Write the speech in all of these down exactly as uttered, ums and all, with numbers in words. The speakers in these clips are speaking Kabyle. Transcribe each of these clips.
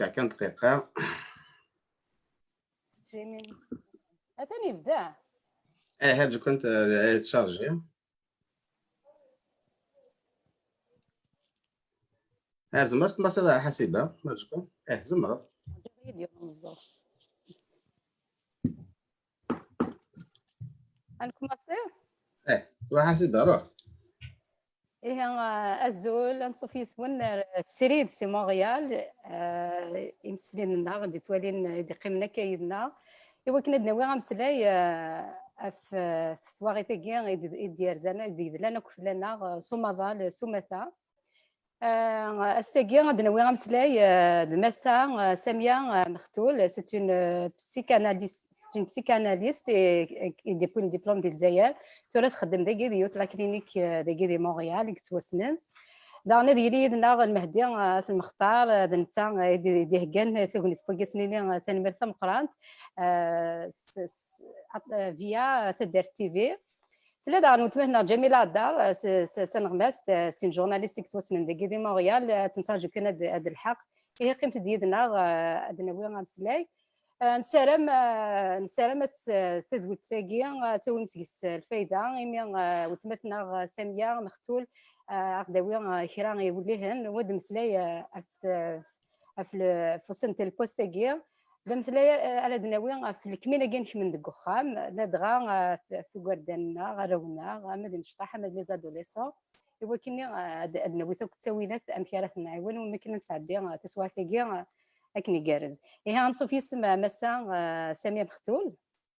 Taɛkan dqiqa. Streaming. Atan yebda. Eh, ha juk anta, eh, tcharger. Eh, zemreɣ ad tmassiḍ ɣer Ḥasiba, ma juk. Eh, zemreɣ. Ǧǧiɣ-iyi-d yiwen umeẓẓuɣ. Ad nkumaṣi? Eh, ruḥ Ḥasiba, ruḥ. Ihi, eh, azul, anṣuf yes-wen, eh, srid si Montréal, eh, imsefliden-nneɣ, d-ittwalin, eh, i d-iqqimen akka yid-neɣ, i wakken ad d-nawi ameslay, eh, ɣef, eh, ɣef twaɣit-agi i d-, i d-yerzan, i d-yedlan akk fell-aneɣ, eh, s umaḍal, s umata. Eh, ass-agi ad d-nawi ameslay, eh, d Massa, eh, Samia, eh, Mextul, c'est une, eh, psychanalyste, c'est une psychanalyste et, et, et depuis le diplôme di Lezzayer, tura txeddem dagi di yiwet la clinique, eh, dagi di Montréal, i yettwassnen. Daɣen ad yili yid-neɣ Lmehdi, eh, At Lmextar, eh, d netta, eh, i d-, i d-iheggan tagnit n waggas-nni, eh, tanemmirt tameqqrant, eh, s, s, eh, via Taddart T V. Tella daɣen weltma-tneɣ Ǧamila Adar, eh, s, s, d taneɣmast, eh, c'est une journaliste i yettwassnen dagi di Montréal, eh, ad tt-nettraǧu kan ad, ad d-telḥeq. Ihi qqimet-d yid-neɣ, eh, ad d-nawi ameslay. Eh, nessaram, eh, nessaram ad s-, tadwilt-agi, eh, ad tawim seg-s lfayda, imi, eh, weltma-tneɣ, eh, Samia Mextul, eh, ad aɣ-d-tawi, eh, kra iwellihen, u ad d-temmeslay, eh, ɣef, eh, ɣef le-, ɣef usentel n wass-agi. D ameslay, eh, ara d-nawi ɣef lekmin-agi i nxeddem deg uxxam, ladɣa, eh, ɣef, ɣef igerdan-nneɣ, arraw-nneɣ, ama d imecṭaḥ, ama d les adolescents, i wakken, eh, ad, ad nawi akk ttawilat amek ara ten-nɛiwen, u akken ad nesɛeddi, eh, taswiɛt-agi, eh, akken igerrez. Ihi, anṣuf yes-m, eh, Massa, eh, Samia Mextul.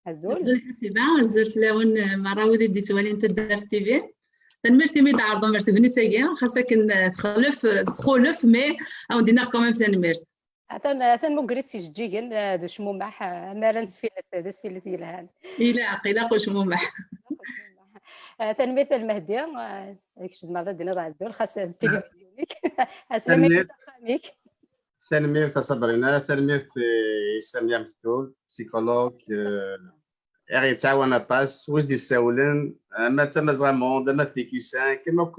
Azul. Azul Ḥasiba, azul fell-awen, eh, merra wid i d-yettwalin Taddart T V. Tanemmirt imi d-tɛerḍem ɣer tegnit-agi, xas akken, eh, texlef, eh, txulef, mais ad wen-d-iniɣ quand même tanemmirt. Atan, atan mugrit s ijeǧǧigen, eh, d ucmumeḥ, eh, amar ad nesfilet, d asfilet yelhan. Ilaq, ilaq ucmumeḥ. Eh, tanemmirt a Lmehdi, eh, ad kečč tzemreḍ ad d-tiniḍ azul, xas d tilivizyu-ik. Aslama-ik s axxam-ik. Tanemmirt a Sabrina, tanemmirt i Samia Mextul, psychologue, eh, i ɣ-yettɛawan aṭas, wi s-d-yessawlen, ama d Tamazɣa Monde, ama d T Q cinq, ama akk,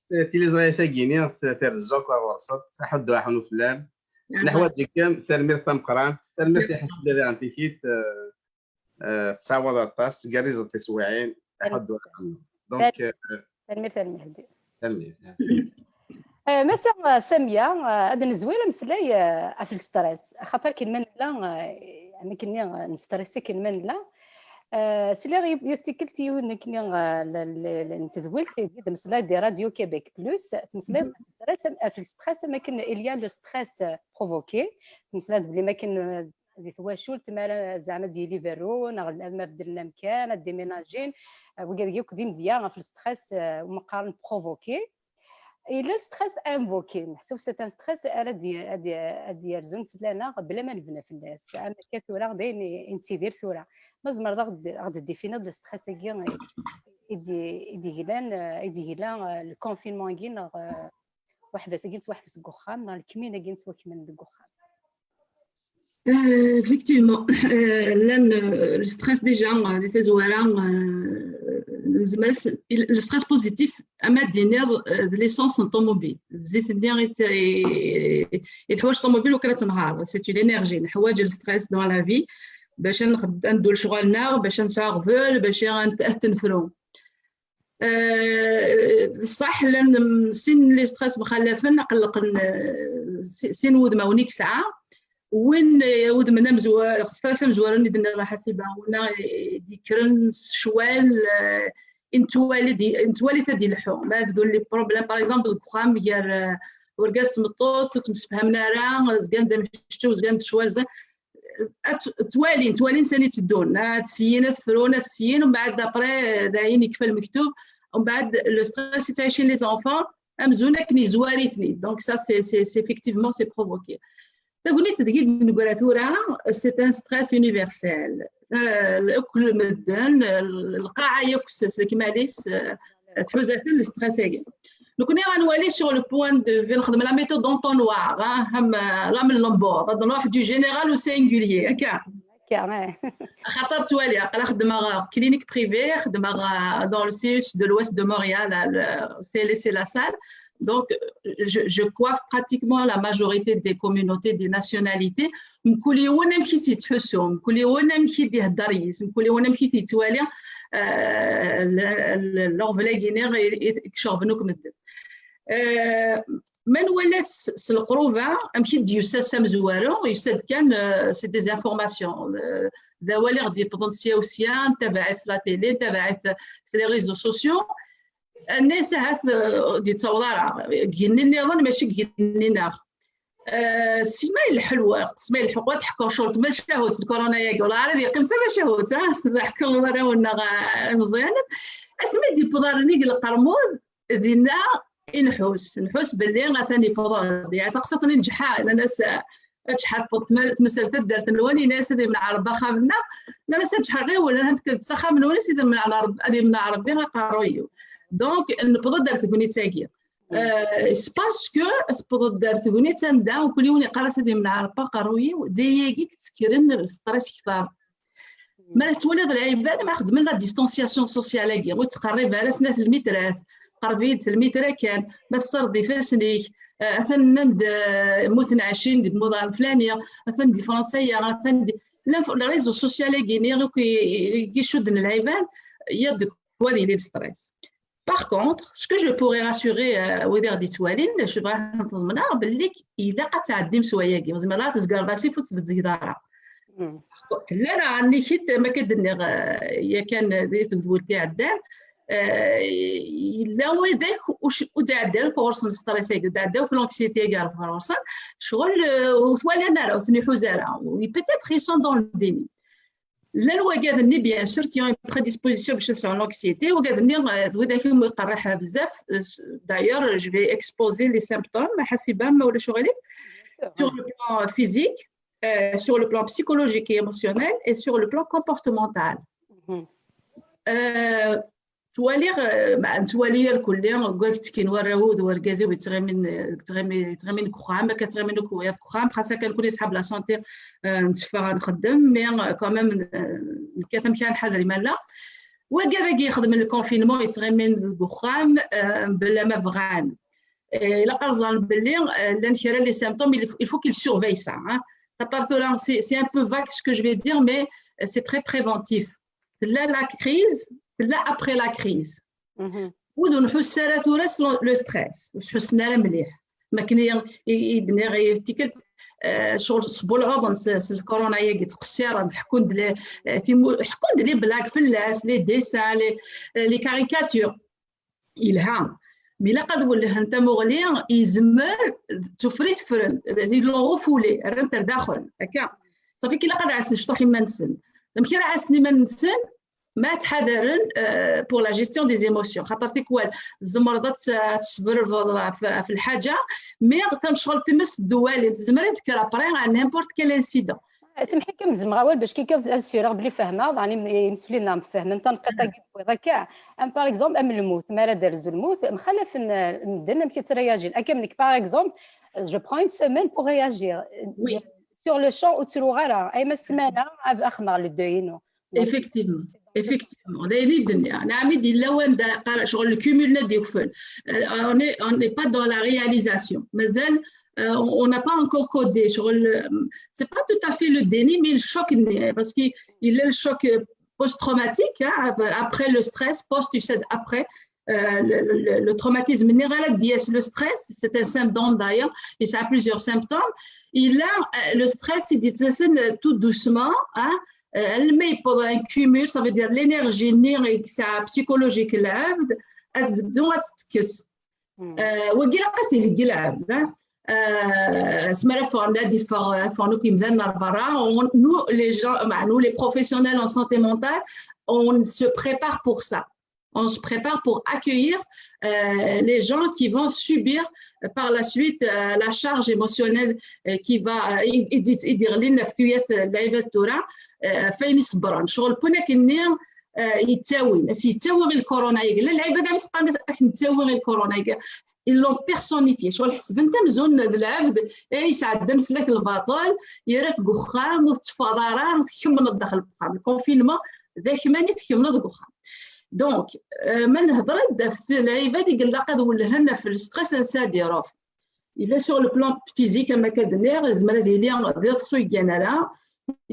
eh, tiliẓri-agi-ni, t-, terreẓ akk ɣer ɣur-s, aḥuddu aḥunu fell-am. Neḥwaǧ-ikem, tanemmirt tameqqrant, tanemmirt i Ḥasan Dali ɣer tikit, eh, eh, tettɛawaḍ aṭas, tgerrizeḍ tiswiɛin, aḥuddu aḥunu. Donc, eh, Tanemmirt a Lmehdi. Tanemmirt. Eh, Massa, eh, Samia, eh, ad nezwir ameslay, eh, ɣef le stress. Axaṭer akken ma nella, eh, am akken-nni, eh, nestress akken ma nella. Eh, sliɣ yiwet tikkelt yiwen akken, eh, n tedwilt i d-tmeslay di Radio Québec Plus, tmeslay ɣef le stress, am, ɣef le stress, am akken il y a le stress, eh, provoqué, tmeslay belli am akken, eh, di twacult, mi ara zeɛma ad d-yili berru, neɣ ma beddlen amkan, ad déménagin, eh, wigad yakk d imedya ɣef le stress, eh, umi qqaren provoqué. Yella le stress invoqué, meḥsub c'est un stress ara d-, ad d-, ad d-yerzun fell-aneɣ bla ma nebna fell-as. Am akka tura d ayen i, i nettidir tura. Ma tzemreḍ ad ɣ-d-, ad ɣ-d-definiḍ le stress-agi i d-, i d-yellan, eh, i d-yella, eh, le confinement-agi neɣ, eh, weḥbas-agi nettwaḥbes deg uxxam, neɣ lekmin-agi nettwakmen deg uxxam. Euh, effectivement, euh, llan, euh, le stress déjà, euh, di tazwara, euh, nezmer as-, le stress positif, ama d-tiniḍ, euh, d l'essence n ṭumubil. Zzit-nni i t-, i, i teḥwaǧ ṭumubil ukan ad tenher. C'est une énergie. Neḥwaǧ le stress dans la vie bac ad nxed-, ad neddu lecɣal-nneɣ, bac ad nesɛu aɣbel, bac ad, ad t-nefru. Euh, ṣṣeḥ, llan, mm, sin les stress mxalafen, aqelleq n, euh, si-, sin wudmawen i yesɛa. Win, euh, udem amezwar, stress amezwaru i d-tenniḍ a Ḥasiba, winna, euh, d-yekkren s ccwal, euh, i nettwali di, i nettwali ta d-ileḥḥu. Ma bdun les problèmes, par exemple, deg uxxam, gar, euh, urgaz d tmeṭṭut, ur ttemsefhamen ara, zgan d amecčew, zgan d ccwal, zgan, ad t-, twalin, twalin sani tteddun, ad syin, ad frun, ad syin, umbeɛd après, d ayen yekfa lmektub, umbeɛd le stress i ttɛicin les enfants, amzun akken yezwar-iten-id. Donc ça, c'est, c'est, c'est effectivement, c'est provoqué. Tagnit deg i d-neggra tura, c'est un stress universel. Euh, akk medden, lqaɛa yakk s, s lekmal-is, euh, tḥuza-ten le stress-agi. Nekkni ad nwali sur le point de vue, nxeddem la méthode d'entonnoir, hein, am, euh, la méthode d'entonnoir, ad nruḥ du général au singulier, akka. Akka, eh. Axaṭer ttwali, aql-aɣ xeddmeɣ clinique privée, xeddmeɣ, euh, dans le C H U de l'ouest de Montréal, à le C L S C La Salle. Donc, je, je coiffe pratiquement la majorité des communautés, des nationalités. Mkul yiwen amek i s-yettḥussu, mkul yiwen amek i d-ihedder yis, mkul yiwen amek i t-yettwali, euh, le- le- l'enveloppe-agi i i- i iceɣben akk medden. Euh, Ma nwala-t s s leqruba, amek i d-yusa ass amezwaru, yusa-d kan, euh, c'est des informations. Euh, d awal i ɣ-d-yewwḍen sya u sya, ntabaɛ-it s la télé, ntabaɛ-it s les réseaux sociaux. Annas ahat, euh, ur d-yettaweḍ ara. Deg yigenni nniḍen, mačči deg yigenni-nneɣ. Euh, sima yelḥu lweqt, sima yelḥu lweqt, ḥkuɣ curt, ma tcahut lkuruna-agi, wala ara d-yeqqim d tamacahut, ah, parce que ḥkuɣ i warraw-nneɣ, ah, imeẓyanen. Asmi d-yewweḍ ɣer nnig lqermud, dinna i nḥus, nḥus belli atan yewweḍ-d. Yeɛni taqsiṭ-nni nǧeḥ-, nnan-as, ah, ǧeḥḥa tewweḍ tma-, tmesser taddart-nwen, yenna-as ad yemneɛ Rebbi axxam-nneɣ. Nnan-as ǧeḥḥa ɣiwel, ad tekkreḍ s axxam-nwen, ad yemneɛ Rebbi, ad yemneɛ Rebbi aqerruy-iw. Donc, newweḍ-d ar tegnit-agi. Euh, c'est parce que tewweḍ-d ar tegnit anda mkul yiwen yeqqar-as ad yemneɛ Rebbi aqerruy-iw, d ayagi i yettekkren stress kter. Ma twaliḍ lɛibad ma xedmen la distanciation sociale-agi, ur ttqerrib ara snat lmitrat, qerreb-iyi-d lmitra kan, ma tessardeḍ ifassen-ik, eh, atan nnan-d, eh, mmuten ɛecrin deg imuḍan flani, atan di Fransa-ya, atan di, llan f-, les réseaux sociaux-agi-nni akk i, i, i icudden lɛibad, ya deg wad yili le stress. Par contre, ce que je pourrais rassurer, euh, wid i ɣ-d-yettwalin, je bɣiɣ ad ten-ḍemneɣ belli ilaq ad tɛeddim s wayagi, ur tezmireḍ ara ad tezgareḍ asif ur tbezzgeḍ ara. Tella daɣen nnig-k, ma akka d-nniɣ, euh, yakan di tgedwelt iɛeddan, euh, yella widak ur d-iɛedda akk ɣur-sen stress-agi, ur d-iɛedda akk l'anxiété-agi ɣer ɣur-sen, ccɣel, euh, ur t-walan ara, ur ten-iḥuza ara. Peut-être ils sont dans le déni. Llan wagaden-nni, bien sûr, qui ont une prédisposition bac ad sɛun l'anxiété, wagaden-nni, euh, d widak i mu iqerriḥ bezzaf, euh, d'ailleurs, je vais exposer les symptômes, ḥasiba, ma ulac uɣilif, sur le plan physique, euh, sur le plan psychologique et émotionnel et sur le plan comportemental. Euh, Ttwaliɣ, eh, ma nettwali irkelli, deg wakken ttekkin warraw d wergaz-iw yettɣimin, eh, yettɣimi-, yettɣimin deg uxxam, akka ttɣimin akk wiyaḍ deg uxxam, xas akken kul yesḥab la santé, eh, netteffeɣ ad nxeddem, mais, eh, quand même, eh, nekkat amek ara nḥader iman-nneɣ. Wagi dagi yexdmen le confinement, yettɣimin deg uxxam, eh, bla ma bɣan. Eh, ilaq ad ẓren belli, eh, llan kra les symptômes, il faut, il faut qu'ils surveillent ça, hein. Xaṭer tura, c'est, c'est un peu vague ce que je vais dire, mais, eh, c'est très préventif. Tella la crise, tella après la crise. Ur d-nḥuss ara tura s le stress, ur s-ḥussen ara mliḥ. Makken i, i, i d-nniɣ i tikkelt, eh, ccɣel sbulɛuḍen s, s lkuruna-agi, ttqessiren, ḥekkun-d les, eh, timu-, ḥekkun-d les blagues fell-as, les dessins, les, eh, les caricatures. Yelha. Mi ilaq ad wellhen tamuɣli, yezmer, d tufrit ffren, ils l'ont refoulé, rran-t ar daxel, akka. Safi ilaq ad ɛassen cṭuḥ iman-nsen. Amek ara ɛassen iman-nsen? Ma ttḥadaren, euh, pour la gestion des émotions. Xaṭer tikwal, tzemreḍ ad t-, ad tesberbeḍ ɣef, ɣef lḥaǧa, mais tamecɣelt times d wali, tezmer ad d-tekker après à n'importe quel incident. Semḥ-ik am zemɣ awal bac kika ad ssireɣ belli fehmeɣ, daɣen im-, imsefliden-a fehmen tanqiṭ-agi tewwiḍ akka. Am par exemple, am lmut, mi ara d-rzu lmut, mxalafen, euh, medden amek i ttrayajin. Akka am nekk, par exemple, je prends une semaine pour réagir. Oui. Sur le champ, ur ttruɣ ara. Ay ma ssmana, ad axmeɣ le deuil-inu. Effectivement, effectivement. D ayen i d-nniɣ. Neɛmi d yella wanda qqar-, ccɣel le cumul n ad yekfel. Euh, on est, on n'est pas dans la réalisation. Mazal, euh, on on n'a pas encore codé. Ccɣel, euh, c'est pas tout à fait le déni, mais le choc, parce qu'il y a le choc, euh, post-traumatique, hein, ap-, après le stress, post, tu sais, après, euh, le, le, le traumatisme. Nniɣ ara d-yas le stress, c'est un symptôme d'ailleurs, il y a plusieurs symptômes. Il a, euh, le stress, il dit, c'est, euh, tout doucement, hein, euh, almi yewweḍ un cumul, ça veut dire l'énergie-nni i yesɛa psychologique lɛebd, ad tbeddu ad tettkeyyes. Euh, wagi ilaq ad t-iheggi lɛebd, hein. Euh, asmi ara ffɣen, ad iffeɣ, ad ffɣen akk yimdanen ar berra. On, nous, les gens, bah, nous, les professionnels en santé mentale, on se prépare pour ça. On se prépare pour accueillir, euh, les gens qui vont subir, euh, par la suite, euh, la charge émotionnelle, euh, qui va, euh, i, i, i d-iɣlin ɣef tuyat, euh, lɛibad tura, euh, ɣef wayen i ṣebbren. Ccɣel kun akken-nni, euh, yettawin, as yettawi i lkuruna-agi. Llan lɛibad am seqqan ad k-nettawi i lkuruna-agi. Ils l'ont personnifié. Ccɣel ḥesben-t amzun d lɛebd, eh, yesɛeddan fell-ak lbaṭel, yerra-k deg uxxam, ur tetteffɣeḍ ara, tkemmleḍ daxel n uxxam. Le confinement, d akman i tkemmleḍ deg uxxam. Donc, euh, ma nehder-d ɣef lɛibad i ilaq ad wellhen ɣef le stress ansa ad iruḥ. Yella sur le plan physique, am akka d-nniɣ, yezmer ad yili d iḍes ur yeggan ara,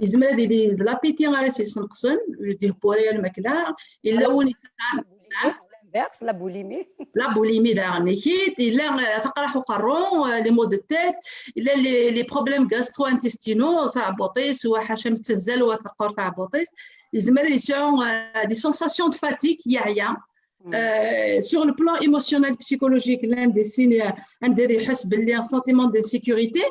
yezmer ad yili d l'appétit ara s-yessenqsen, ur d-ihewwi ara lmakla, yella win yesɛan L'inverse, la boulimie. La boulimie daɣen ikit, yella euh, taqraḥ uqerru, euh, les maux de tête, yella les, les problèmes gastro-intestinaux, taɛebbuṭ-is, wa ḥaca mi tettazzal, wa teqqur taɛebbuṭ-is, yezmer ad yesɛu euh, des sensations de fatigue, yeɛya. Euh, sur le plan émotionnel, psychologique, llan des signes euh, anda ad iḥess belli un sentiment d'insécurité,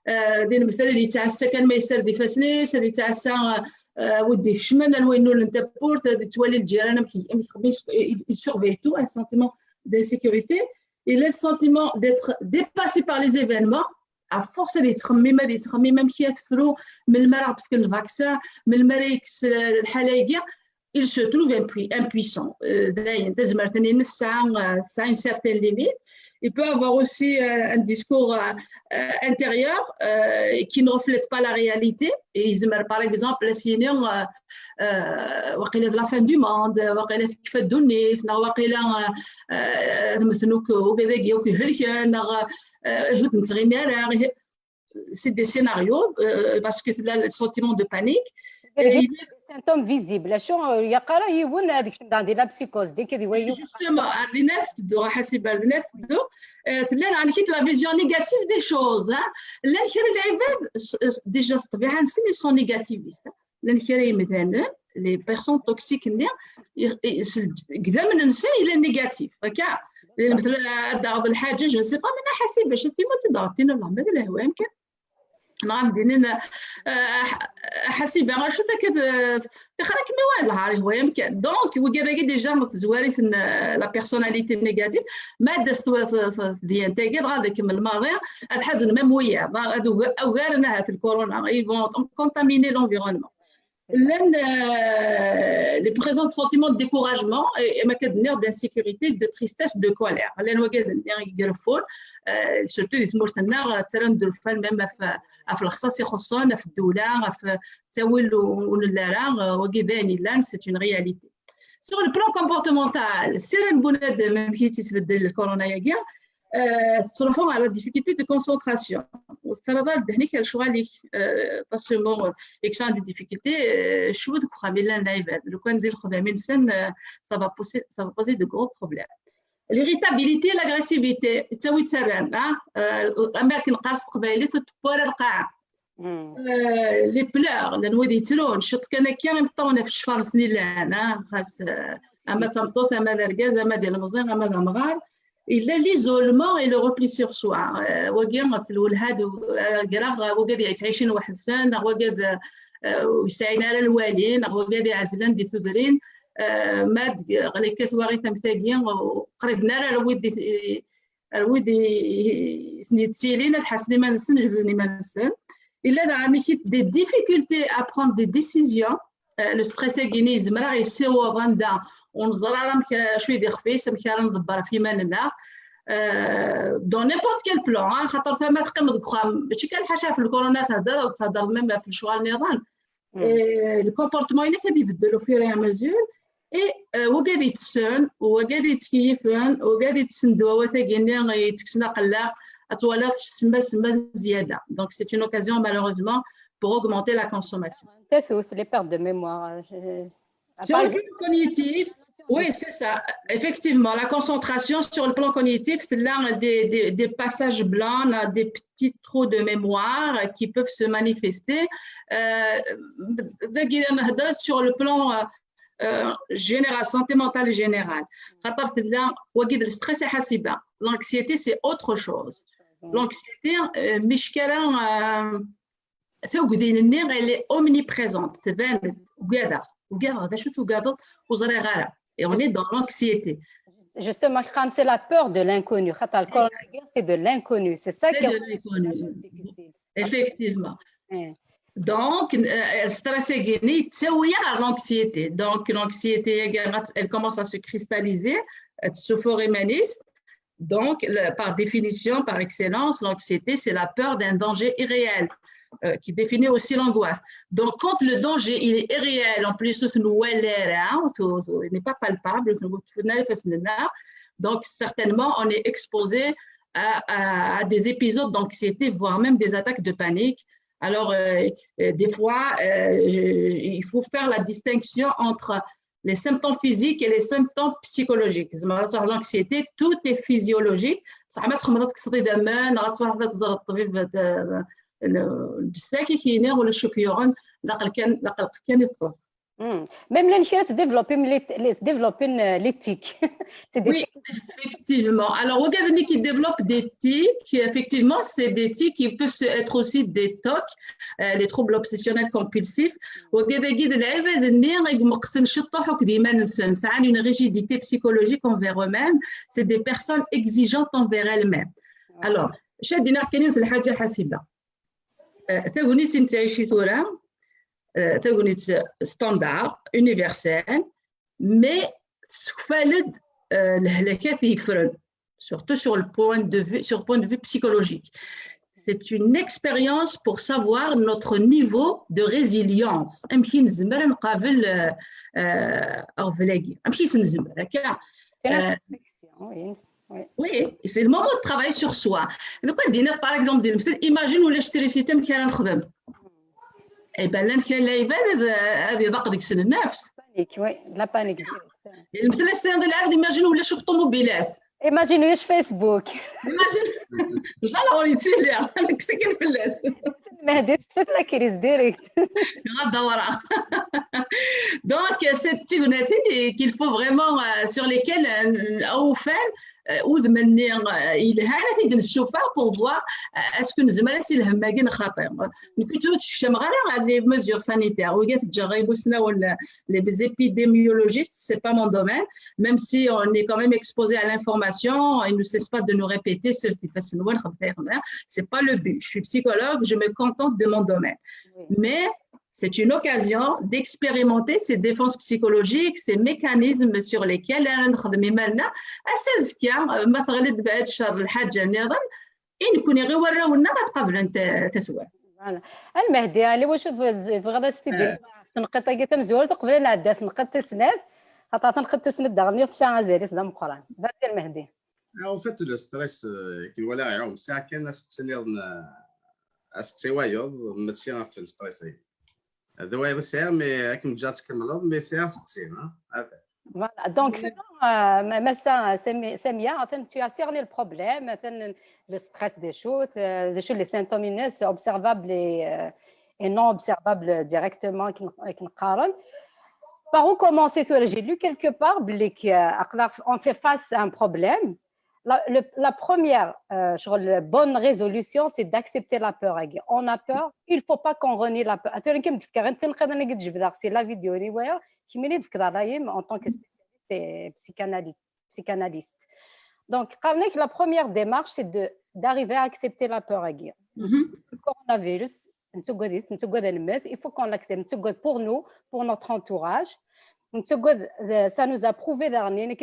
euh, di lmesal ad yettɛassa kan ma yessared ifassen-is, ad yettɛassa euh, euh, wid d-ikecmen, anwa yennulen tawwurt, ad yettwali lǧiran amek amek xeddmen, il surveille tout, un sentiment d'insécurité. Il a le sentiment d'être dépassé par les événements. À force ad yettxemmim, ad yettxemmim amek ad tefru, melmi ara ɣ-d-fken lvaksa, melmi ara yekkes euh, lḥala-agi, il se trouve impui- impuissant. Euh, dayen, tazmert-nni-ines tesɛa euh, tesɛa une certaine limite. Il peut avoir aussi euh, un discours euh, euh, intérieur euh, qui ne reflète pas la réalité. Et yezmer, par exemple, ad s-yini euh, euh, waqila d la fin du monde, waqila tekfa ddunit, neɣ waqila euh, euh, ad mmten akk ugad-agi akk ihelken, neɣ euh, ur d-nettɣimi ara. C'est des scénarios euh, parce que tella le sentiment de panique. Des symptômes visibles. Acu euh, yeqqar yiwen ad ikcem daɣen di la psychose, dès que di wayu. Justement, ar dinna tedduɣ, a Ḥasiba, ar dinna tedduɣ. Euh, tella daɣen kit la vision négative des choses. Hein. Llan kra n lɛibad s- s- déjà s ṭṭbiɛa-nsen ils sont négativistes. Llan kra yemdanen, les personnes toxiques-nni, i- i- s- deg idammen-nsen yella négatif. Akka, lmetla ad d-taɣeḍ lḥaǧa, je ne sais pas, mais a Ḥasiba, acu timut i d-ɣeṭṭin Allah, ma d lehwa yamkan. Neɣ am dinin, euh, a Ḥasiba, acu takka tixra-kem i wayen lehar ihwa yamkan. Donc, wigad-agi déjà tezwar-iten euh, la personnalité négative. Ma d-as tdyant-agi, dɣa ad ikemmel maḍi, ad ḥazen même wiyaḍ, ad uga- ugaren ahat le corona, ils vont contaminer l'environnement. Llan euh, les présents de sentiments de découragement et, et ma kad-nniɣ d'insécurité, de tristesse, de colère. Llan wagad-nni i ireffun, euh, surtout di tmurt-nneɣ, ttarran-d urfan même ɣef, ɣef lexṣaṣ ixuṣṣen, ɣef ddewla, ɣef ttawil ur nelli ara, euh, wagi d ayen yellan, c'est une réalité. Sur le plan comportemental, sira n bunadem amek i tt-isbeddel le corona-agi, euh, tettruḥu ɣer la difficulté de concentration. Ur tettaraḍ ara ddehn-ik ar lecɣal-ik, euh, pasemo, euh, iksan des difficultés, euh, cwi deg uxxam i llan lɛibad. Lukan di lexdam-nsen, euh, ça va poser, ça va poser de gros problèmes. L'irritabilité, l'agressivité, ttawi ttarran, ah, euh, am akken qqar s teqbaylit, ur tewwi ara lqaɛa. Euh, les pleurs, llan wid yettrun, ciṭ kan akka imeṭṭawen ɣef ccfar-nsen i llan, ah, xas, euh, ama d tameṭṭut, ama d argaz, ama d ilemẓi, ama d amɣar. Yella l'isolement et le repli sur soi. Euh, wagi, at lwelha d, euh, greɣ, euh, wagi ad yettɛicin weḥd-sen, neɣ wagi ad, euh, ur yesɛin ara lwali, neɣ wagi ad iɛezlen di tudrin, euh, ma d-, ɣlay kan twaɣit am tagi, ur qriben ara ar wid i, ar wid i, i sen-yettilin, ad ḥassen iman-nsen, jebden iman-nsen. Yella daɣen des difficultés à prendre des décisions. Euh, le stress-agi-nni yezmer ad ɣ-yessiweḍ anda ur neẓri ara amek, acu i d ixef-is, amek ara nḍebber ɣef yiman-nneɣ. Euh, dans n'importe quel plan, hein, xaṭer tama teqqimeḍ deg uxxam, mačči kan ḥaca ɣef lkuruna thedreḍ, thedreḍ même ɣef lecɣal nniḍen. Et le comportement-inek ad ibeddel au fur et à mesure. Et euh, wagad yettessen, wagad yettkeyifen, wagad yettessen ddwawat-agi-nni yettekksen aqelleq, ad twaliḍ semma semma zzyada. Donc c'est une occasion malheureusement pour augmenter la consommation. Tatut, les pertes de mémoire. Euh, Sur le plan cognitif, oui, c'est ça. Effectivement, la concentration sur le plan cognitif, c'est là des, des, des passages blancs, on a des petits trous de mémoire qui peuvent se manifester. Euh, sur le plan euh, euh, général, santé mentale générale. خاطر تبدا وقيد le stress حاسبة. L'anxiété, c'est autre chose. L'anxiété, euh, مشكلة euh, tugdi-nni, elle est omniprésente, tban-d, ugadeɣ, ugadeɣ, d acu tugadeḍ, ur ẓriɣ ara. Et on est dans l'anxiété. Justement, c'est la peur de l'inconnu. C'est de l'inconnu. C'est ça qui est difficile. Effectivement. Donc, euh, stress-agi yettawi-aɣ ɣer l'anxiété. Donc, l'anxiété, elle commence à se cristalliser, elle se forme. Donc, le, par définition, par excellence, l'anxiété, c'est la peur d'un danger irréel. euh, qui définit aussi l'angoisse. Donc, quand le danger il est réel, en plus, tu ne vois rien, tu- tu- il n'est pas palpable, tu ne vois rien, donc certainement, on est exposé à, à- à des épisodes d'anxiété, voire même des attaques de panique. Alors, euh, euh, des fois, euh, je- il faut faire la distinction entre les symptômes physiques et les symptômes psychologiques. زعما l'anxiété, tout est physiologique. بصح ما تخمض تكسري دم، غتروح تزور الطبيب، آه، الجساكي كيني ولا الشكيورن، لا قلق كان، لا قلق كان يطلق. Hmm. Même les gens développent les, les, développent, euh, les tics. C'est des Oui, tics. Effectivement. Alors, وكذا اللي qui développe des tics, effectivement, c'est des tics qui peuvent se- être aussi des TOC, euh, les troubles obsessionnels compulsifs. وكذا كيد العباد اللي يمقتن شطوح وكديما نسون ساعان une rigidité psychologique envers eux-mêmes. C'est des personnes exigeantes envers elles-mêmes. Alors, شادينا كاينين في الحاجة حاسبة. آه، تاغونيت انت عيشي ثورة، آه، تاغونيت standard, universelle, mais تسكفالد، آه، الهلكات يفرن, surtout sur le point de vue, sur point de vue psychologique. C'est une expérience pour savoir notre niveau de résilience. أمكي نزمر نقابل، آه، آه، أغفلاقي. أمكي نزمر هكا. C'est une Euh, introspection, oui. Oui. Oui, c'est le moment de travailler sur soi. Mais quoi, دينا, par exemple, دير مثل, imagine ولا شتري سيتي كي راه نخدم. اي بان لنا كاين العباد هذا يضاق ديك السن النفس. Panique, oui, de la panique directe. مثل السيد العبد, imagine ولا شوف طوموبيلات. Imagine واش Facebook. Imagine. مش على هوري تسيليا, نكسكن في الناس. مهدي تفت la crise directe. غدا ورا. Donc, c'est des تيغوناتين qu'il faut vraiment, euh, sur lesquels, euh, أوفان, euh, وذمني, euh, يلهان تيد نشوفها pour voir, euh, est-ce que نزمر سي الهم كاين خاطر. نكتو تشمغ على les mesures sanitaires. وقالت جا غيبوسنا ولا les épidémiologistes, c'est pas mon domaine, même si on est quand même exposé à l'information, ils ne cessent pas de nous répéter, c'est pas le but. Je suis psychologue, je me contente de mon domaine. Oui. Mais c'est une occasion d'expérimenter ces défenses psychologiques, ces mécanismes sur lesquels أنا نخدم مالنا. أساس كيا, ما تغلد بعد شر الحاجة نظن, إن كوني غير وراونا غتقابلن ت-, تسوى. Voilà. المهدي, اللي واش بغا تستدي تنقيط كي تمزور تقبل العدات نقيط تسنات, خاطر تنقيط تسنات داغني في ساعة زيريس دا مقران. Vas-y المهدي. En fait, le stress, euh, كي نولي يعاون ساعة كان اسقسي نظن, اسقسي وايض, ماشي غير في الستريس. هذا وايض ساعة, mais كي مجات كملض, mais ساعة سقسي, ها. Voilà, donc, euh, ma, ma sœur, Sami-, Samia, en fait, tu as cerné le problème, en fait, le stress des choses, euh, des choses, les symptômes, c'est observable et, euh, et non observable directement, كي نقارن. Par où commencer, j'ai lu quelque part, بلي, euh, on fait face à un problème. La, le, la première, euh, sur la bonne résolution, c'est d'accepter la peur. On a peur, il faut pas qu'on renie la peur. Attends, كي متفكر انت نقدر نقد جبد c'est la vidéo anyway, كي ملي تفكر رايم en tant que spécialiste et psychanalyste. Psychanalyste. Donc, قالك, la première démarche, c'est de, d'arriver à accepter la peur. Le coronavirus, نتقد, نتقد الموت, il faut qu'on l'accepte. نتقد pour nous, pour notre entourage. نتقد, ça nous a prouvé, dernier,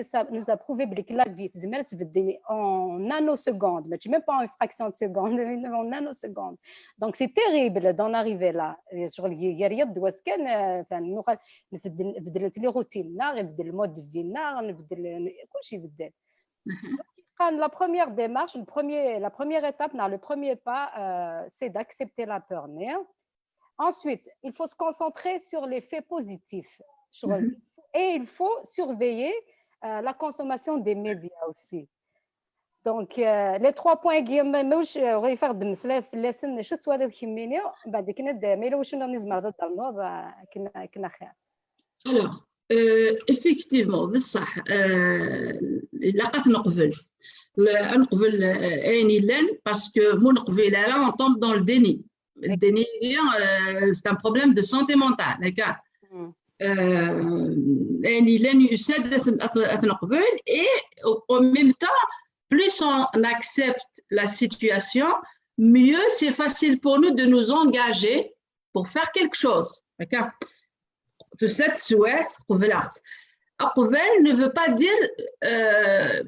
ça nous a prouvé que la vie, تزمر تبدل en nanoseconde, mais même pas en fraction de seconde, en nanoseconde. Donc, c'est terrible d'en arriver là. شغل يريض واسكان, نبدل les routines, نبدل le mode de vie, نبدل كلشي يبدل. Donc, la première démarche, le premier, la première étape, le premier pas, euh, c'est d'accepter la peur. Ensuite, il faut se concentrer sur les faits positifs. Et il faut surveiller, euh, la consommation des médias aussi. Donc, euh, les trois points, Guillaume, mais je vais faire de مسلا في lesson, شو سوالف كيمينيو, بعد كنا ما إلا واش نزمر ضد الموضوع, كنا, كنا خير. Alors, euh, effectivement, بصح, euh, ilaq ad neqbel. La, ad neqbel, euh, ayen yellan, parce que mu neqbil ara, on tombe dans le déni. Le déni, euh, c'est un problème de santé mentale, d'accord ? Euh, ayen yellan yusa-d ad, ad, ad neqbel, et au, en même temps, plus on accepte la situation, mieux c'est facile pour nous de nous engager pour faire quelque chose. D'accord ? Tout ça, tu souhaites, قبلت. Aqbal ne veut pas dire, euh,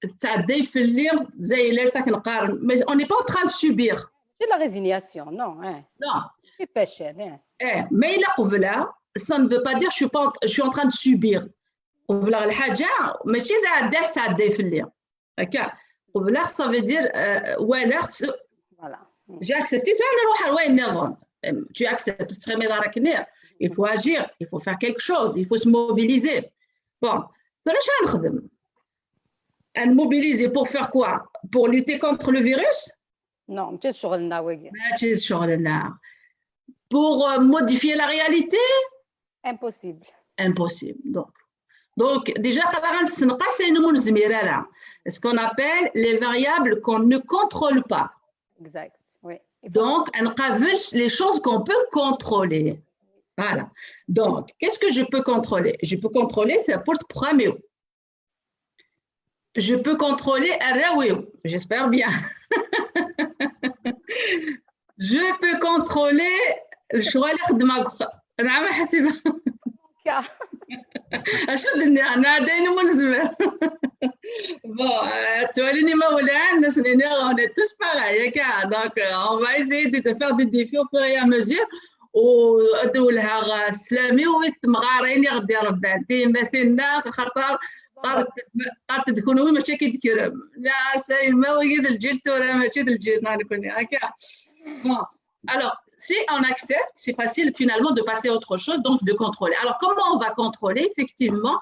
تتعداي في اللي زي اللي تاك نقارن. Mais on n'est pas en train de subir. C'est la résignation, non, hein. Non. C'est pas cher, hein. Eh, mais il a قبلة, ça ne veut pas dire je suis pas en, je suis en train de subir. قبلة الحاجة ماشي عداه تعدي في اللي هكا. قبلة ça veut dire euh, ولا Voilà. j'ai accepté فانا نروح لواحد نظن. Tu acceptes تسخمي دارك نير. Il faut agir, il faut faire quelque chose, il faut se mobiliser. Bon, فاش نخدم؟ نموبيليزي pour faire quoi? Pour lutter contre le virus? Non, ماشي شغلنا واقع. ماشي شغلنا. Pour euh, modifier la réalité? Impossible. Impossible. Donc, donc déjà قال غنسنقص اين من زميرة. Ce qu'on appelle les variables qu'on ne contrôle pas. Exact. Oui. Donc, on قابل les choses qu'on peut contrôler. Voilà. Donc, qu'est-ce que je peux contrôler? Je peux contrôler, c'est pour le premier. Je peux contrôler الراوي. J'espère bien. Je peux contrôler الشغل اللي خدمك. نعم حسيبة. كا. اشو الدنيا انا داين ملزمة. Bon, euh, tu vois, les numéros là, nous, on est tous pareils, hein, donc euh, on va essayer de, de faire des défis au fur et à mesure. ودولها السلامي ويتمغارين يغدي ربان تيماتنا خاطر قالت قالت تكون وي ماشي كي تكرم لا سيما ويد الجيل تورا ماشي الجيل نكون هكا. Bon, alors, si on accepte, c'est facile finalement de passer à autre chose, donc de contrôler. Alors, comment on va contrôler? Effectivement,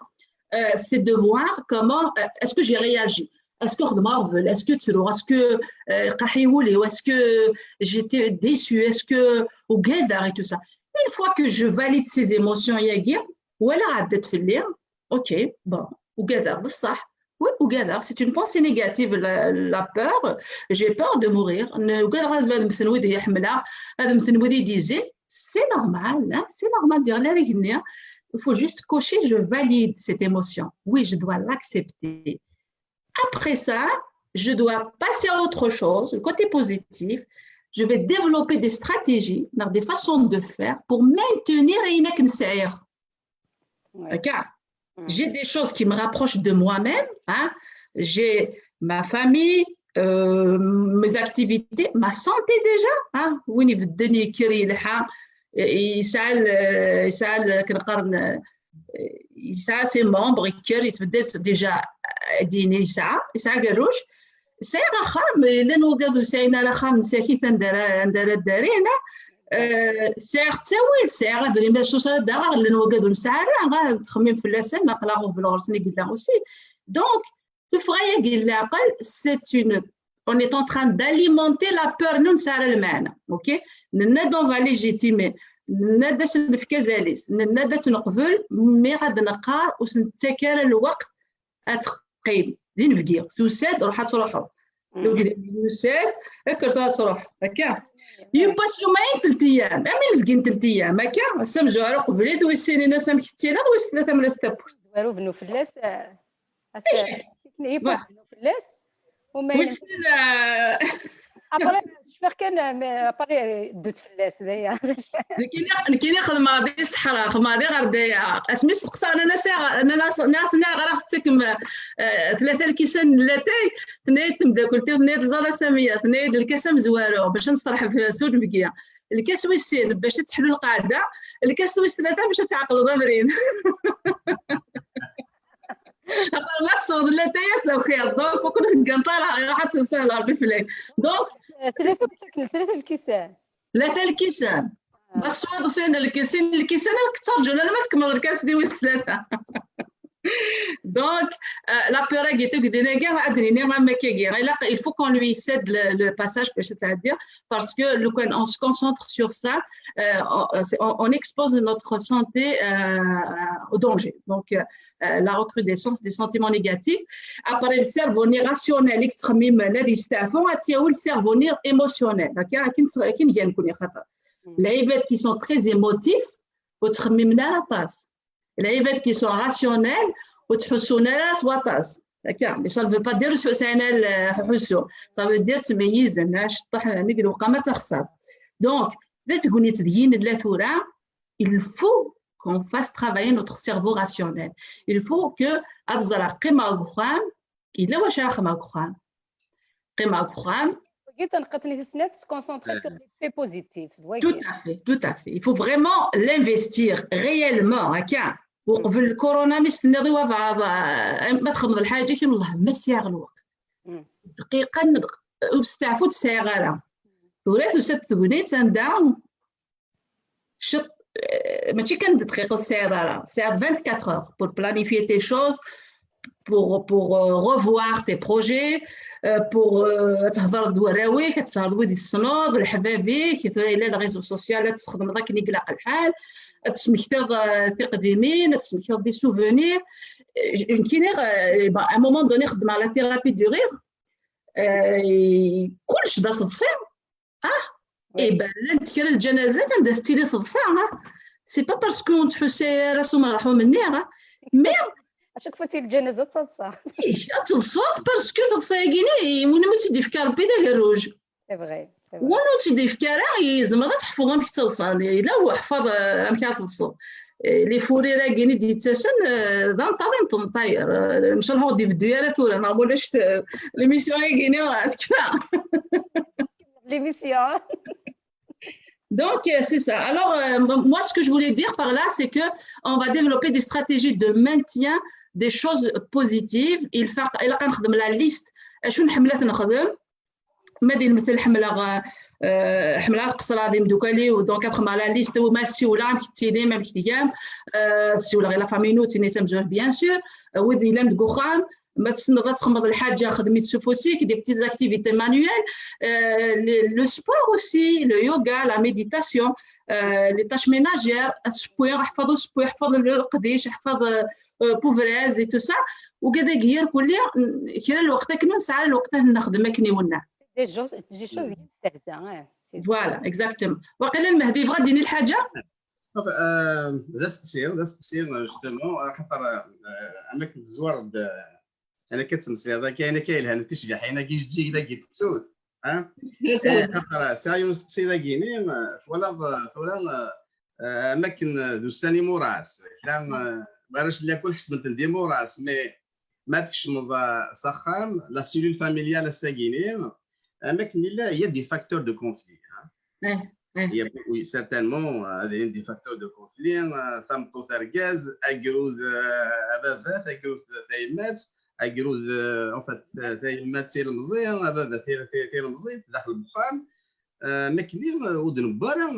euh, c'est de voir comment euh, est-ce que j'ai réagi. Est-ce que خدمة غبل? Est-ce que tu est-ce que euh, قاحيولي? Ou est-ce que j'étais déçue? Est-ce que وكذا et tout ça. Une fois que je valide ces émotions ياكي ولا عدت في الليل, ok, bon, وكذا بصح. Oui, وكذا, c'est une pensée négative, la, la peur. J'ai peur de mourir. وكذا غادي مثلا ودي يحملها, غادي مثلا ودي ديزي. C'est normal, hein, c'est normal de dire la. Il faut juste cocher, je valide cette émotion. Oui, je dois l'accepter. Après ça, je dois passer à autre chose, le côté positif. Je vais développer des stratégies, des façons de faire pour maintenir une. Ouais. J'ai des choses qui me rapprochent de moi-même. Hein. J'ai ma famille, euh, mes activités, ma santé déjà. Hein. وين يبدا يكري لها يسال يسال كنقرن يسعى ses membres يكر يتبدل déjà ديني يسعى يسعى قروش. سعي اخا لان وقادو سعينا الاخا مساكي تندار ندار دارينا. سعي التاويل سعي غادري ما شو صار داغ لان وقادو مسعى غا تخمم في اللسان ما قلاغو في الغرس ني قلنا aussi. Donc تفغي العقل c'est une on est en train d'alimenter la peur نون سعر المعنى. Ok, نناد on va légitimer, نناد نفكازاليس, نناد نقبل مي غاد نقار وسنتكال الوقت اتقيم دي نفكي توساد روح تروحو. يوساد اكر تروح هكا. يبقى يومين ثلاث ايام امين نفكين ثلاث ايام هكا سمجو على قبلت ويسيني ناس مكتينا ويس ثلاثه من ستابور. زوارو بنو فلاس. يبقى بنو فلاس. وما ويسن. ابري شفيغ كان ابري دوت فلاس دايا. كاين كاين خدمه غادي الصحراء خدمه غادي غير دايا اسمي سقسا انا ناس انا ناس ناس نا غير اختكم. ثلاثه الكيسان لاتاي ثنيت مداكلتي ثنيت زالا ساميه ثنيت الكاسه مزوارو باش نصرح في سود مكيه. الكاس ويسين باش تحلو القاعده. الكاس ويس ثلاثه باش تعقلوا ضامرين. ما تصوض لا تايات لو خير donc وكنت قنطره راح تسهل ربي فلاك. Donc ثلاثه مساكن ثلاثه الكيسان. ثلاثه الكيسان. بس صوض سين الكيسين الكيسان اكثر جونا ما تكمل الكاس دي ويس ثلاثه. Donc, euh, la peur est que des nègres à des nègres à Mekegir. Et là, il faut qu'on lui cède le, le passage, parce que le, quand on se concentre sur ça, euh, on, on, on expose notre santé euh, au danger. Donc, euh, la recrudescence des sentiments négatifs. Après, le cerveau rationnel, l'extrême, là, il faut le cerveau émotionnel. Les bêtes qui sont très émotifs, وتخممنا لا طاس. العباد qui sont rationnels وتحسونا لا سواطاس. هكا mais ça veut pas dire سعينا الحسو. Ça veut dire تميز الناس شطح نقل وقامة تخسر. Donc لا تقولي تدين لا ثورة. Il faut qu'on fasse travailler notre cerveau rationnel. Il faut que أتزرع قيمة أخرى. إلا واش أخمة أخرى قيمة أخرى. Tanqaṭ-nni tis snat, se concentrer sur les faits positifs. Tout à fait, tout à fait. Il faut vraiment l'investir réellement, هكا. وقبل الكورونا مي ستنيض وضع ما تخمض الحاجه كي والله ما سياغ الوقت. دقيقه ندق وبستعفو تسعي غيرها. ثورات وسات تقولي تندا شط. ماشي كان دقيقه ساعه راه ساعه vingt-quatre heures pour planifier tes choses, pour pour revoir tes projets, pour تهضر دواراويك تهضر ودي الصنوب لحبابيك الا les réseaux sociaux تستخدم ذاك نقلق الحال. تسمكتض تقديمين تسمكتض des souvenirs. يمكن à un moment donné خدمه على thérapie du rire. كلش دا صدصي. اه اي بان لنا كرا الجنازات عندها تيلي تضصع. C'est pas parce que تحسي راسو ما راحو مني. مي اشك فوتي الجنازه تضصع. تضصع parce que تضصع كيني وين ما تدي في كاربي لا هروج. C'est vrai. ونو تدي في كارا يزم غا تحفظ امك تضصع لا هو حفظ امك تضصع. لي فوري راكيني ديتاسن. ذا نطاري نطير مش الهو دي فيديو راه ثورا ما بولاش. L'émission راكيني كفا. L'émission. Donc, c'est ça. Alors, euh, moi, ce que je voulais dire par là, c'est que on va développer des stratégies de maintien des choses positives. Il faut, il faut la liste. شنو حملات نخدم؟ ما دير مثل حمله حمله القصر هذه مدوكالي ودونك ابخي مع la liste وما السيوله ما كتيني ما مكتيام. السيوله غير la famille نوتي نيتا مزوج bien sûr. ودي لام دكوخام ما تسنى تخمض الحاجه خدمي تسوفوسيك des petites activités manuelles. Le sport aussi, le yoga, la méditation, les tâches ménagères, السبوي احفظوا السبوي احفظ القديش احفظ بوفريز et tout ça. وكذا غير كل كرا الوقت كنا نسعى الوقت نخدم كني ونا. Des choses يستهزا. Voilà, exactement. واقيلا المهدي بغا ديني الحاجه. ذا سقسي ذا سقسي justement خاطر انا كنت زوار انا كتمسي هذا كاينه كاين هنا تشجع حين كيجي ذاك يتسوت. ها خاطر سايو نسقسي ذاكيني ولا ثورا. ما كن دوساني موراس كان باش لا كل حسب انت دي موراس مي ما تكشمض سخام la cellule familiale الساكيني. ما كن لا هي des facteurs de conflit. Oui, certainement, هذه des facteurs de conflit. ثم توثركاز اكروز ابابات اكروز تايمات اكروز. En fait تايمات سي المزيان ابابات سي المزيان داخل البخام. ما كلي ودنبارا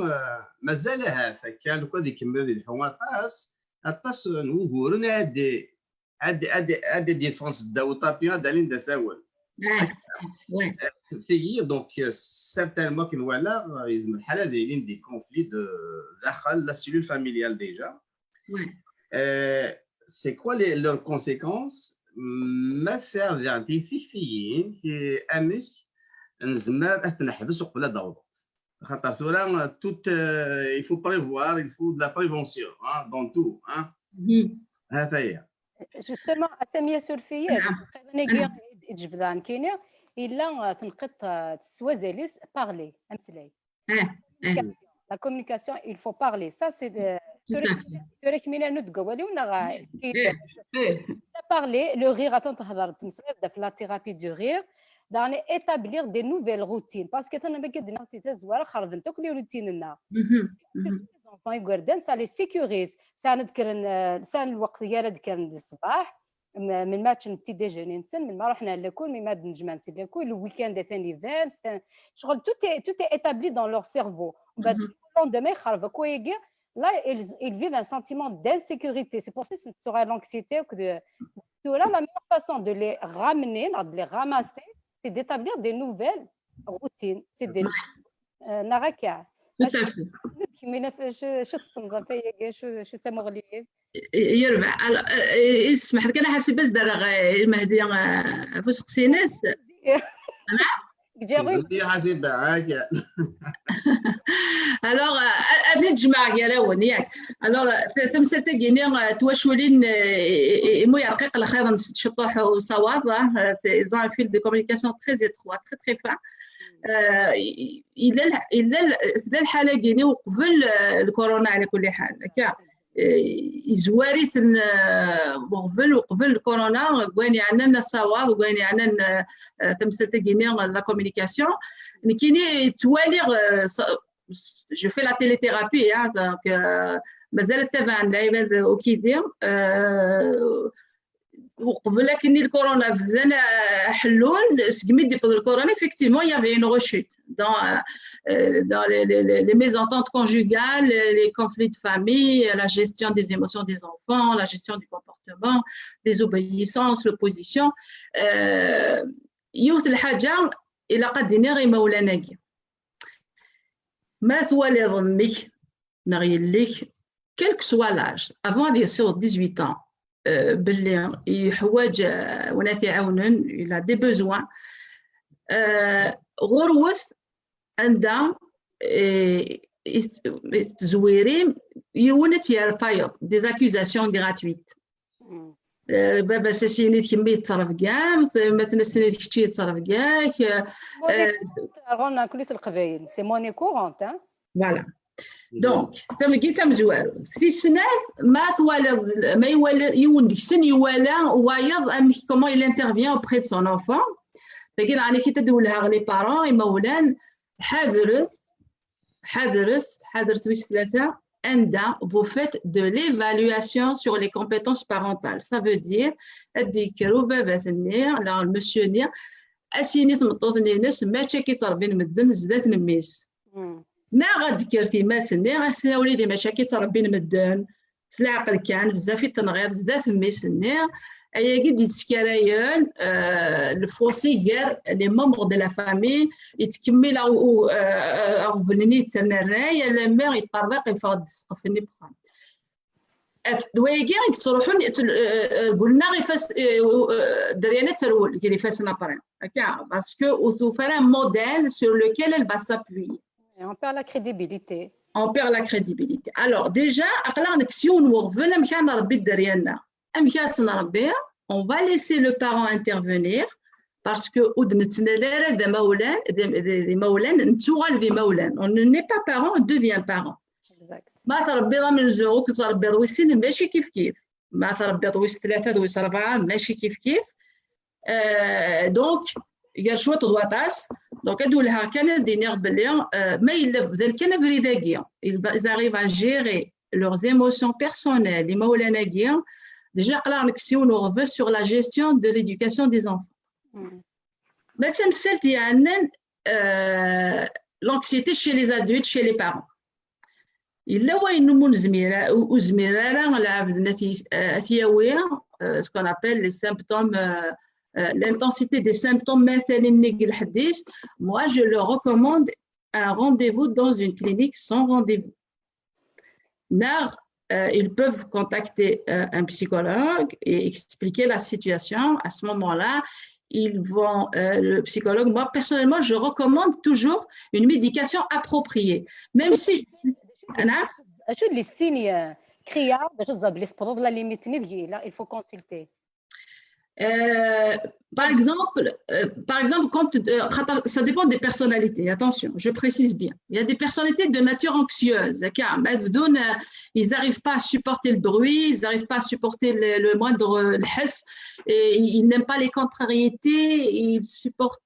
مازال هذاك كان لو كان يكمل الحوار طاس. اطاس نوغورن هادي هادي هادي هادي ديفونس داو طابيا دالين دا ساول. تيجي donc certainement كنوالا يزم الحاله دايرين des conflits de داخل la cellule familiale déjà. C'est quoi les leurs conséquences؟ ما تساعد يعني فيكتيين في امك نزمر اتنحبس وقبل داوض. خاطر ثورا tout il faut prévoir, il faut de la prévention dans tout. هذا هي. Justement اساميه سولفيه القيضانيكي تجبد عن كينيا الا تنقط تسوازاليس parler امسلاي. La communication, il faut parler. Ça, c'est ثورة كمينة ندقة ولي ونا parler, le rire, attends, تهضر تمسير في la thérapie du rire. داني établir des nouvelles routines parce que انا ما قد نعطي تزوار خربن توك les routines لنا. Enfants يقردن ça les sécurise. ساعة نذكر ساعة الوقت يا ذكر الصباح من ماتش petit déjeuner نسن من ما رحنا لكل من ما نجمع نسن لكل le week-end ثاني فان شغل tout est tout est établi dans leur cerveau. ومن بعد le lendemain يخرب كويكي. Là ils, ils vivent un sentiment d'insécurité, c'est pour ça c'est sur l'anxiété que de tout là. La meilleure façon de les ramener, de les ramasser, c'est d'établir des nouvelles routines. C'est des نراكع. Tout à fait. كمينا شو تصنف فيا شو شو تمغلي. يربع اسمح لك انا حاسب بس دار المهدي فوسق سيناس. جاوبني حاسب هاك. Alors هذه تجمع يا راون ياك. Alors تمثلت كيني تواشولين مو يرقيق الخير شطوح وصواب. Ils ont un fil de communication très étroit, très très fin. الا الا الحاله كيني وقبل الكورونا على كل حال هكا. yezwar-iten uɣbel uqbel lkuruna, deg wayen yeɛnan asawaḍ, deg wayen yeɛnan tamsalt-agi-nni, la communication. Nekkini ttwaliɣ, je fais la téléthérapie, donc mazal ttabaɛen lɛibad ukidi. Uqbel akken lkuruna bdan ḥellun, segmi d-iwweḍ lkuruna, effectivement, il y avait une rechute dans, dans les, les, les mésententes conjugales, les conflits de famille, la gestion des émotions des enfants, la gestion du comportement, des obéissances, l'opposition. Yiwet lḥaǧa ilaq ad d-iniɣ imawlan-agi. Ma twaliḍ mmi-k neɣ yelli-k, quel que soit l'âge, avant ad yessiweḍ dix-huit ans, belli yeḥwaǧ win ad t-iɛawnen, il a des besoins, ɣurwet anda i tettezwirim yiwen ad tt-yerr tayeḍ, des accusations gratuites. Baba-s as-yini d kemmi i tettrebgamt, ma tnes-tini d kečči i tettrebga-k. Ɣur-neɣ kulli s leqbayel, c'est monnaie courante, hein. Voilà. Donc, tameggi d tamezwarut. Tis snat, ma twaliḍ, ma iwala yiwen deg-sen iwala wayeḍ amek, comment il intervient auprès de son enfant. Tagi neɣ amek i d-wellheɣ les parents, imawlan, ḥadret, ḥadret, ḥadret wis tlata, anda vous faites de l'évaluation sur les compétences parentales. Ça veut dire, ad d-yekker ubabat-nni, neɣ monsieur-nni, as-yini tmeṭṭut-nni-ines, mačči akka i ttrebbin medden zdat n mmi-s. Neɣ ad d-tekker tyemmat-nni, as-tini a wlidi, mačči akka i ttrebbin medden, s leɛqel kan, bezzaf i tenɣiḍ zdat mmi-s-nni. Ayagi d-yettkarayen le fossé gar les membres de la famille, yettkemmil aɣbel-nni yetterna rray alammi yeṭṭerḍeq yeffeɣ-d ssqef-nni n uxxam. D wayagi i yettruḥun, ggulleɣ ifassen, Dryana terwel gar ifassen après, akka, parce que ur tufi ara un modèle sur lequel elle va s'appuyer. Et on perd la crédibilité. On perd la crédibilité. Alors, déjà, aql-aɣ nekkes yiwen n uɣbel, amek ara nṛebbi dderya-nneɣ? Amek ara tt-nṛebbi? On va laisser le parent intervenir, parce que ur d-nettnal ara d amawlan, d imawlan, nettuɣal d imawlan. On n'est pas parent, on devient parent. Ma tṛebbiḍ amenzu, ur k-tṛebbiḍ wis sin, mačči kifkif. Ma tṛebbiḍ wis tlata d wis ṛebɛa, mačči kifkif. Donc, gar cwiṭ d waṭas. Donc, ad wellheɣ kan ad d-iniɣ belli ma yella bdan kan abrid-agi, ils arrivent à gérer leurs émotions personnelles, imawlan-agi, déjà aql-aɣ nekkes yiwen uɣbel sur la gestion de l'éducation des enfants. Ma d tamsalt yeɛnan l'anxiété chez les adultes, chez les parents. Yella wayen umi nezmir, ur zmir ara lɛebd ad t-yawi, ce qu'on appelle les symptômes, l'intensité des symptômes, matalan nnig lḥedd-is. Moi, je leur recommande un rendez-vous dans une clinique sans rendez-vous. Neɣ ils peuvent contacter un psychologue et expliquer la situation. À ce moment-là, ils vont, le psychologue, moi personnellement, je recommande toujours une médication appropriée. Même si... Acu d les signes criards, acu d les signes la limite, il faut consulter. Euh, par exemple, euh, par exemple, quand, euh, ça dépend des personnalités, attention, je précise bien. Il y a des personnalités de nature anxieuse, ils n'arrivent pas à supporter le bruit, ils n'arrivent pas à supporter le, le moindre lḥess, et ils n'aiment pas les contrariétés, ils supportent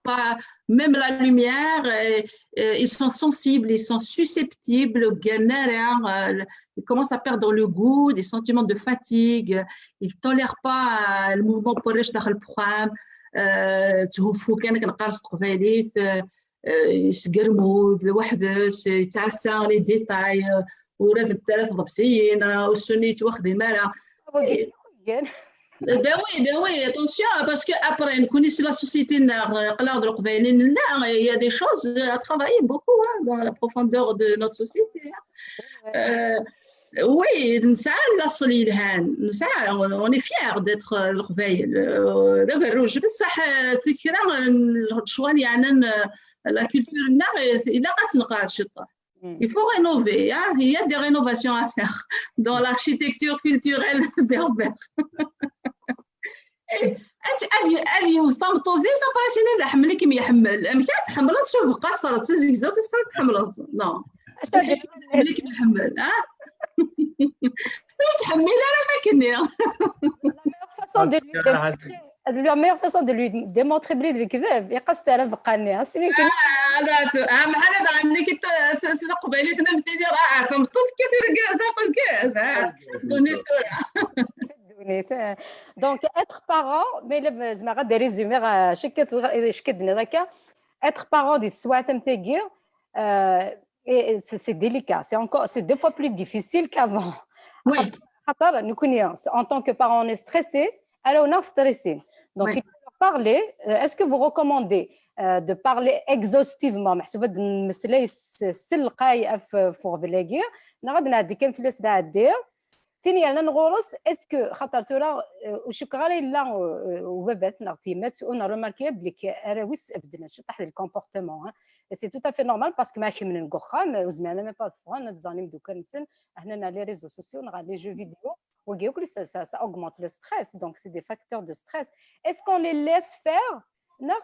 pas même la lumière, et, et ils sont sensibles, ils sont susceptibles, ils commencent à perdre le goût, des sentiments de fatigue, ils ne tolèrent pas le mouvement pour rester dans le programme, تهفو كان كنقال تقبايليت يسقرموذ وحدس يتعسى les détails وراد الثلاث ضبسيين والسني يتواخذ مالا. Ben oui, ben oui, attention, parce que après, نكوني la société ناغ قلاغ دو القبايلين, il y a des choses à travailler beaucoup, hein, dans la profondeur de notre société, hein. Euh, oui, نسعى الأصل يلهان, نسعى, on est fiers d'être القبايل. داك الروج بصح في كرا شوال يعني la culture ناغ إلا قد نقال شطة. Il faut rénover, hein. Il y a des rénovations à faire dans l'architecture culturelle berbère. Ad yiwet tameṭṭut-is après sini la ḥemmel-ikem yeḥmmel. Amek ad tḥemmleḍ, cuf, qasret tizegzewt, is ad tḥemmleḍ. Non. Ḥemmel-ikem yeḥmmel, ha? Ur ttḥemmil ara akken-nni. La meilleure façon de lui démontrer, la meilleure façon de lui démontrer belli d lekdeb, iqas ara beqqan-nni. Asmi kan Ah, la, tu- ah, bḥal ad ɛennik it- t- t- taqbaylit n am tini, ah, tameṭṭut kan tirga taqel kan, ah, ddunit tura. Ddunit, eh. Donc, être parent, mais le, زعما غادي résumer, euh, شكد شكد هكا. Être parent di teswiɛt am tagi, euh, et c'est c'est délicat, c'est encore, c'est deux fois plus difficile qu'avant. Oui. خاطر نكوني en tant que parent on est stressé, alors on est stressé. Donc Oui. Il faut leur parler. Euh, est-ce que vous recommandez, euh, de parler exhaustivement, محسوبة د المسألة يس- سلقاي اف فوق بلاقي نغد نعدي كان في الاس دعدي تاني يعني نغورس؟ Est-ce que خاطر ترى وشك غير لا وبابات نغتيمات on a remarqué بلي اراويس ابدنا شطح لي le comportement, hein. C'est tout à fait normal parce que ما كملن قخام وزمان ما با فغان زاني مدوكا نسن هنا les réseaux sociaux نغا les jeux vidéo وكيوك ça, ça, ça augmente le stress, donc c'est des facteurs de stress. Est-ce qu'on les laisse faire? Non,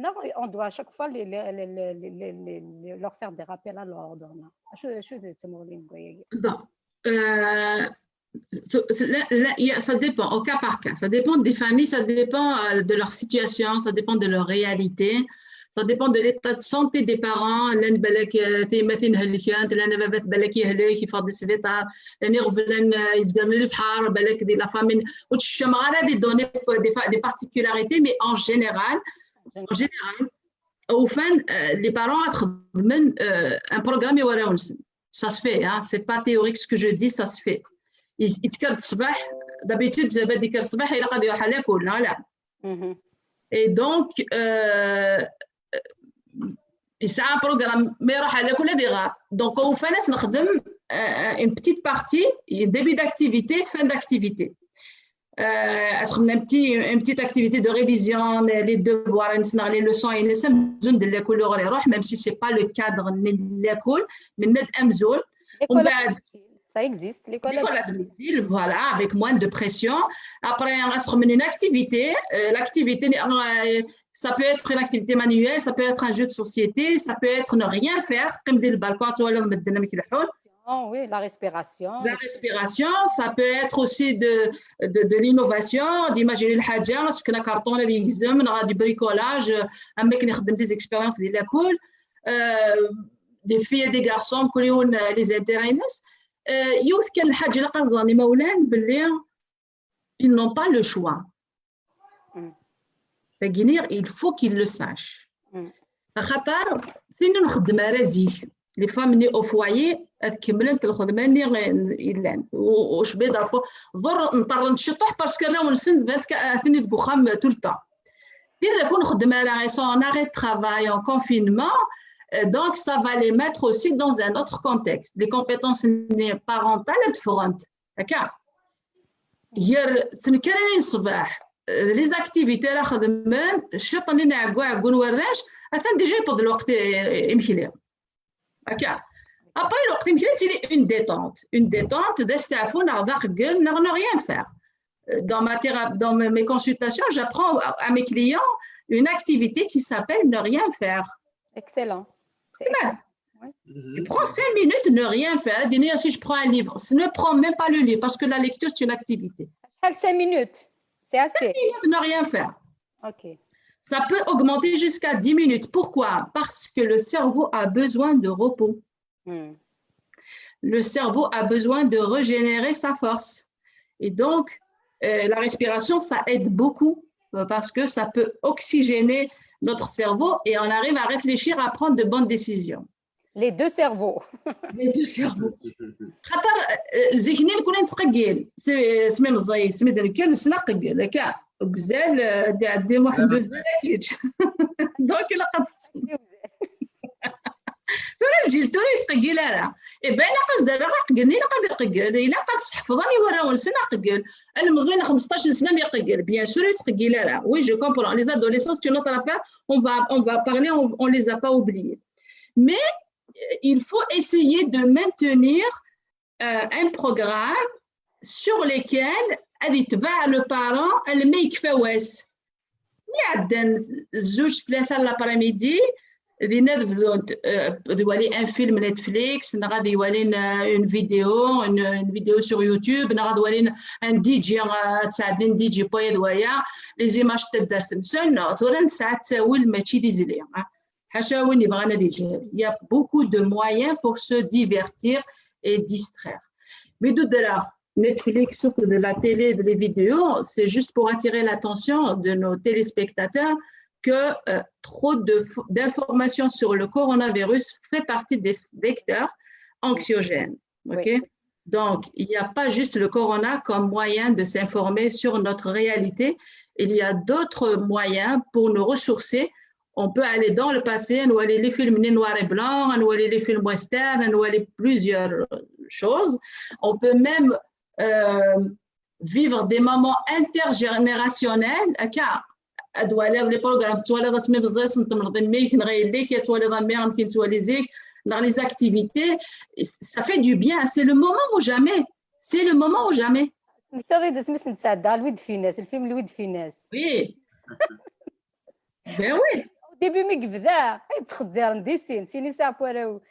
non, on doit à chaque fois les, les, les, les, les, les- les- leur faire des rappels à l'ordre. شو شو تمولين Bon. Euh, tu- la- la- il y a- ça dépend, au cas par cas. Ça dépend des familles, ça dépend euh, de leur situation, ça dépend de leur réalité, ça dépend de l'état de santé des parents. لان بالك آه، تيماتين هلكانت، لان بابات بالك يهلك يفضي السبيطار، لان يغفلن آه، يزقر من البحر، بالك دي la famille. وتشمغ على des données, des, fa- des particularités, mais en général, en général, au fin, euh, les parents خدمن euh, un programme يوراونسن. Ça se fait, hein. C'est pas théorique ce que je dis, ça se fait. يتكرد الصباح, d'habitude دابا ديك الصباح الا قد يروح على كل لا. Et donc euh, يسعى programme ما يروح على كل دي غار. Donc au fin نخدم euh, une petite partie, début d'activité, fin d'activité. Euh, est-ce qu'on a un petit, une petite activité de révision, les devoirs, les leçons, les même si c'est pas le cadre de l'école, mais net amzoul. L'école à domicile, ça existe, l'école à L'école à domicile, voilà, avec moins de pression. Après, on a une activité. Euh, l'activité, euh, ça peut être une activité manuelle, ça peut être un jeu de société, ça peut être ne rien faire. Comme dit le balcon, tu vois, là, on met de la micro-. Oh, oui, la respiration. La respiration, ça peut être aussi de, de, de l'innovation, d'imaginer le حاجة, parce que la carton, la vision, on aura du bricolage, euh, un mec qui a des expériences de l'école, euh, des filles et des garçons, كل يوم, euh, les intérêts. Euh, يوث كان الحاجة اللي قصدني مولاً باللي ils n'ont pas le choix. Mm. C'est-à-dire, il faut qu'ils le sachent. Mm. خاطر ثين نخدم على زيك. Les femmes ni au foyer, elles كملن الخدمة ni يلان. وش بيضا ضر نضطر نشطح parce que là on le sent vingt-quatre ثين ديك وخام tout le temps. إذا كون خدمة على sont en arrêt de travail, en confinement, euh, donc ça va les mettre aussi dans un autre contexte. Les compétences parentales, elles feront. هكا. غير تنكرني الصباح les activités راه خدمن الشيطان اللي نعقو عقو نوراش اثن déjà يفض الوقت يمكلي. هكا. Après الوقت يمكلي تيلي une détente, une détente داس تعفو نغ ذاق قل نغ ne rien faire. Dans ma thérapie, dans mes consultations, j'apprends à mes clients une activité qui s'appelle ne rien faire. Excellent. Tu prends cinq minutes, ne rien faire. Si je prends un livre, ne prends même pas le livre parce que la lecture, c'est une activité. Cinq minutes, c'est assez. Cinq minutes, ne rien faire. Ok. Ça peut augmenter jusqu'à dix minutes. Pourquoi ? Parce que le cerveau a besoin de repos. Hmm. Le cerveau a besoin de régénérer sa force. Et donc, euh, la respiration, ça aide beaucoup euh, parce que ça peut oxygéner notre cerveau et on arrive à réfléchir, à prendre de bonnes décisions. Les deux cerveaux. Les deux cerveaux. خاطر زيكني كنا نتقجل سمي مزي سمي دركل سنا قجل كا وكزال دي عدي محمد الزلاكيج. Donc لا قد ترى الجيل ترى يتقجل راه إبان قصد راه قجلني لا قد قجل إلا قد تحفظني ورا ونسنا قجل. المزين خمسطاش سنه ما يقجل bien sûr يتقجل راه. Oui, je comprends, les adolescents c'est une autre affaire. On va on va parler, on, on les a pas oubliés. Mais il faut essayer de maintenir euh, un programme sur lequel ad itbeɛ le parent almi yekfa wass. Mi ɛeddan zzuǧ tlata l'après-midi, Dinna ad bdunt, euh, ad walin un film Netflix, neɣ ad walin, euh, une vidéo, une, une vidéo sur YouTube, neɣ ad walin un D J, euh, ad sɛeddin D J n wayeḍ waya, les images n taddart-nsen, tura nesɛa ttawil mačči d izli, ah. Ḥaca win yebɣan ad iǧhel. Il y a beaucoup de moyens pour se divertir et distraire. Mais de là, Netflix ou de la télé, de les vidéos, c'est juste pour attirer l'attention de nos téléspectateurs que, euh, trop de fo-, d'informations sur le coronavirus fait partie des vecteurs anxiogènes. Ok ? Oui. Donc, il n'y a pas juste le corona comme moyen de s'informer sur notre réalité. Il y a d'autres moyens pour nous ressourcer. On peut aller dans le passé, on voit les films en noir et blanc, on voit les films western, on voit plusieurs choses. On peut même, euh, vivre des moments intergénérationnels, car ad twaliḍ les programmes, tettwaliḍ asmi meẓẓiyeḍ temleḍ mmi-k neɣ yelli-k, ad twaliḍ a mmi amek i nettwali zik, neɣ les activités, ça fait du bien, c'est le moment ou jamais, c'est le moment ou jamais. Smektaḍ-iyi-d asmi s-nesɛedda Louis de Funès, lfilm Louis de Funès. Oui. Ben oui. Au début mi yebda, ay ttxeddiren di sin, sin yesɛa warraw.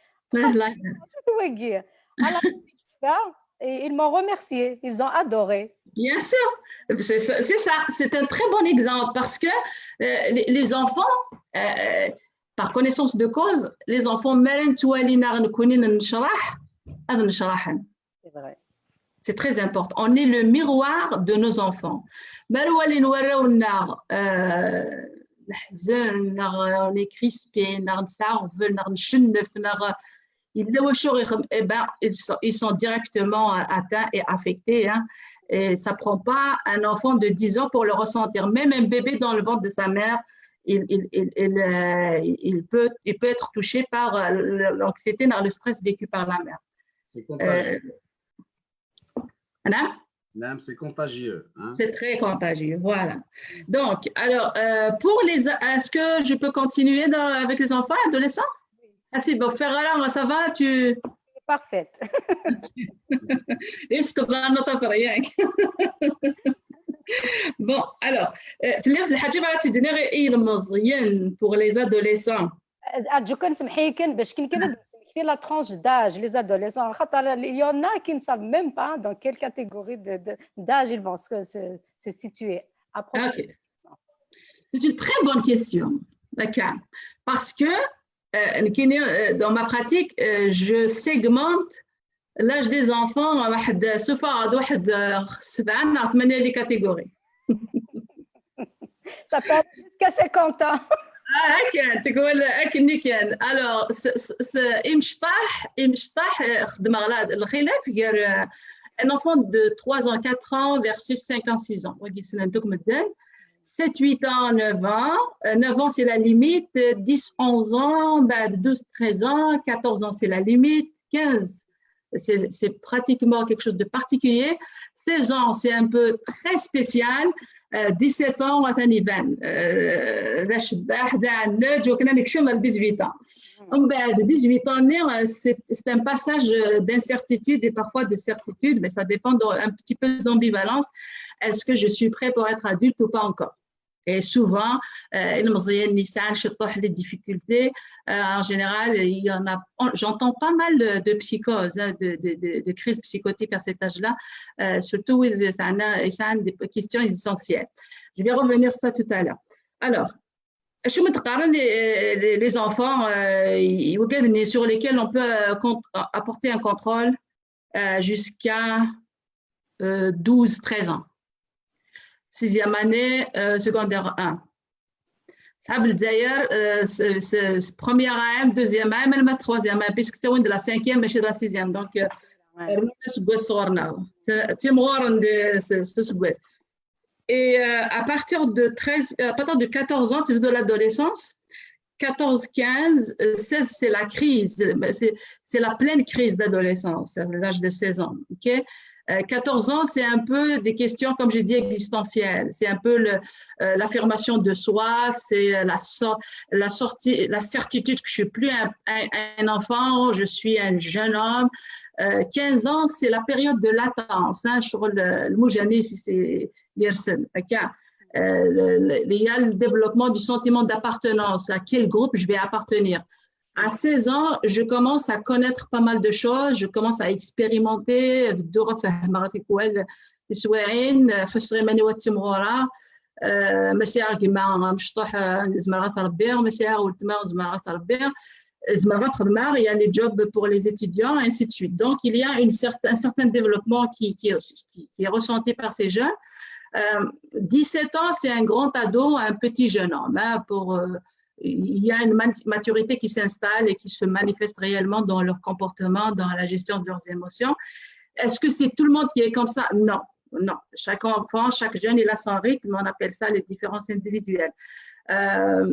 Wagi. Alors, ils m'ont remercié, ils ont adoré. Bien sûr, c'est ça, c'est un très bon exemple parce que, euh, les, les enfants, euh, par connaissance de cause, les enfants, mi ara ttwalin-aɣ nekkni necḍeḥ, ad necḍeḥen. C'est vrai. C'est très important. On est le miroir de nos enfants. Mi ara walin warraw-nneɣ, euh, neḥzen, neɣ on est crispé, neɣ nesɛa aɣbel, neɣ ncennef, neɣ yella wacu i ɣ-, eh ben, ils sont, ils sont directement, euh, atteints et affectés, hein. Et ça prend pas un enfant de dix ans pour le ressentir. Même un bébé dans le ventre de sa mère, il, il, il, il, euh, il peut, il peut être touché par, euh, le, l'anxiété, par le stress vécu par la mère. C'est contagieux. Euh, Anna ? Non, c'est contagieux, hein ? C'est très contagieux, voilà. Donc, alors, euh, pour les, est-ce que je peux continuer dans, avec les enfants, adolescents ? Ah, c'est bon, Ferrara, ça va, tu... Parfaite. Est-ce que tu vas noter rien ? Bon, alors, euh, تلف الحاجة بغات تدينا غير إيه المزيان pour les adolescents. أرجوك سمحي كان باش كي كان نسمكتي la tranche d'âge, les adolescents, خاطر il y en a qui ne savent même pas dans quelle catégorie de, de, d'âge ils vont se, se, se situer approximativement. C'est une très bonne question, d'accord. Parce que, euh, dans ma pratique, euh, je segmente l'âge des enfants, واحد سوفا واحد سبعة ناع ثمانية les catégories. Ça peut aller jusqu'à cinquante ans. Ah, هكا تقول هكا كان. Alors, imecṭaḥ, imecṭaḥ, خدمة غلا الخلاف غير un enfant de trois ans, quatre ans versus cinq ans, six ans. وقيسنا ندوك مدن. Sept, huit ans, neuf ans. Euh, neuf ans, c'est la limite. Dix, onze ans, بعد douze, treize ans. Quatorze ans, c'est la limite. Quinze, c'est, c'est pratiquement quelque chose de particulier. Seize ans, c'est un peu très spécial. Euh, dix-sept ans, وثاني يبان. Euh, ذا شباح، ذا عنج، وكنا نكشم ال dix-huit ans. ومن بعد dix-huit ans, c'est, c'est un passage d'incertitude et parfois de certitude, mais ça dépend d'un petit peu d'ambivalence. Est-ce que je suis prêt pour être adulte ou pas encore ? Et souvent, euh, les difficultés, euh, en général, il y en a, j'entends pas mal de, de psychoses, hein, de, de, de, de crises psychotiques à cet âge-là, euh, surtout, oui, des questions essentielles. Je vais revenir sur ça tout à l'heure. Alors, je me dis, les, les, les enfants, euh, sur lesquels on peut, euh, apporter un contrôle, euh, jusqu'à, euh, douze, treize ans. Sixième année, euh, secondaire un. صحاب الجزائر, euh, c'est, c'est première عام, deuxième عام, même troisième عام, puisque c'est de la cinquième, mais c'est de la sixième. Donc, euh, c'est, c'est, c'est, et, euh, à partir de treize, euh, à partir de quatorze ans, tu veux de l'adolescence, quatorze, quinze, euh, seize, c'est la crise, c'est, c'est la pleine crise d'adolescence, à l'âge de seize ans, ok ? Euh, quatorze ans, c'est un peu des questions, comme je dis, existentielles. C'est un peu le, euh, l'affirmation de soi, c'est la, so-, la sortie, la certitude que je suis plus un, un, un enfant, je suis un jeune homme. Euh, quinze ans, c'est la période de latence, hein, sur le, le Moujani, si c'est Yersen, ok ? Euh, le- le- il y a le développement du sentiment d'appartenance. À quel groupe je vais appartenir? À seize ans, je commence à connaître pas mal de choses, je commence à expérimenter. Massiɣ gma mecṭuḥ, zemreɣ ad t-ṛebbiɣ, massiɣ weltma, zemreɣ ad t-ṛebbiɣ, zemreɣ ad xedmeɣ, il y a les jobs pour les étudiants, ainsi de suite. Donc, il y a une certaine, un certain développement qui, qui, est- qui- qui est ressenti par ces jeunes. Euh, dix-sept ans, c'est un grand ado, un petit jeune homme. Hein, pour, euh, il y a une man- maturité qui s'installe et qui se manifeste réellement dans leur comportement, dans la gestion de leurs émotions. Est-ce que c'est tout le monde qui est comme ça? Non, non. Chaque enfant, chaque jeune, il a son rythme. On appelle ça les différences individuelles. Euh,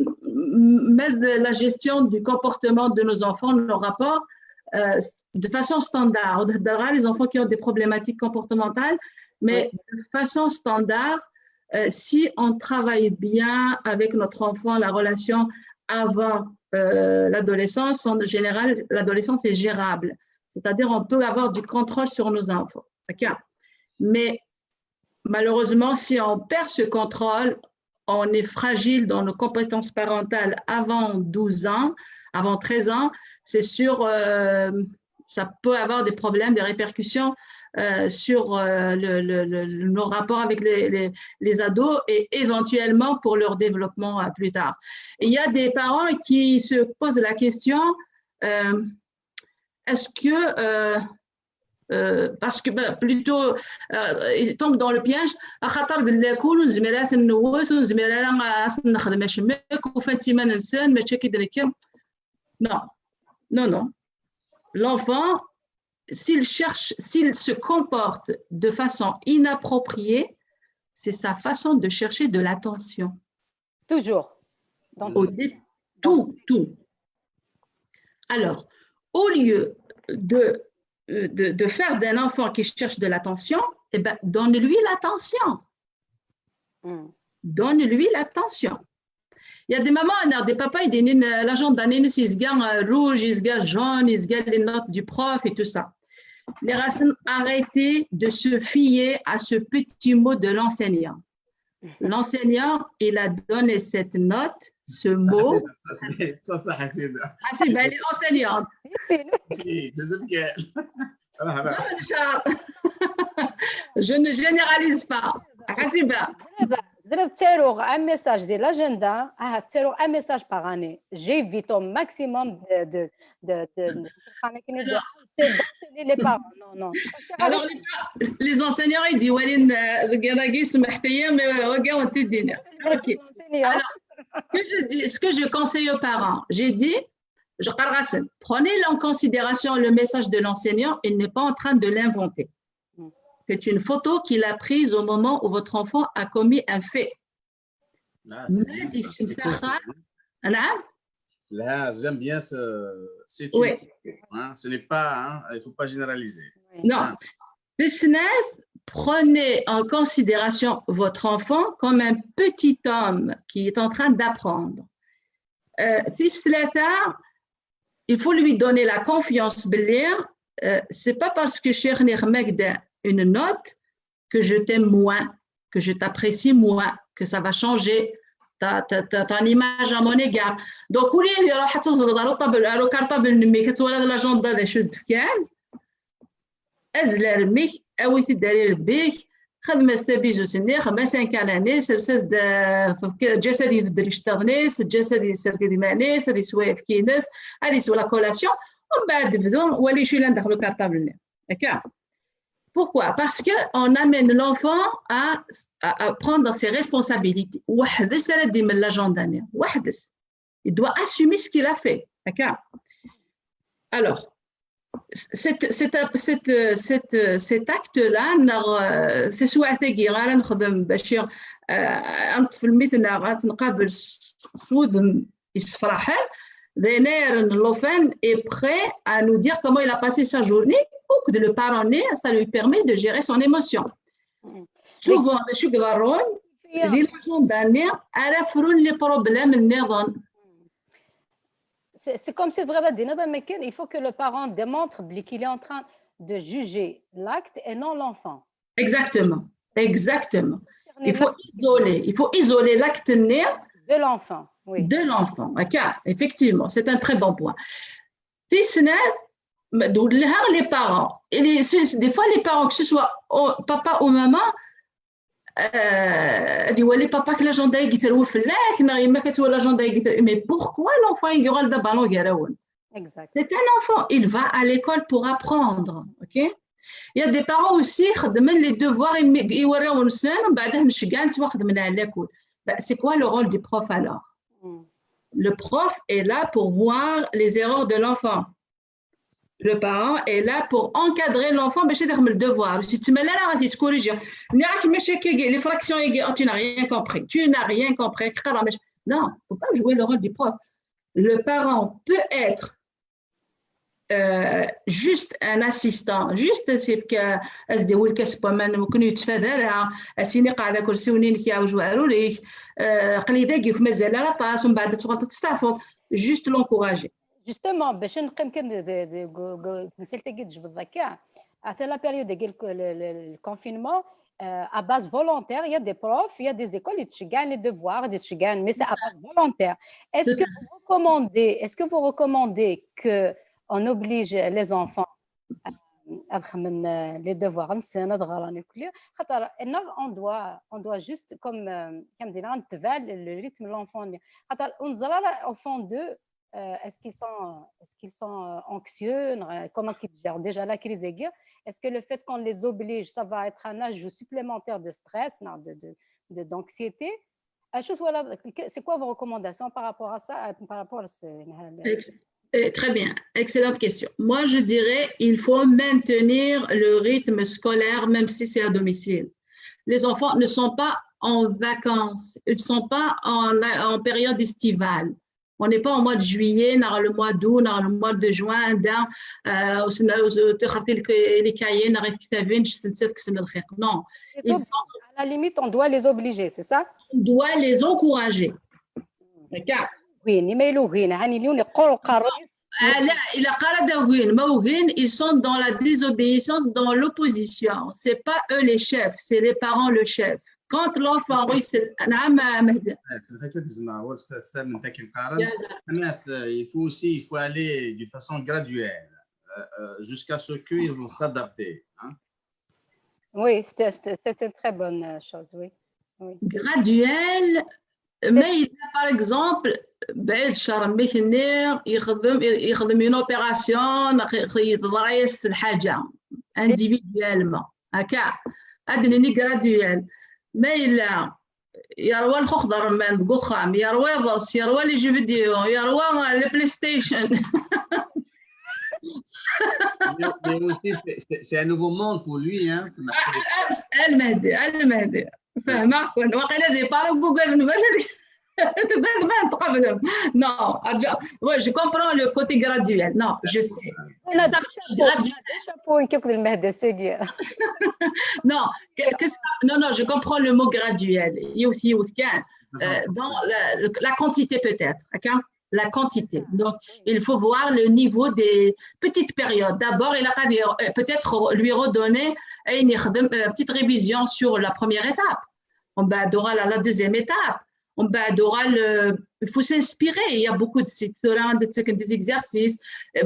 mais de la gestion du comportement de nos enfants, nos rapports, euh, de façon standard. On a les enfants qui ont des problématiques comportementales, mais de façon standard, euh, si on travaille bien avec notre enfant, la relation avant euh, l'adolescence, en général, l'adolescence est gérable. C'est-à-dire, on peut avoir du contrôle sur nos enfants. Ok. Mais malheureusement, si on perd ce contrôle, on est fragile dans nos compétences parentales avant douze ans, avant treize ans. C'est sûr, euh, ça peut avoir des problèmes, des répercussions euh, sur euh, le- le- le- nos rapports avec les, les- les ados et éventuellement pour leur développement euh, plus tard. Et il y a des parents qui se posent la question, euh, est-ce que, euh, euh, parce que ben, plutôt, euh, ils tombent dans le piège, axaṭer d llakul ur nezmir ara ad ten-nwet, ur nezmir ara ad sen-nexdem acemmek, ufan-tt iman-nsen, mačči akka i d-nekker. Non, non, non. L'enfant, s'il cherche, s'il se comporte de façon inappropriée, c'est sa façon de chercher de l'attention. Toujours. Donc, Au dé- tout, tout. Alors, au lieu de, de, de faire d'un enfant qui cherche de l'attention, eh ben, donne-lui l'attention. hmm. Donne-lui l'attention. Il y a des mamans, il y a des papas, ils disent, euh, l'agenda, il se gagne euh, rouge, il se gagne jaune, il se gagne les notes du prof et tout ça. Les racines, arrêtez de se fier à ce petit mot de l'enseignant. L'enseignant, il a donné cette note, ce mot. Ça, ça, c'est Ah, c'est ben, elle est enseignante. C'est nous. Si, je sais bien. Ah, ah, ah. Je ne généralise pas. Ah, c'est ben. زرب تيروغ un message de l'agenda, ah, تيروغ un message par année. J'évite au maximum de, de, de, de, de, de, de harceler les parents. Non, non. Alors, les, les enseignants, ils disent, Walid, euh, regarde, regarde, c'est Mahtaïa, mais euh, regarde, on te dit. Ok. Enseignant. Ce que je dis, ce que je conseille aux parents, j'ai dit, je قرغسن, prenez en considération le message de l'enseignant, il n'est pas en train de l'inventer. C'est une photo qu'il a prise au moment où votre enfant a commis un fait. Là, c'est ما bien تجيش ça. مسخر. نعم؟ Là, j'aime bien ce. C'est Oui. Une, hein, ce n'est pas. Hein, il ne faut pas généraliser. Non. Ah. Tis snat, prenez en considération votre enfant comme un petit homme qui est en train d'apprendre. Euh, tis tlata, il faut lui donner la confiance. Belli, euh, c'est pas parce que شيخني خماك une note que je t'aime moins, que je t'apprécie moins, que ça va changer ta, ta, ta, ton image à mon égard. Donc, au lieu de تزرد على الطابل، على الكارطابل نمي كتولد l'agenda ذا شو كان. أزل رميك، أوي تداري ربيك، خدمة تبيزو سني، خدمة سان كان نيس، رسز جسدي في الدريش تغنيس، جسدي سرقدي مانيس، هذه سوايف كينس، هذه سوا la collation، ومن بعد بدو ولي شي لان دخلوا كارطابل. هكا. Pourquoi? Parce qu'on amène l'enfant à, à, à prendre ses responsabilités. وحدس راه دي من l'agenda ني. وحدس. Il doit assumer ce qu'il a fait. هكا. Alors, cette, cette, cette, cette, cet acte-là, نغ- في سواعتاقي غير نخدم باش نطفل مثلنا غتنقابل سود يسفرحل. D'ailleurs, l'enfant est prêt à nous dire comment il a passé sa journée, ou que le parent né, ça lui permet de gérer son émotion. Souvent, les chugdarons, les gens d'année, à la frôle les problèmes, C'est comme c'est vrai, il faut que le parent démontre qu'il est en train de juger l'acte et non l'enfant. Exactement, exactement. Il faut isoler, il faut isoler l'acte-nni de l'enfant, oui. De l'enfant. Akka, effectivement, c'est un très bon point. Tis snat, les parents. Et les, des fois, les parents, que ce soit papa ou maman, euh, ad iwali papa-k l'agenda-agi terwi fell-ak, neɣ yemma-k ad twali l'agenda-agi. Mais pourquoi l'enfant il aura le ballon? Exact. C'est un enfant, il va à l'école pour apprendre, ok? Il y a des parents aussi, ils font les devoirs, ils ben, c'est quoi le rôle du prof alors? Mm. Le prof est là pour voir les erreurs de l'enfant. Le parent est là pour encadrer l'enfant, mais c'est le devoir. Si tu me l'as dit, corriger. Les fractions, oh, tu n'as rien compris. Tu n'as rien compris. Non, faut pas jouer le rôle du prof. Le parent peut être euh, juste un assistant, juste c'est que as-d-iwwi lkas n waman, ur ken-yettfad ara, as-yini qɛed akersiwen-inek, yeɛwej weɛrur-ik, aql-i dagi, ur k-mazal ara aṭas, umbeɛd ad tuɣaleḍ ad testeɛfuḍ, juste l'encourager. Justement, باش نقيم كان تمثيلتك تجبد هكا. Ata la période ديال le confinement, euh, à base volontaire, il y a des profs, il y a des écoles, ils te gagnent les devoirs, ils te gagnent, mais c'est à base volontaire. Est-ce que vous recommandez, est-ce que vous recommandez que on oblige les enfants à faire les devoirs, on doit, on doit juste comme, comme dire, on le rythme de l'enfant. Au fond d'eux, euh, est-ce qu'ils sont, est-ce qu'ils sont euh, anxieux, euh, comment ils gèrent déjà la crise aiguë? Est-ce que le fait qu'on les oblige, ça va être un ajout supplémentaire de stress, de, de, de, d'anxiété? C'est quoi vos recommandations par rapport à ça, par rapport à ce... Très bien, excellente question. Moi, je dirais il faut maintenir le rythme scolaire, même si c'est à domicile. Les enfants ne sont pas en vacances, ils ne sont pas en, en période estivale. On n'est pas au mois de juillet, ni le mois d'août, ni le mois de juin, les cahiers, non. Ils sont... À la limite, on doit les obliger, c'est ça? On doit les encourager. Oui, ni ma ilugin, hani liyun iqqur uqerru-is. Ah, لا, إلا قال داوين, ما وين, ils sont dans la désobéissance, dans l'opposition. C'est pas eux les chefs, c'est les parents le chef. Quand l'enfant réussit, نعم مهدي. Il faut aussi, il faut aller d'une façon graduelle, euh, euh, jusqu'à ce qu'ils vont s'adapter. Hein? Oui, c'est une très bonne chose, oui. Oui. Graduelle, mais il a, par exemple, بعيد الشر, mais يخدم يخدم une opération, يضريس الحاجة individuellement. هكا. هذا ني graduel. Mais il a يروى الخخضر من ديك وخام، يروى يضص، يروى les jeux vidéo، يروى les PlayStation. Mais, mais aussi, c'est un nouveau monde pour lui. Hein. المهدي، المهدي. فاهمة؟ واقيلا des parents Google. تقعد ما تقبلهم. Non, ouais, je comprends le côté graduel. Non, je sais. Chapeau, chapeau, نكيك المهدي, c'est bien. Non, non, non, je comprends le mot graduel. Dans la quantité peut-être. La quantité. Donc, il faut voir le niveau des petites périodes. D'abord, il a peut-être lui redonner une petite révision sur la première étape. On va à la deuxième étape. On va, il faut s'inspirer. Il Y a beaucoup de sites, des exercices.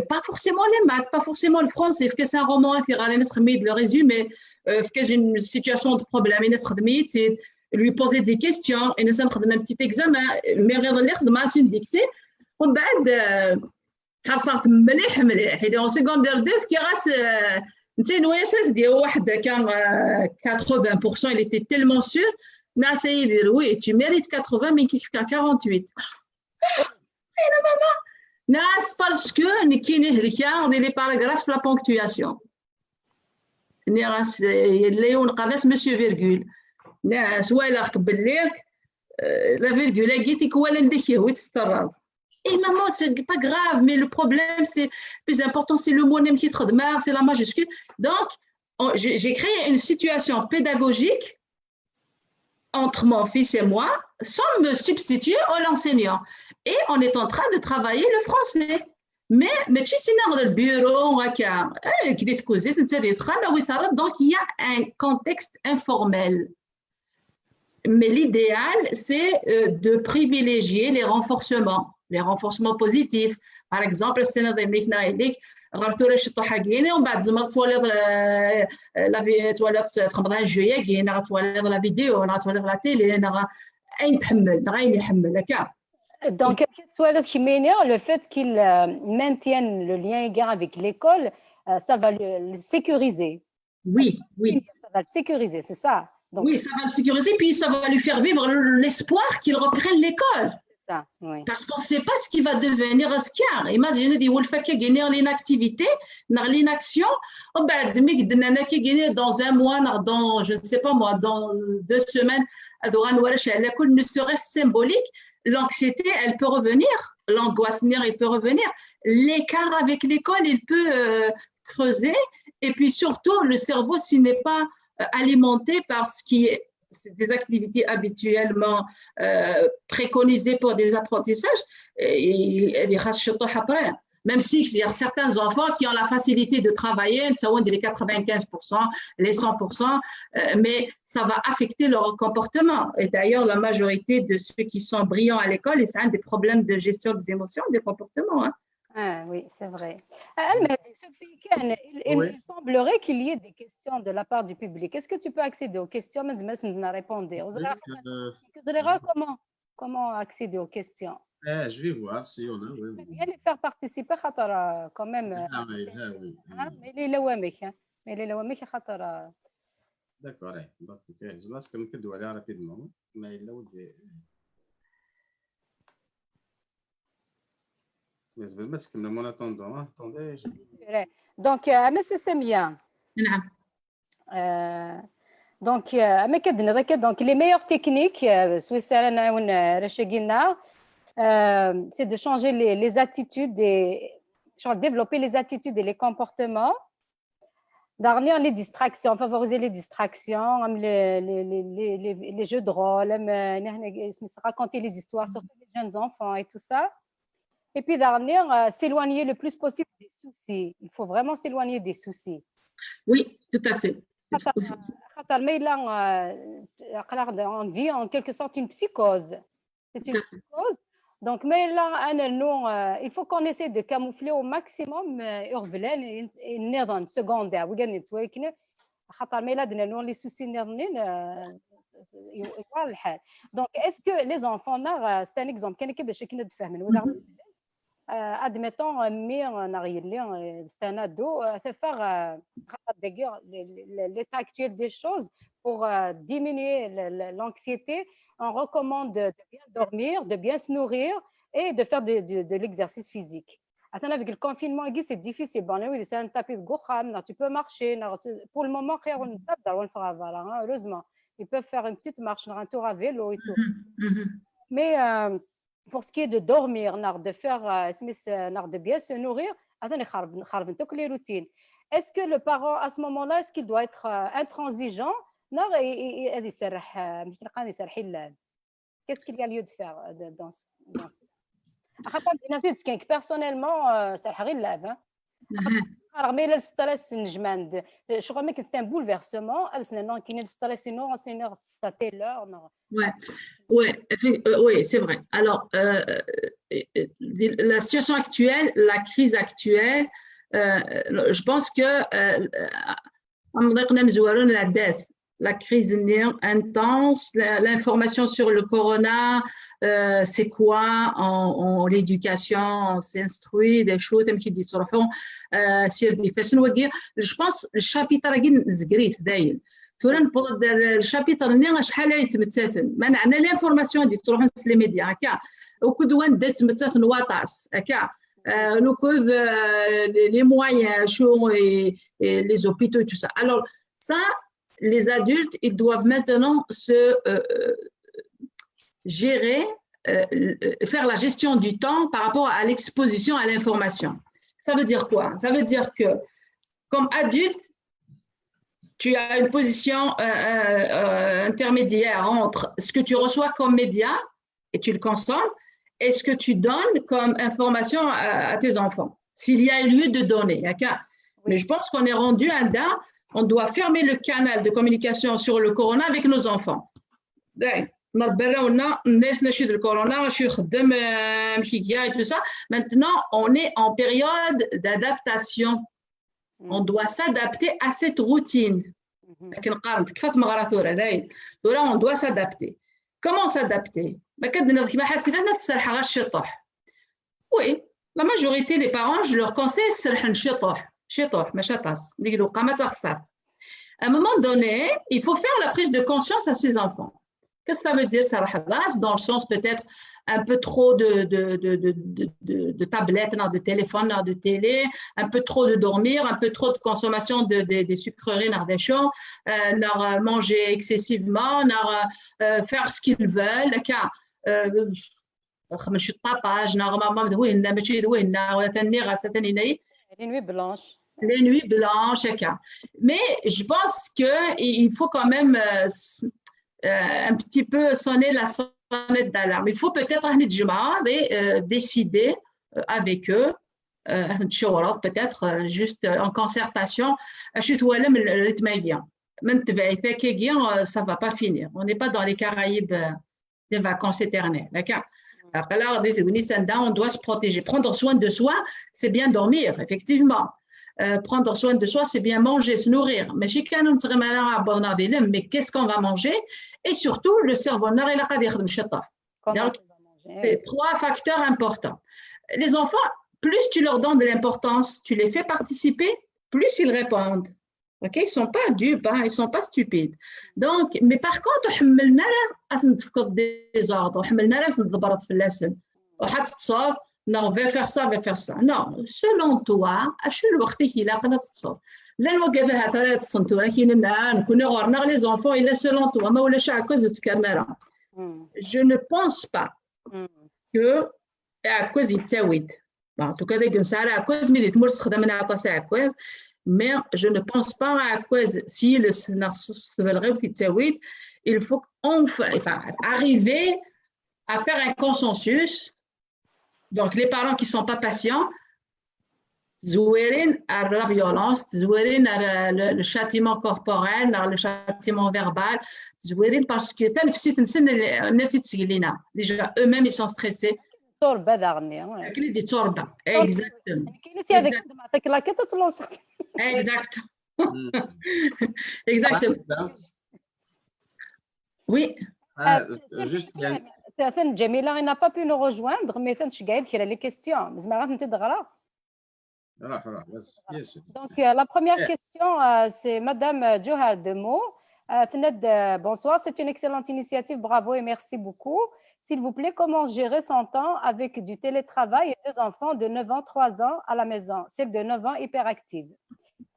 Pas forcément les maths, pas forcément le français. Parce que c'est un roman, il faut le résumé. Parce que j'ai une situation de problème, lui poser des questions, et nous avons un petit examen, mais c'est une dictée. On va حرصت مليح مليح. Il est en secondaire deux, fkiɣ-as netta yenwa-yas ad d-yawi waḥed akka quatre-vingts pour cent, il était tellement sûr. Nniɣ-as a Yidir, oui, tu mérites quatre-vingts, mais nekk ad k-fkeɣ quarante-huit. Nniɣ-as parce que nekkini helkeɣ di les paragraphes s la ponctuation. Nniɣ-as yella yiwen qqaren-as monsieur virgule. Nniɣ-as walaɣ-k belli la virgule-agi tikwal anda k-yehwi tetterraḍ. Et maman, c'est pas grave, mais le problème, c'est plus important, c'est le mot même qui est, c'est la majuscule. Donc, j'ai créé une situation pédagogique entre mon fils et moi, sans me substituer à l'enseignant. Et on est en train de travailler le français. Mais, mais tu sais, dans le bureau, donc il y a un contexte informel. Mais l'idéal, c'est euh, de privilégier les renforcements, les renforcements positifs. Par exemple, c'est-à-dire, غير tura ciṭuḥ-agi, ومن بعد تزمر تواليض la, la, تواليض تخمض un jeu-agi, neɣ تواليض la vidéo, neɣ تواليض la télé, neɣ ayen تحمل, neɣ ayen يحمل, هكا. Donc, كي تواليض كيمينيا, le fait qu'il euh, maintienne le lien avec l'école, euh, ça va le, le sécuriser. Oui, oui. Ça va le sécuriser, c'est ça. Donc, oui, ça va le sécuriser, puis ça va lui faire vivre l'espoir qu'il reprenne l'école. Ça, oui. Parce qu'on ne sait pas ce qui va devenir ce qu'il y a. Imagine, il faut faire l'inactivité, l'inaction. Dans un mois, dans, je ne sais pas moi, dans deux semaines, ne serait-ce symbolique, l'anxiété, elle peut revenir, l'angoisse, elle peut revenir. L'écart avec l'école, il peut euh, creuser. Et puis surtout, le cerveau, s'il n'est pas euh, alimenté par ce qui est des activités habituellement euh, préconisées pour des apprentissages, elle est après. Même s'il y a certains enfants qui ont la facilité de travailler, les quatre-vingt-quinze pour cent, les cent pour cent, euh, mais ça va affecter leur comportement. Et d'ailleurs, la majorité de ceux qui sont brillants à l'école, ils ont des problèmes de gestion des émotions, des comportements. Hein. Ah oui, c'est vrai. Ah, المهدي, il, il semblerait qu'il y ait des questions de la part du public. Est-ce que tu peux accéder aux questions ? Mais je me répondre. Comment, comment accéder aux questions ? Ah, je vais voir si on a. Oui, oui. Bien les faire participer, خاطر, quand même. Ah, oui, ah, oui. Mais les لوامك, mais les لوامك, خاطر. D'accord, donc, je pense que je vais rapidement. Mais là, Mais je vais mettre en attendant. Attendez. Donc, euh, mais c'est bien. نعم. Euh, donc, euh, mais donc, les meilleures techniques, euh, c'est de changer les, les attitudes, et, développer les attitudes et les comportements. Dernière, les distractions, favoriser les distractions, les, les, les, les, les jeux de rôle, raconter les histoires, surtout les jeunes enfants et tout ça. Et puis, dernière, euh, s'éloigner le plus possible des soucis. Il faut vraiment s'éloigner des soucis. Oui, tout à fait. خاطر ما إلا on vit en quelque sorte une psychose. C'est une psychose. Donc, mais là, il faut qu'on essaie de camoufler au maximum les problèmes secondaires. خاطر ما إلا درنا les soucis نظنين يوقع الحال. Donc, est-ce que les enfants, c'est un exemple, كان كيفاش كنا تفهموا admettons, mi neɣ yelli, c'est un ado, tafeɣ, l'état actuel des choses, pour diminuer l'anxiété, on recommande de bien dormir, de bien se nourrir et de faire de, de, de l'exercice physique. Attends, avec le confinement, c'est difficile. Bon, oui, c'est un tapis de gokham, tu peux marcher. Pour le moment, heureusement, ils peuvent faire une petite marche, un tour à vélo et tout. Mais euh, pour ce qui est de dormir, de faire, euh, de bien se nourrir, les routines. Est-ce que le parent, à ce moment-là, est-ce qu'il doit être euh, intransigeant ? Qu'est-ce qu'il y a lieu de faire dans, dans ce... Personnellement, c'est rien. رغم الستريس نجمع شغل ما كنت un bouleversement. السنه كاين الستريس انه غنستنى غتسطى تيلور. Oui, oui, oui, c'est vrai. Alors, euh, la situation actuelle, la crise actuelle, euh, je pense que euh, la crise intense, l'information sur le corona, euh, c'est quoi en, en l'éducation, on s'instruit, des choses, euh, je pense, le chapitre, ثورة نبغى الشابيتر ني شحال يتمتثن ما نعنى l'information دي تروح les médias هكا وكدوان دات تمتثن واطاس هكا لو كود les moyens شو les hôpitaux et tout ça. Alors ça, les adultes, ils doivent maintenant se euh, gérer, euh, faire la gestion du temps par rapport à l'exposition à l'information. Ça veut dire quoi ? Ça veut dire que, comme adulte, tu as une position euh, euh, intermédiaire entre ce que tu reçois comme média et tu le consommes, et ce que tu donnes comme information à, à tes enfants, s'il y a lieu de donner. Mais je pense qu'on est rendu à un, on doit fermer le canal de communication sur le corona avec nos enfants. Dayen, nṛebba arraw-nneɣ, nenna-yasen acu d lkuruna, acu ixeddem, euh, amek iga et tout ça. Maintenant, on est en période d'adaptation. On doit s'adapter à cette routine. Akken qqaren, tekfa tmeɣra tura, dayen. Tura, on doit s'adapter. Comment s'adapter? Ma akka d-nniḍ kma ḥasibat, ad tserḥeɣ ɣer ciṭuḥ. Oui, la majorité des parents, je leur conseille serḥen ciṭuḥ, ciṭuḥ, mačči aṭas, deg lewqama d taxessart. À un moment donné, il faut faire la prise de conscience à ses enfants. Qu'est-ce que ça veut dire, serḥeḍ-as? Dans le sens peut-être un peu trop de, de, de, de, de, de, de tablettes, non, de téléphone, non, de télé, un peu trop de dormir, un peu trop de consommation de, de, des sucreries, non, des choses, euh, non, euh, manger excessivement, non, euh, euh, faire ce qu'ils veulent, car, euh, xemmet ciṭṭaṭaj, neɣ ma, ma d wihenna, mačči d wihenna, atan nniɣ-as, atan yenna-yi. Les nuits blanches. Les nuits blanches, akka. Mais je pense que il faut quand même, euh, s-, euh, un petit peu sonner la sonnette d'alarme. Il faut peut-être, euh, décider, euh, avec eux, euh, peut-être, euh, juste, euh, en concertation, euh, acu twalam le rythme-agi. Ma netbeɛ-it akkagi, euh, ça va pas finir. On n'est pas dans les Caraïbes, euh, des vacances éternelles, d'accord? Alors là, on doit se protéger. Prendre soin de soi, c'est bien dormir, effectivement. Euh, prendre soin de soi, c'est bien manger, se nourrir. Mais chez nous, mais qu'est-ce qu'on va manger? Et surtout, le cerveau, donc, c'est trois facteurs importants. Les enfants, plus tu leur donnes de l'importance, tu les fais participer, plus ils répondent. Ok, ils sont pas dupes, hein, ils sont pas stupides. Donc, mais par contre, ḥemmlen ara ad sen-tefkeḍ des ordres, ḥemmlen ara ad sen-tḍebbreḍ fell-asen. Ruḥ ad teṭṭseḍ, neɣ va faire ça, va faire ça. Non, selon toi, acu lweqt-ik ilaqen ad teṭṭseḍ? Llan wigad ahat ara ṭṭsen tura, kinin, ah, nekkni ɣur-neɣ les enfants, yella selon toi, ma ulac aɛekkaz ur ttekkaren ara. Je ne pense pas que aɛekkaz yettawi-d. Bon, en tout cas, dagi nesɛa aɛekkaz, mi di tmurt sexdamen aṭas aɛekkaz, mais je ne pense pas aɛekkaz s yiles neɣ s tbelɣiwt yettawi-d. Il faut enfin, enfin, arriver à faire un consensus. Donc, les parents qui sont pas patients, tzwirin ar la violence, tzwirin ar, euh, le, le châtiment corporel, ar le châtiment verbal, tzwirin parce que tanefsit-nsen, nna-tt-id seg lina. Déjà, eux-mêmes, ils sont stressés. Tturebba daɣen-nni, ouais. Akken i d-yetturebba. Exactement. Akken i t-yad-, akken ma tfak laket ad tluṣeḍ. Exact. Exactement. Oui. Ah, euh, juste, Jamila, il n'a pas pu nous rejoindre, mais il y a des questions. Mais je vais te dire. Donc, euh, la première question, euh, c'est Madame, euh, Johar Demo. Euh, Tened, euh, bonsoir, c'est une excellente initiative, bravo et merci beaucoup. S'il vous plaît, comment gérer son temps avec du télétravail et deux enfants de neuf ans, trois ans à la maison? Celle de neuf ans, hyperactive.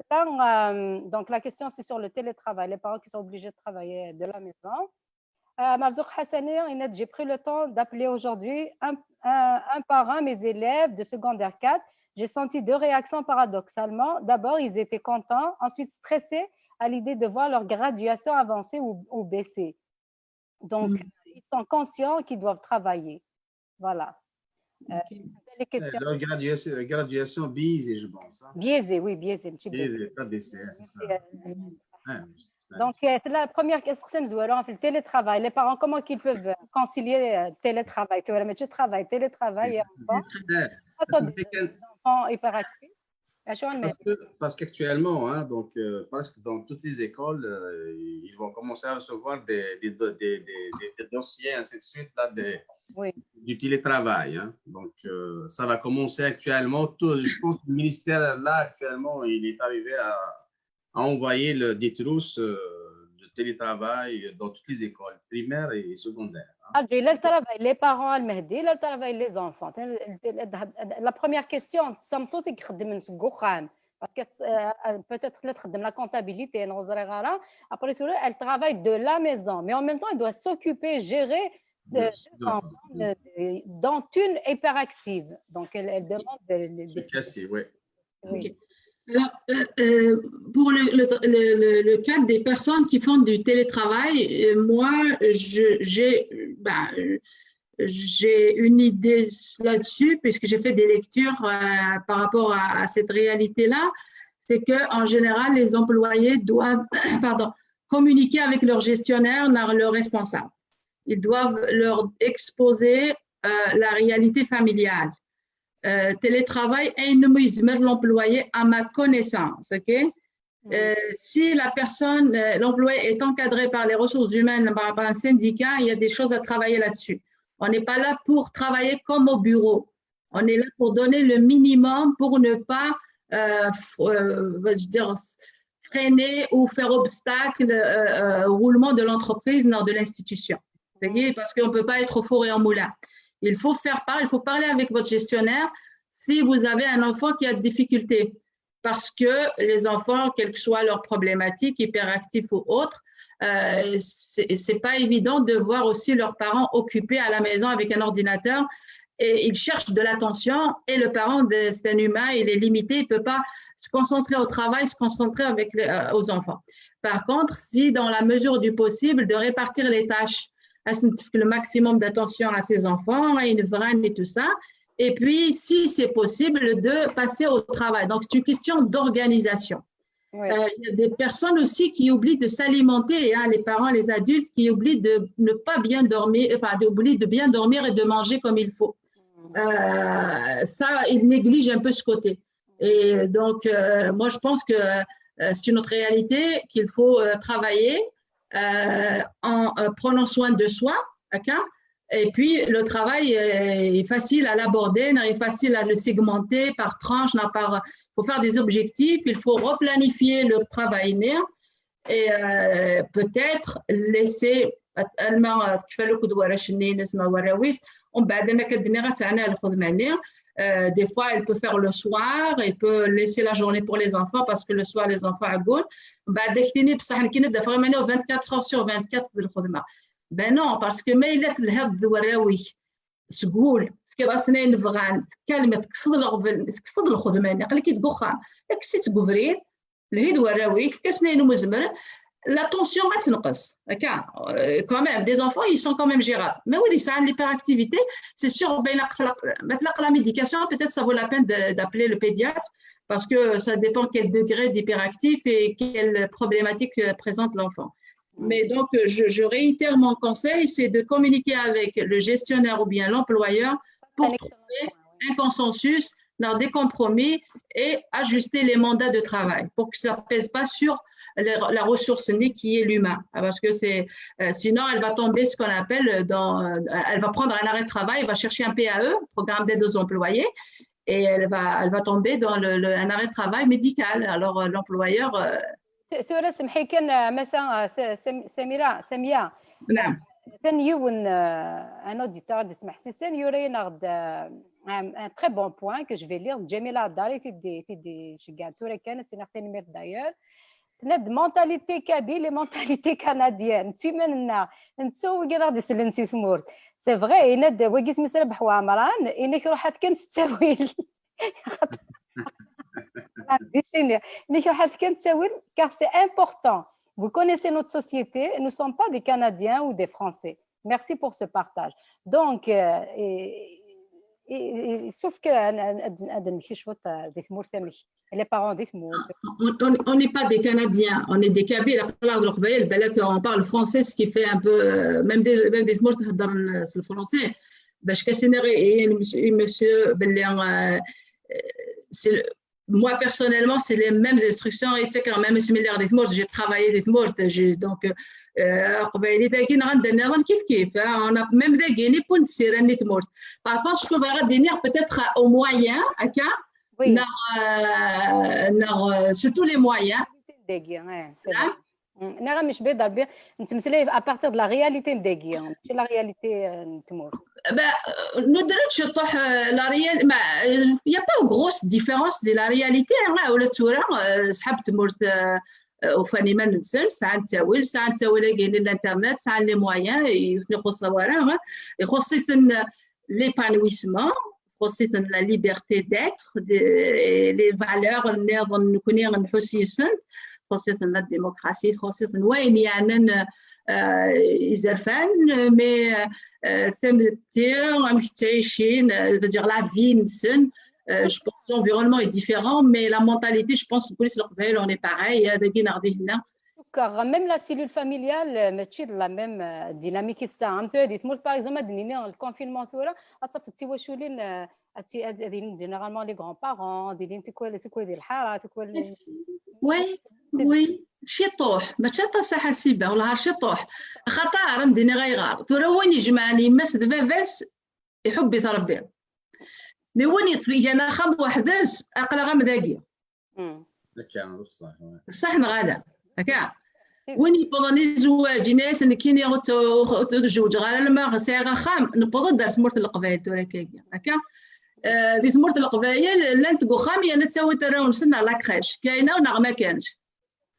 Là, euh, donc, la question, c'est sur le télétravail, les parents qui sont obligés de travailler de la maison. Euh, Marzouk Hassani, il a dit, j'ai pris le temps d'appeler aujourd'hui un, un, un par un mes élèves de secondaire quatre. J'ai senti deux réactions paradoxalement. D'abord, ils étaient contents, ensuite stressés à l'idée de voir leur graduation avancer ou, ou baisser. Donc, ils sont conscients qu'ils doivent travailler. Voilà. Euh, les questions. Leur graduation, graduation biaisée, je pense, hein. Biaisée, oui, biaisée, un petit peu. Biaisée, pas baissée, hein, c'est ça. Donc, euh, c'est la première question, c'est le télétravail. Les parents, comment qu'ils peuvent, euh, concilier, euh, télétravail, télétravail, télétravail et enfants? Enfants hyperactifs. Parce que, parce qu'actuellement, hein, donc, euh, parce que dans toutes les écoles, euh, ils vont commencer à recevoir des, des, des dossiers, ainsi de suite, là, des, du télétravail, hein. Donc, euh, ça va commencer actuellement. Tout, je pense que le ministère, là, actuellement, il est arrivé à, à envoyer le, des trousses, euh, de télétravail dans toutes les écoles primaires et secondaires, hein. Ah, le travail, les parents, المهدي, le travail, les enfants. La première question, ça me tente de parce que, euh, peut-être elle a la comptabilité, après tout, elle travaille de la maison, mais en même temps, elle doit s'occuper, gérer, euh, dans une hyperactive. Donc, elle, elle demande des, des... Oui. Alors, euh, euh, pour le, le, le, le, cas des personnes qui font du télétravail, euh, moi, je, j'ai, bah, euh, j'ai une idée là-dessus, puisque j'ai fait des lectures, euh, par rapport à, à cette réalité-là. C'est qu'en général, les employés doivent, pardon, communiquer avec leur gestionnaire, leur responsable. ils doivent leur exposer euh, la réalité familiale. Euh, télétravail, ayen umi yezmer l'employé, à ma connaissance, ok? Euh, si la personne, euh, l'employé est encadré par les ressources humaines, par, par un syndicat, il y a des choses à travailler là-dessus. On n'est pas là pour travailler comme au bureau. On est là pour donner le minimum pour ne pas, euh, f- euh, je veux dire, freiner ou faire obstacle euh, euh, au roulement de l'entreprise, non, de l'institution. C'est-à-dire parce qu'on ne peut pas être au four et au moulin. Il faut faire part, il faut parler avec votre gestionnaire si vous avez un enfant qui a des difficultés. Parce que les enfants, quelle que soit leur problématique, hyperactifs ou autre, euh, c'est c'est pas évident de voir aussi leurs parents occupés à la maison avec un ordinateur et ils cherchent de l'attention et le parent, de- c'est un humain, il est limité, il peut pas se concentrer au travail, se concentrer avec les- euh, aux enfants. Par contre, si dans la mesure du possible, de répartir les tâches, à ce- le maximum d'attention à ses enfants, à une vraie et tout ça. Et puis, si c'est possible, de passer au travail. Donc, c'est une question d'organisation. Oui. Euh, il y a des personnes aussi qui oublient de s'alimenter, hein, les parents, les adultes qui oublient de ne pas bien dormir, enfin, oublient de bien dormir et de manger comme il faut. Euh, ça, ils négligent un peu ce côté. Et donc, euh, moi, je pense que euh, c'est une autre réalité qu'il faut euh, travailler euh, en euh, prenant soin de soi, ok? Et puis, le travail est facile à l'aborder, est facile à le segmenter par tranche, par, il faut faire des objectifs, il faut replanifier le travail, et euh, peut-être laisser الماء كيف لو كدوه راه شني نسمع وراويس ومن بعد ما كدني غتعنى الخدمه. Euh, des fois, elle peut faire le soir, elle peut laisser la journée pour les enfants parce que le soir, les enfants عقول. ومن بعد كتيني بصح كاين دابا vraiment vingt-quatre heures sur vingt-quatre بالخدمه. Ben non, parce que ما الا تلهض وراويك سقول كي راسنا نبغان كلمه تكسد الغبن تكسد الخدمه اللي قال لك يدقو خام اكسيت قبريل الهيد وراويك كاسنين مزمر. La tension غتنقص هكا. Quand même, des enfants, ils sont quand même gérables. Mais oui, ça, l'hyperactivité, c'est sûr, بين قلق- مثلا la médication, peut-être ça vaut la peine de- d'appeler le pédiatre parce que ça dépend quel degré d'hyperactif et quelle problématique euh, présente l'enfant. Mais donc, euh, je, je réitère mon conseil, c'est de communiquer avec le gestionnaire ou bien l'employeur pour trouver un consensus, dans des compromis et ajuster les mandats de travail pour que ça ne pèse pas sur les- la ressource unique qui est l'humain. Parce que c'est, euh, sinon, elle va tomber ce qu'on appelle dans, euh, elle va prendre un arrêt de travail, elle va chercher un P A E, programme d'aide aux employés, et elle va, elle va tomber dans le, le- un arrêt de travail médical. Alors, euh, l'employeur, euh, ت- ثورة سمحي كان آه، مسا آه، س- سم- سميرة سمية نعم. كان يون آه، un auditeur دي سمح سيسن يورينا غد آه، un un très bon point que je vais lire جميلة الداري تيدي تيدي شكان ثورة كان سينا تنمير d'ailleurs. تناد mentalité kabyle et mentalité canadienne تيماننا نتسو ويقي غادي سلنسي ثمورت. C'est vrai يناد ويقي سميس ربح وعمران إنك روحات كان ستاويل. ديشيني إنك روحات كان تساويل car c'est important. Vous connaissez notre société, nous ne sommes pas des Canadiens ou des Français. Merci pour ce partage. Donc, euh, et- et- et- sauf que هذا المشي شوط دي ثمور ثمك les parents دي ثمور. On on- on n'est pas des Canadiens, on est des Kabyles. عقلي نهضروا قبايل بالك on parle français, ce qui fait un peu euh, même des même des تمور تهضر le français. باش كاسيني غي monsieur باللي euh, c'est le- moi personnellement c'est les mêmes instructions et c'est quand même similaire des تمور. J'ai travaillé des تمور, j'ai donc euh, قبايلي داكين غندير نظن كيف كيف. On a même داكين يبون تسير اني تمور. Par contre, je trouve غادي نير peut-être au moyen هكا Oui. نغ نغ surtout les moyens. داكي اه c'est نعم. vrai. نغم مش بيض ربي نتمسلي à partir de la réalité داكي ماشي la réalité نتمور. ندرت شطح la réalité ما il y a pas grosse différence de la réalité. ولا تورا صحاب تمورت وفاني ما ننسى ساعة نتاول ساعة نتاول كاين الانترنت ساعة les moyens يخص ورا يخص l'épanouissement, خصوصا la liberté d'être, les valeurs نكوني نحوسيسن, خصوصا la démocratie, خصوصا وين يعني يزرفان, mais تمتي راهم تعيشين, je veux dire, la vie نسن. Je pense l'environnement est différent, mais la mentalité, je pense, بوليس القبائل, on est pareil, هذا كي نغدي هنا. Car même la cellule familiale, euh, mačči d la même, euh, dynamique i tesɛa. Am tura di tmurt, par exemple, ad d-nini le confinement tura, ad tafeḍ d tiwaculin, euh, ad ti-, ad, ad ilin généralement les grands-parents, ad ilin tikwal, tikwal di lḥara, tikwal. Oui, oui. Ciṭuḥ, mačči aṭas a Ḥasiba, wala ɣer ciṭuḥ. Axaṭer, ad m-d-iniɣ ayɣer. Tura win ijemɛen yemma-s d baba-s, iḥubb-it Ṛebbi. Mi win yeṭ-, igan axxam weḥd-s, aql-aɣ am dagi. Mm. Akka, d ṣṣeḥ. Ṣṣeḥ neɣ ala? Akka. C'est Win yewwḍen i zzwaǧ, yenna-yas nekkini ur t-, ur t-, ur t-zewǧeɣ ara alamma sɛiɣ axxam, newweḍ-d ar tmurt n Leqbayel tura akka. Akka. Eh, di tmurt n Leqbayel, llant deg uxxam, yerna ttawint arraw-nsen ar la crèche. Kayna neɣ ma kanx?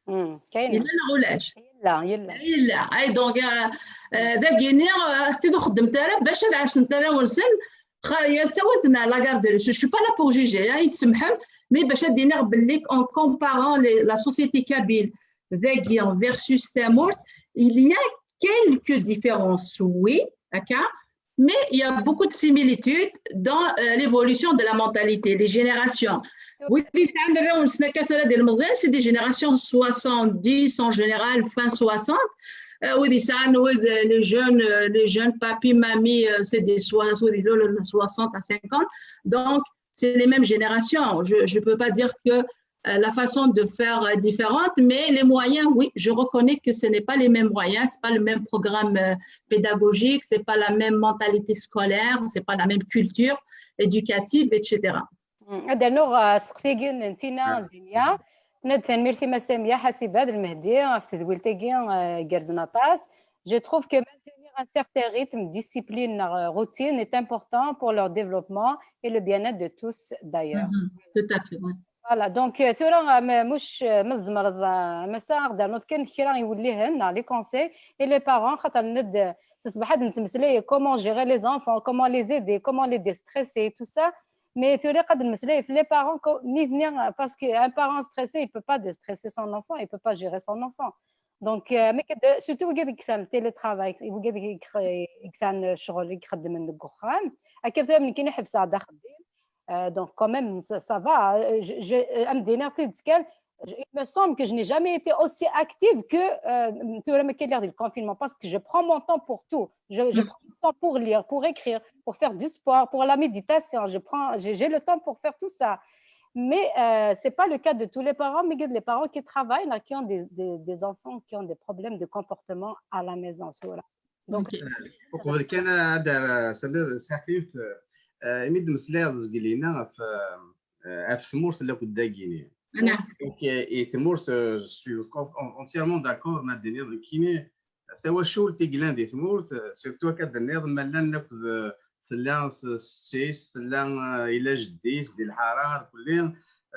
Mm. Kayna. Yella neɣ ulac? Yella, yella. Yella. Ay, donc, euh, euh, dagini, euh, ur xeddment ara bac ad ɛassent arraw-nsen, xa-, ttawint-ten ar la garderie. Je suis pas là pour juger, hein, i tsemḥem, mais bac ad d-iniɣ belli, en comparant les, la société kabyle dagi versus tamurt, il y a quelques différences, oui, akka, mais il y a beaucoup de similitudes dans, euh, l'évolution de la mentalité, les générations. Wid yesɛan arraw-nsen akka tura d ilmeẓyen, c'est des générations soixante-dix en général, fin soixante. Euh, wid yesɛan, wid, euh, les jeunes, euh, les jeunes papi, mamie, euh, c'est des soi-, wid ilulen soixante à cinquante. Donc, c'est les mêmes générations. Je, je peux pas dire que, euh, la façon de faire est différente, mais les moyens, oui, je reconnais que ce n'est pas les mêmes moyens, c'est pas le même programme, euh, pédagogique, c'est pas la même mentalité scolaire, c'est pas la même culture éducative, et cetera. Mm. Ad d-rnuɣ, uh, asteqsi-agi n Tina Zinia. Tenna-d: "Tanemmirt i Mass Samia Ḥasiba d Lmehdi ɣef tedwilt-agi, uh, igerrzen aṭas. Je trouve que maintenir un certain rythme, discipline, neɣ, uh, routine est important pour leur développement et le bien-être de tous d'ailleurs." Mhm. Tout à fait, ouais. Voilà, donc, euh, tura, euh, ma, muc, euh, ma tzemreḍ, euh, a Massa, ad d-ternuḍ kan kra iwellihen, neɣ les conseils, et les parents, xaṭer ned, s ṣṣbeḥ ad nettmeslay comment gérer les enfants, comment les aider, comment les déstresser, tout ça. Mais tura ad nmeslay f les parents, co-, nitni, euh, parce qu'un parent stressé, il peut pas déstresser son enfant, il peut pas gérer son enfant. Donc, euh, mais que de, surtout, wigad i yesɛan télétravail, wigad i yesɛan, euh, ccɣel, i ixeddmen deg uxxam, akka tura nekkini ḥebseɣ-d axeddim. Euh, donc, quand même, ça, ça va. Euh, je, je, euh, am d-iniɣ tidet kan, je, il me semble que je n'ai jamais été aussi active que, euh, tura ma kien lliɣ di le confinement, parce que je prends mon temps pour tout. Je, je prends mon temps pour lire, pour écrire, pour faire du sport, pour la méditation. Je prends, j'ai, j'ai le temps pour faire tout ça. Mais, euh, c'est pas le cas de tous les parents, mais il y a les parents qui travaillent, là, qui ont des, des, des enfants qui ont des problèmes de comportement à la maison. Voilà. Donc, Ok. Uqbel kan ad d-, sɛiɣ yiwet, euh, imi d-meslayeḍ zgelina ɣef, euh, ɣef tmurt n lakked dagini. Ana. Donc, euh, i tmurt, euh, je suis com-, entièrement d'accord, ma d-iniḍ nekkini, tawacult i yellan di tmurt, euh, surtout akka d-tenniḍ, ma llan lakked, euh, tella s-, s-, tella, euh, ila jeddi-s di lḥara, ar kulli,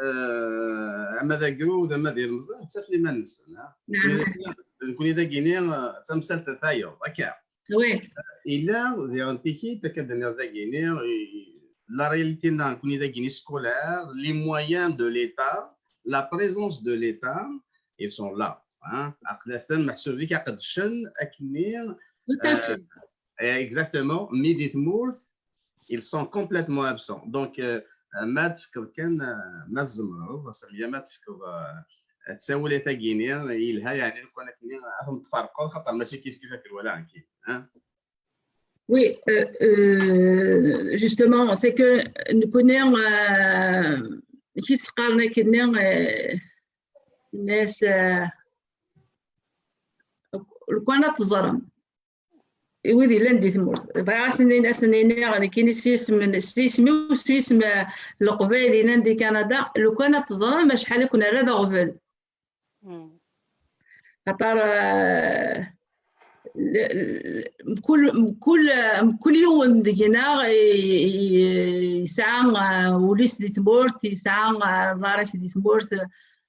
euh, ama d agrud, ama d ilmeẓyen, ttafen iman-nsen, ha? Naam. Nekkni dagini, euh, d tamsalt tayeḍ, akka. Oui. Illa diɣen tikit, akka d-nniɣ dagini, i, la réalité-nneɣ nekkni dagini scolaire, les moyens de l'État, la présence de l'État, ils sont là. Hein? Aql-asen meḥsub-ik aqeddcen akkenni, Tout à fait. Eh, exactement, mi di tmurt, ils sont complètement absents. Donc, euh, ma tefkeḍ kan, euh, ma tzemreḍ, Samia, ma tefkeḍ, euh, ttawil-agi-ni, yelha, yeɛni, lukan akken ad ten-tferqeḍ, xaṭer mačči kif kif akken wala akken, hein? Oui, euh, euh, justement, c'est que nekkni, euh, kif s-qqaren akkenni, euh, nes, euh, lukan ad teẓrem. I wid yellan di tmurt. Bɣiɣ ad sen-, ad sen-iniɣ nekkini s yisem, s yisem-iw, s yisem, eh, Leqbayel yellan di Kanada, lukan ad teẓrem acḥal i ken-rra d aɣbel. Mm. Xaṭer, eh, l-, l-, mkul, mkul, mkul yiwen deg-neɣ i, i, yesɛa, eh, ul-is di tmurt, yesɛa, eh, aẓar-is di tmurt,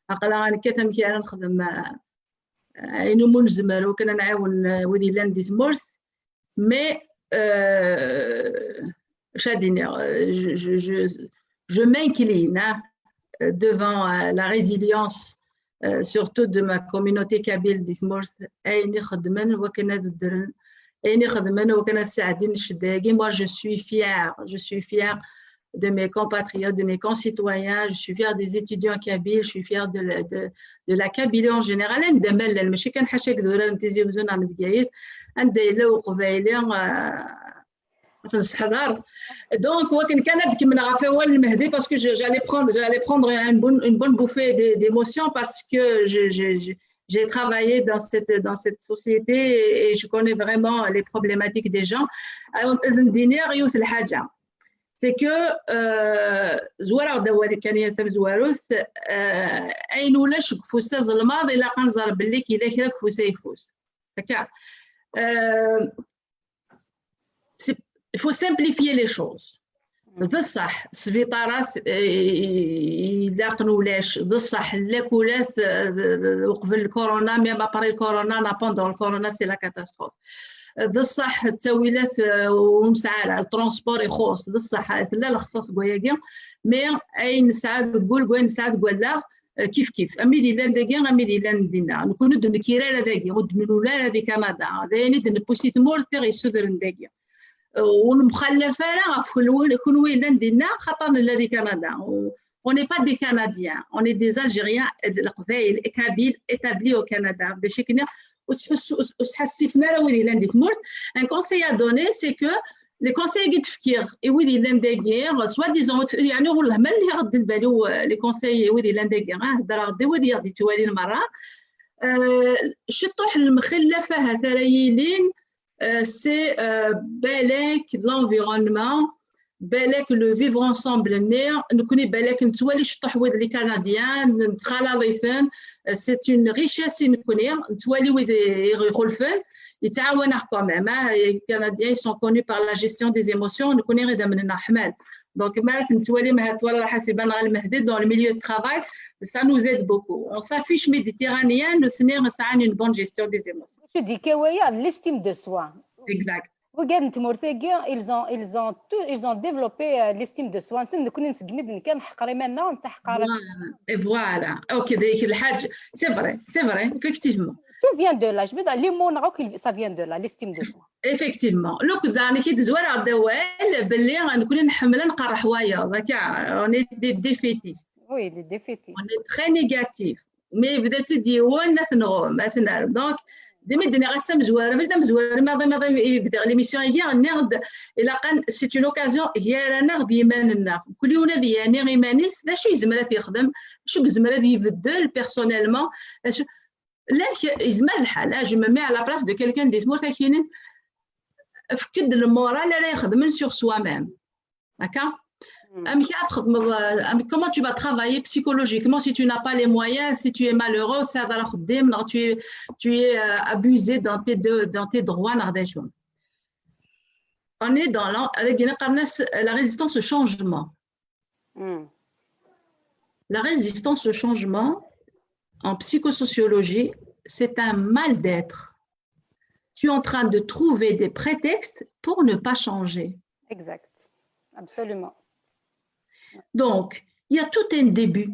aql-aɣ nekkat amek ara nexdem, eh, ayen umi nezmer, wakken ad nɛiwen, eh, wid yellan di tmurt. Mais, euh, acu ad iniɣ, euh, je, je, je, je m'incline, hein, devant, euh, la résilience, euh, surtout de ma communauté kabyle di tmurt, ayen i xeddmen wakken ad ddren, ayen i xeddmen wakken ad sɛeddin ccedda-agi. Moi, je suis fière, je suis fière de mes compatriotes, de mes concitoyens, je suis fière des étudiants kabyles, je suis fière de la, de, de la Kabylie en général. Anda ma llan, mačči kan ḥaca deg idurar n Tizi Uzzu neɣ n Bgayet, anda yella uqbayli, euh, ad t-nesseḥḍer. Donc, wakken kan ad kemmleɣ ɣef wawal n Mehdi, parce que je- j'allais prendre, j'allais prendre une bonne, une bonne bouffée d'é- d'émotion, parce que je- je- je- j'ai travaillé dans cette, dans cette société et je connais vraiment les problématiques des gens. Alors, ad s-d-iniɣ yiwet n lḥaǧa. C'est que, euh, zwareɣ-d awal kan ya tamezwarut, euh, ayen ulac deg ufus azelmaḍ, ilaq ad nẓer belli yella kra deg ufus ayeffus. Akka. Euh, c'est- il faut simplifier les choses. D ṣṣeḥ, sbiṭarat, eh, ilaqen ulac, d ṣṣeḥ, lakulat, eh, uqbel lkuruna, même après lkuruna, neɣ pendant lkuruna, c'est la catastrophe. D ṣṣeḥ, ttawilat, eh, ur nesɛi ara, le transport ixuṣ, d ṣṣeḥ, tella lexṣaṣ deg wayagi, mais ayen nesɛa deg wul, deg wayen nesɛa deg wallaɣ, eh, kif kif. Am wid yellan dagi, am wid yellan dinna. Nekkni ur d-nekkir ara dagi, ur d-nlul ara di Kanada. D ayen i d-newwi si tmurt i ɣ-yessudren dagi. Eh, ur nemxallaf ara ɣef kunwi, kunwi yellan dinna, xaṭer nella di Kanada. On n'est pas des Canadiens, on est des Algériens, eh, d Leqbayel, Kabyles établis au Canada. Bac akken ur ttḥussu-, ur ttḥassifen ara wid yellan di tmurt. Un conseil à donner, c'est que les conseils i d-fkiɣ i wid yellan dagi, soi-disant, yeɛni ur lehma lliɣ d lbali-w, eh, les conseils i wid yellan dagi, ah, heddreɣ-d i wid i ɣ-d-yettwalin merra. Eh, ciṭṭuḥ n lemxallaf ahat ara yilin, eh, c'est, eh, balak l'environnement, balak le vivre ensemble-nni, nekkni balak nettwali ciṭṭuḥ wid les Canadiens, nettxalaḍ-iten, eh, c'est une richesse i nekkni, nettwali wid i ɣ-ixulfen, yettɛawan-aɣ quand même, hein. Les Canadiens, ils sont connus par la gestion des émotions, nekkni idammen-nneɣ ḥman. Donc, ma ara ten-nettwali, ma ara twaliḍ Ḥasiba neɣ Lmehdi dans le milieu de travail, ça nous aide beaucoup. On s'affiche méditerranéen, nutni sɛan une bonne gestion des émotions. Acu d-yekka waya? L'estime de soi. Exact. Wigad n tmurt-agi, ils ont, ils ont tout, ils ont développé, euh, l'estime de soi. Nsen, nekkni segmi d-nekka neḥqer iman-nneɣ, nettaḥqar. Voilà. Et voilà. Ok, dik lḥaǧ. C'est vrai, c'est vrai, effectivement. Tout vient de là. Je veux dire, les mots, ça vient de là, l'estime de soi. Effectivement. Lukan daɣen i k-id-zwareɣ-d awal belli nekkni nḥemmel ad nqerreḥ wayeḍ, akka, on est des défaitistes. Oui, des défaitistes. On est très négatifs. Mais yebda-tt-id yiwen, ad t-nɣum, ad t-nerr. Donc, d imi d-nniɣ ass amezwaru, d amezwaru maḍi, maḍi i bdiɣ l'émission-agi, nniɣ-d, ilaq ad n-, c'est une occasion gar-aneɣ d yiman-nneɣ. Mkul yiwen ad yani iman-is, d acu yezmer ad t-yexdem, acu yezmer ad ibeddel personnellement, acu, llan k-, yezmer lḥal, ah, je me mets à la place de quelqu'un di tmurt akinin, efk-d le moral ara ixedmen sur soi-même. Akka? Hmm. Amek ara txedmeḍ, euh, am-, comment tu vas travailler psychologiquement si tu n'as pas les moyens, si tu es malheureux, ur tesɛiḍ ara axeddim, neɣ tu es, tu es, euh, abusé dans tes de-, dans tes droits, neɣ d acu? On est dans la, avec une, la résistance au changement. Hmm. La résistance au changement en psychosociologie, c'est un mal-être. Tu es en train de trouver des prétextes pour ne pas changer. Exact. Absolument. Donc, il y a tout un début.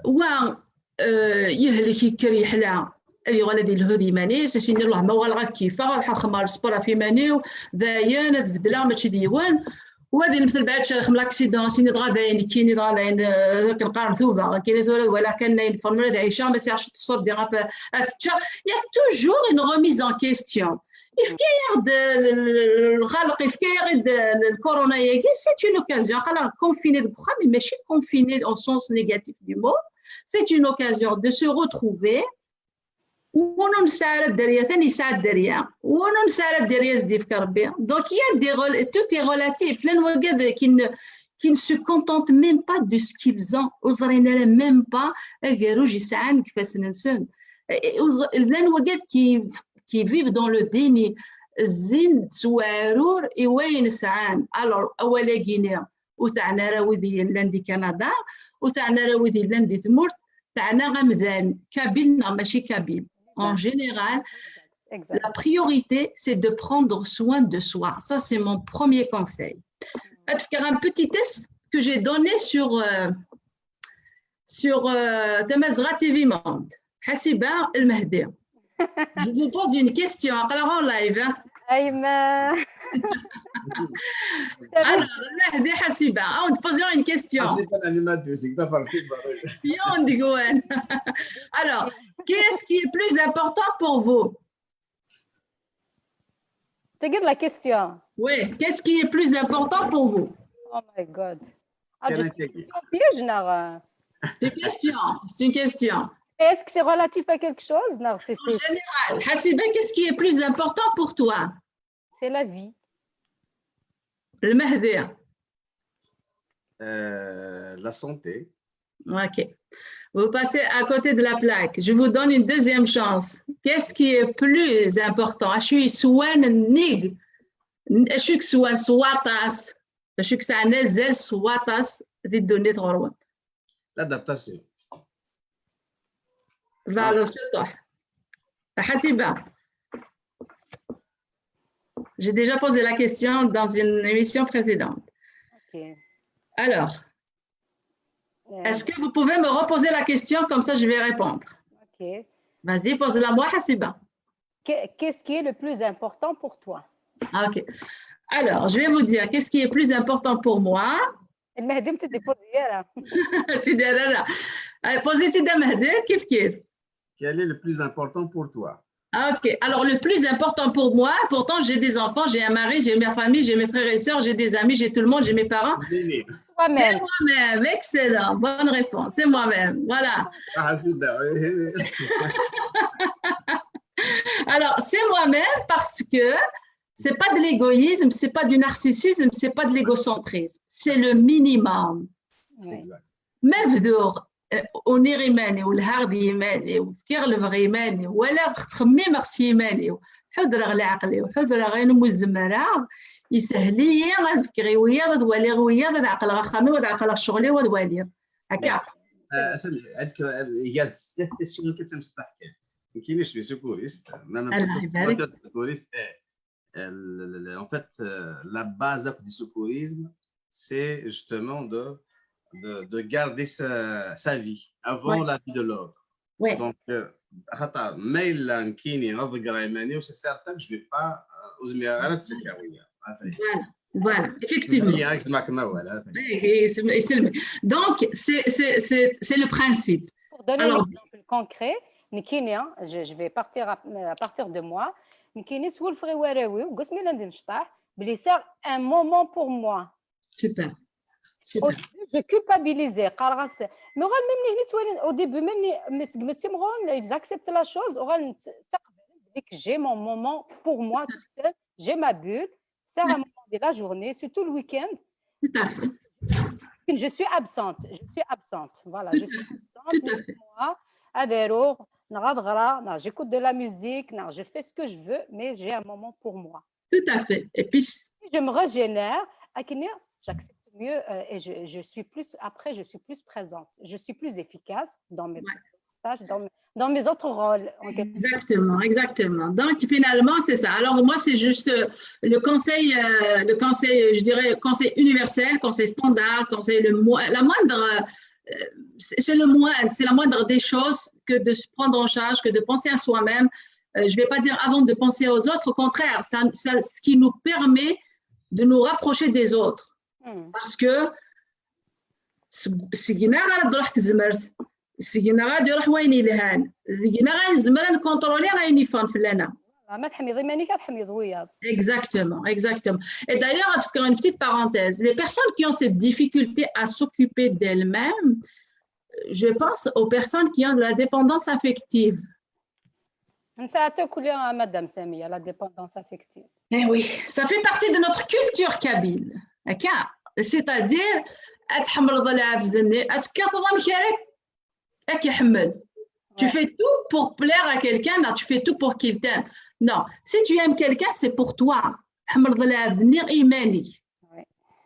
Wa, euh, yehlek, yekker, yeḥla, ad yuɣal ad yelhu d yiman-is, ad s-yini: "Llah, ma uɣaleɣ ad keyyfeɣ, ad ḥerxem ɣer sport ɣef yiman-iw, dayen ad beddleɣ, mačči d yiwen." Wa di lmetel bɛid cerrxem l'accident, s-yini dɣa dayen, nekkini dɣa dayen, euh, akken qqaren tuba, nekkini tura walaɣ kan ayen ffɣen ad ɛiceɣ, ma sɛiɣ ciṭ ṣṣurdi ad, ad ččeɣ. Il y a toujours une remise en question. Yefka-yaɣ-d, euh, l-, l-, lxalq, yefka-yaɣ-d, euh, lkuruna-agi, c'est une occasion. Aql-aɣ confinés deg uxxam, mais mačči confinés au sens négatif du mot. C'est une occasion de se retrouver. Win ur nesɛi ara dderya, atan yesɛa dderya. Win ur nesɛi ara dderya, ad s-d-yefk Rebbi. Donc, il y a des rel-, tout est relatif. Llan wigad qui ne, qui ne se contentent même pas de ce qu'ils ont. Ur ẓrin ara même pas agerruj i sɛan deg ifassen-nsen. Et, et, ur ẓ-, llan wigad qui, qui vivent dans le déni. Zzin-d s weɛrur i wayen sɛan. Alors, awal-agi-nni ur teɛni ara wid yellan di Kanada, ur teɛni ara wid yellan di tmurt, teɛna amdan kabyle neɣ mačči kabyle. En général, la priorité, c'est de prendre soin de soi. Ça, c'est mon premier conseil. Ad fkeɣ un petit test que j'ai donné sur, euh, sur, euh, Tamazgha T V Monde. Ḥasiba El Mehdi. Je vous pose une question. Aql-aɣ en live, hein. Ayma. Alors, Mahdi Hassiba, ah, on te pose une question. Hassiba l'animatrice, c'est que t'as parlé, c'est pas vrai. Yon de Gouin. Alors, qu'est-ce qui est plus important pour vous? Tu gagnes la question. Oui, qu'est-ce qui est plus important pour vous? Oh my God. Ah, Quel je suis intérêt. Question piège, non? C'est une question, c'est une question. Est-ce que c'est relatif à quelque chose? Non, c'est En général, Hassiba, qu'est-ce qui est plus important pour toi? C'est la vie. Le Mahdi. Euh, la santé. Ok. Vous passez à côté de la plaque. Je vous donne une deuxième chance. Qu'est-ce qui est plus important? Acu yeswan nnig? Acu yeswan s waṭas? Acu yesɛan azal s waṭas di ddunit ɣur-wen? L'adaptation. Voilà, c'est toi. Hassiba. J'ai déjà posé la question dans une émission précédente. Ok. Alors, Euh, est-ce que vous pouvez me reposer la question, comme ça je vais répondre? Ok. Vas-y, pose-la moi, Hassiba. Que- Qu'est-ce qui est le plus important pour toi? Ah, ok. Alors, je vais vous dire qu'est-ce qui est plus important pour moi. المهدي متدي بوزي راه. Tu dis, là, là. Allez, posez-y, Mahdi, kif kif. Quel est le plus important pour toi? Ah, ok. Alors, le plus important pour moi, pourtant, j'ai des enfants, j'ai un mari, j'ai ma famille, j'ai mes frères et sœurs, j'ai des amis, j'ai tout le monde, j'ai mes parents. Lili. Toi-même. Moi-même, excellent, bonne réponse, c'est moi-même, voilà. Ah, c'est bien. Alors, c'est moi-même parce que c'est pas de l'égoïsme, c'est pas du narcissisme, c'est pas de l'égocentrisme, c'est le minimum. Ouais. Exact. Ma bduɣ, eh, uniɣ iman-iw, lhaɣ d yiman-iw, fkiɣ lebɣi iman-iw, walaɣ ttxemmimeɣ s yiman-iw, ḥudreɣ leɛqel-iw, ḥudreɣ ayen umi zemreɣ, yeshel-iyi ad fkeɣ i wiyaḍ, ad waliɣ wiyaḍ, ad ɛeqleɣ axxam-iw, ad ɛeqleɣ ccɣel-iw, ad waliɣ. Akka. آه، اسمع، عندك آه، هي في السياسه التسويقيه كتمسطح كاين. ما كاينش لي سيكوريست، ما ما الله يبارك. سيكوريست، ايه. ال- ال- ال- en fait, euh, la base du secourisme, c'est justement de, de, de garder sa, sa vie avant Ouais. la vie de l'autre. Ouais. Donc, euh, خاطر ما الا نكيني نضقر ايماني و c'est certain que je vais pas, euh, وزميرة غير تسكا ويا. Voilà, voilà, effectivement. هي راك سمعك ما هو، لا. إيه، إيه، يسلم- يسلمك. Donc, c'est c'est- c'est- c'est le principe. Pour donner Alors- un exemple concret, نكيني, hein, je, je vais partir à, à partir de moi. نكيني سولفغي وراوي وقسمي لندي نشطح بلي c'est un moment pour moi. Super. Au Super. début, je culpabilisais. قال غاس mais غير même هني توالي au début même mais سقمتي مغون ils acceptent la chose وغير تقبل بلي j'ai mon moment pour moi tout seul, j'ai ma bulle, c'est un moment de la journée, surtout le week-end. Tout à fait. Je suis absente, je suis absente. Voilà, je suis absente. Tout à fait. Moi, افيرو نغا ضغرا, non, j'écoute de la musique, non, je fais ce que je veux, mais j'ai un moment pour moi. Tout à fait. Et puis, Je me régénère, أكني, j'accepte mieux euh, et je, je suis plus, après, je suis plus présente, je suis plus efficace dans mes Ouais. tâches, dans, mes- dans mes autres rôles. En quelque Exactement, exactement. Donc, finalement, c'est ça. Alors, moi, c'est juste euh, le conseil, euh, le conseil, je dirais, conseil universel, conseil standard, conseil le moins, la moindre, euh, c'est c'est le moins, c'est la moindre des choses que de se prendre en charge, que de penser à soi-même. Euh, je vais pas dire avant de penser aux autres, au contraire, ça, ça- ce qui nous permet de nous rapprocher des autres. Hmm. Parce que seg-, seg-neɣ ara d-truḥ tezmert, seg-neɣ ara d-iruḥ wayen yelhan, seg-neɣ ara nezmer ad nkontroli ayen yeffɣen fell-aneɣ. ما تحميض إيمانك, تحميض وياض. Exactement, exactement. Et d'ailleurs, je vais faire une petite parenthèse. Les personnes qui ont cette difficulté à s'occuper d'elles-mêmes, je pense aux personnes qui ont de la dépendance affective. نساعد كل يوم مدام سامية, la dépendance affective. Eh oui, ça fait partie de notre culture kabyle. D'accord ? C'est-à-dire, ad tḥemmleḍ lɛebd-nni, ad tekkateḍ amek ara k-iḥemmel. Tu Ouais. fais tout pour plaire à quelqu'un, non, tu fais tout pour qu'il t'aime. Non, si tu aimes quelqu'un, c'est pour toi. Tḥemmleḍ lɛebd-nni i iman-ik. Ouais.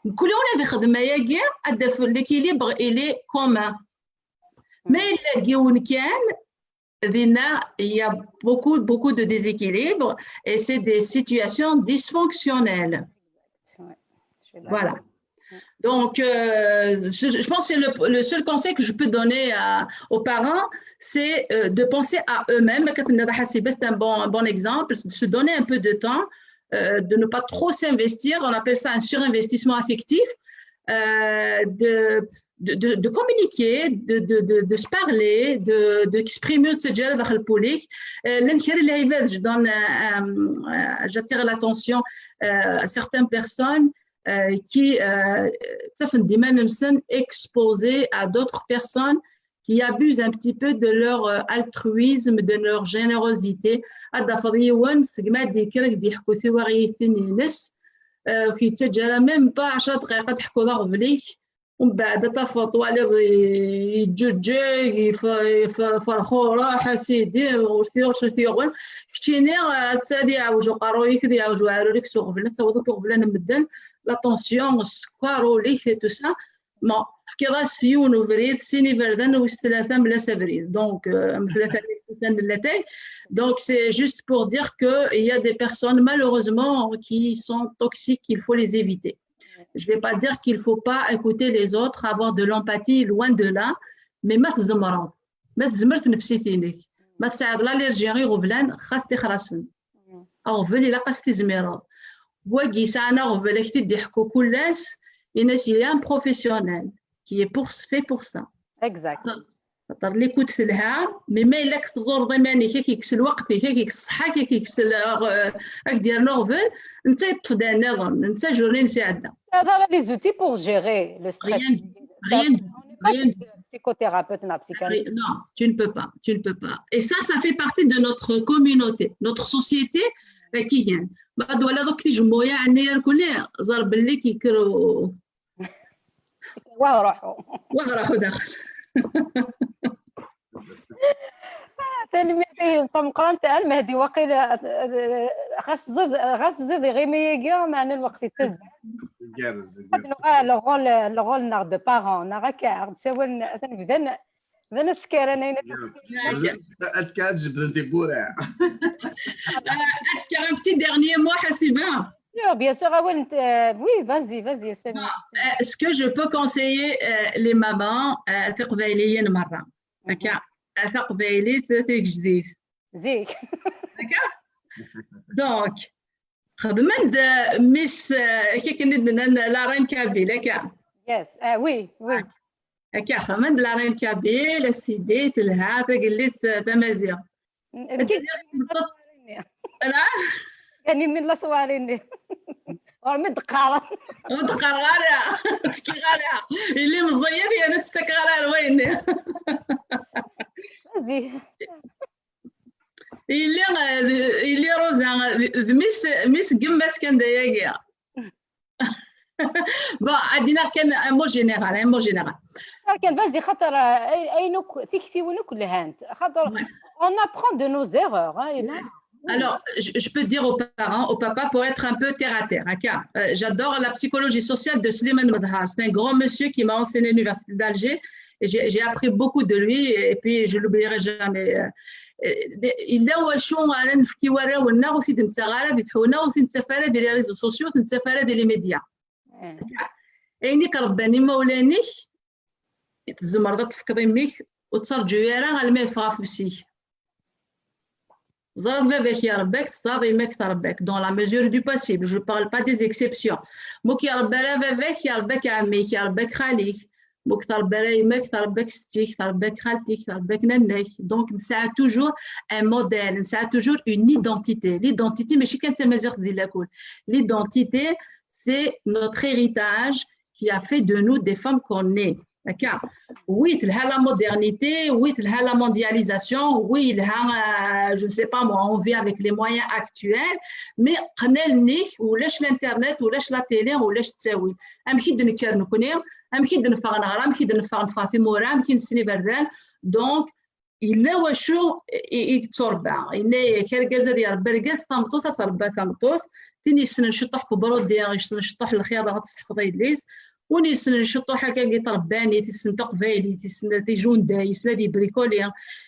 Mkul yiwen ad ixdem ayagi, ad d-taf l'équilibre, il est commun. Ma yella deg yiwen kan, dinna, il y a beaucoup, beaucoup de déséquilibre et c'est des situations dysfonctionnelles. Ouais, je suis d'accord. Voilà. Donc, euh, je, je pense que c'est le, le seul conseil que je peux donner à- aux parents, c'est euh, de penser à eux-mêmes. C'est un bon, un bon exemple, de se donner un peu de temps euh, de ne pas trop s'investir, on appelle ça un surinvestissement affectif, euh, de, de, de, de communiquer, de, de, de, de se parler, de, d'exprimer تجارب داخل البوليك. Euh, لأن كاين العباد, je donne, euh, euh, j'attire l'attention, euh, à certaines personnes, euh, qui, euh, ttafent ديما نفسهم exposés à d'autres personnes qui abusent un petit peu de leur, euh, altruisme, de leur générosité. Ad tafeḍ yiwen seg ma d-yekker ad d-yeḥku tiwaɣitin-ines, euh, ur k-yettaǧǧa ara même pas ɛecra dqayeq ad teḥkuḍ aɣbel-ik, umbeɛd ad tafeḍ twaliḍ yeǧǧeǧǧeg, yef-, yef-, ferḥureḥ, a sidi, ur t-yuɣ, ur t-yuɣen. Keččini, euh, ad tali yeɛwej uqerruy-ik, ad yeɛwej uɛrur-ik s uɣbel, ad tawiḍ akk uɣbel n medden, la tension, sskeṛ, ul-ik, et tout ça. Bon, tefkiḍ-as yiwen ubrid, sin iberdan, wis tlata mla-s abrid. Donc, euh, am tlata n latay. Donc, c'est juste pour dire que il y a des personnes, malheureusement, qui sont toxiques, il faut les éviter. Je vais pas dire qu'il faut pas écouter les autres, avoir de l'empathie, loin de là, mais ma tzemreḍ, ma tezmer tnefsit-inek, ma tesɛiḍ l'allergie i iɣeblan, xas tixrasen. Aɣbel ilaq ad s-tizmireḍ. Wagi yesɛan aɣbel, ad k-t-id-iḥku kul ass, in-as il est un professionnel qui est pour, fait pour ça. Exact. Xaṭer l'écoute telha, mais ma yella k-tẓureḍ iman-ik, ad k-yekkes lweqt-ik, ad k-yekkes ṣṣeḥḥa-k, ad k-yekkes l-, euh, ad k-d-yernu aɣbel, netta yeṭṭef-d ayen nniḍen, netta journée-ines iɛedda. Ça va les outils pour gérer le stress. Rien, rien, On n'est pas rien. Psychothérapeute, non, psychanalyste. Non, tu ne peux pas, tu ne peux pas. Et ça, ça fait partie de notre communauté, notre société, euh, qui vient. Ma twalaḍ akk tijemmuya-nni irkelli, ẓer belli kikker u-, واه روحو. واه راحو داخل. Tanemmirt-ik tameqqrant a Lmehdi, waqila, eh, ɣas tziḍ, ɣas tziḍ iɣimi-agi, meɛna lweqt yettazzal. Igerrez, Ad nuɣal le rôle, le rôle-nneɣ de parents, neɣ akka, ɣ-d-sawalen, atan bdan, bdan askar, anayen Ad kan ad jebden tiwwura. Ad fkeɣ un petit dernier mot, Hasiba. Sûr, bien sûr, awal, euh, oui, vas-y, vas-y, Sami. Euh, ce que je peux conseiller, euh, les mamans, euh, tiqbayliyin merra. Akka, a taqbaylit, tigejdit. Zik. Akka? Donc, xedmen-d, euh, Miss, euh, akken i d-nnan, la reine kabyle, akka. Yes, ah, oui, oui. Akka, xedmen-d la reine kabyle, a sidi, telha, tagellidt, euh, tamaziɣt. Nekk Ala? Ani min la soirée-nni. Ur mi d-qqareɣ. Ur d-qqareɣ ara, ur ttekkiɣ ara. Yelli meẓẓiyet, yerna ur tt-ttakeɣ ara ar wayen-nni. Vas-y. Yelli, euh, d-, yelli Rosa, d, d mmi-s, mmi-s n yemma-s kan d ayagi. Bon, ad d-iniɣ kan un mot général, un mot général. Kan, vas-y, xaṭer, euh, ay-, ayen akk, tiktiwin akk lhant. Xaṭer, Ouais. On apprend de nos erreurs, hein, et Alors, je, je peux dire aux parents, au papa, pour être un peu terre à terre, akka, euh, j'adore la psychologie sociale de Slimane Medhar. C'est un grand monsieur qui m'a enseigné à l'université d'Alger. Et j'ai, j'ai appris beaucoup de lui et puis je l'oublierai jamais. Euh, euh, yella wacu ara nefk i warraw-nneɣ ur t-id-nettaɣ ara di tḥuna, ur t-nettaf ara di les réseaux sociaux, ur t-nettaf ara di les médias. Eh. Ayen i k-rebban imawlan-ik, tzemreḍ ad tefkeḍ i mmi-k, ur ttraǧu ara alma yeffeɣ afus-ik. Teẓriḍ baba-k irebba-k, teẓriḍ yemma-k trebba-k, dans la mesure du possible, je parle pas des exceptions. Ma ur k-irebba ara baba-k, irebba-k ɛemmi-k, irebba-k xali-k. Ma ur k-trebba ara yemma-k, trebba-k setti-k, trebba-k xalti-k, trebba-k nanna-k. Donc, nesɛa toujours un modèle, nesɛa toujours une identité. L'identité, mačči kan d tamaziɣt di lakul. L'identité, c'est notre héritage qui a fait de nous des femmes qu'on est. Akka. Oui, telha la modernité, oui, telha la mondialisation, oui, yelha, euh, je ne sais pas moi, on vit avec les moyens actuels, mais qqen allen-ik, ulac l'internet, ulac la télé, ulac ttawil. Amek i d-nekker nekkni, amek i d-neffeɣ neɣra, amek i d-neffeɣ neffeɣ timura, amek i nessen iberdan. Donc, yella wacu i, i yetturebba. Yenna-yak, argaz ad irebba argaz, tameṭṭut ad tṛebba tameṭṭut. Tin yessnen ciṭuḥ n ubrudi, yessnen ciṭuḥ n lxiḍ, ad tesseḥfeḍ yelli-s. Win yessnen ciṭuḥ akkagi n tṛebbanit, yessen taqbaylit, yessen ad ijunday, yessen ad ibrikoli,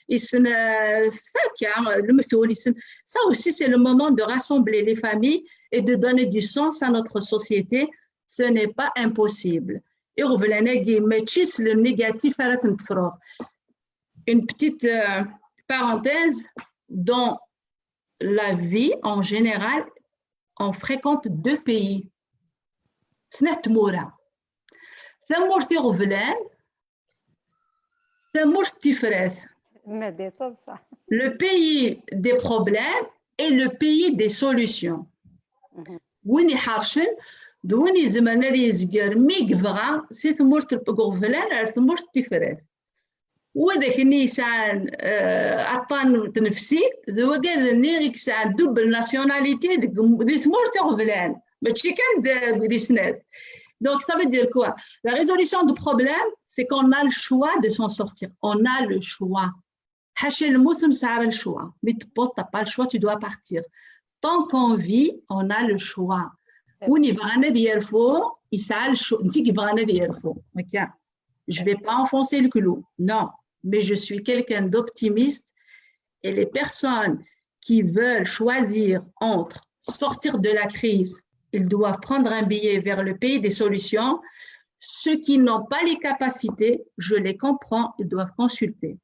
yessen, euh, akka, lemtul, yessen. Ça aussi, c'est le moment de rassembler les familles et de donner du sens à notre société. Ce n'est pas impossible. Iɣeblan-agi, mačči s le négatif ara ten-tefruḍ. Une petite, euh, parenthèse, dans la vie en général, on fréquente deux pays. Snat tmura. Tamurt iɣeblan, tamurt tifrat. Le pays des problèmes et le pays des solutions. Win iḥercen d win izemren ad yezger mi yebɣa si tmurt n iɣeblan ar tmurt tifrat. Widak-nni yesɛan, eh, aṭṭan n tnefsit, d wigad-nni i yesɛan double nationalité deg, di tmurt iɣeblan, mačči kan d, di snat. Donc, ça veut dire quoi? La résolution du problème, c'est qu'on a le choix de s'en sortir. On a le choix. Ḥaca lmut ur nesɛi ara le choix. Mi tewweḍ, t'as pas le choix, tu dois partir. Tant qu'on vit, on a le choix. Win yebɣan ad yerfu, yesɛa le choix. Netta i yebɣan ad yerfu. Ok. Je vais pas enfoncer le clou. Non. Mais je suis quelqu'un d'optimiste et les personnes qui veulent choisir entre sortir de la crise, ils doivent prendre un billet vers le pays des solutions. Ceux qui n'ont pas les capacités, je les comprends, ils doivent consulter.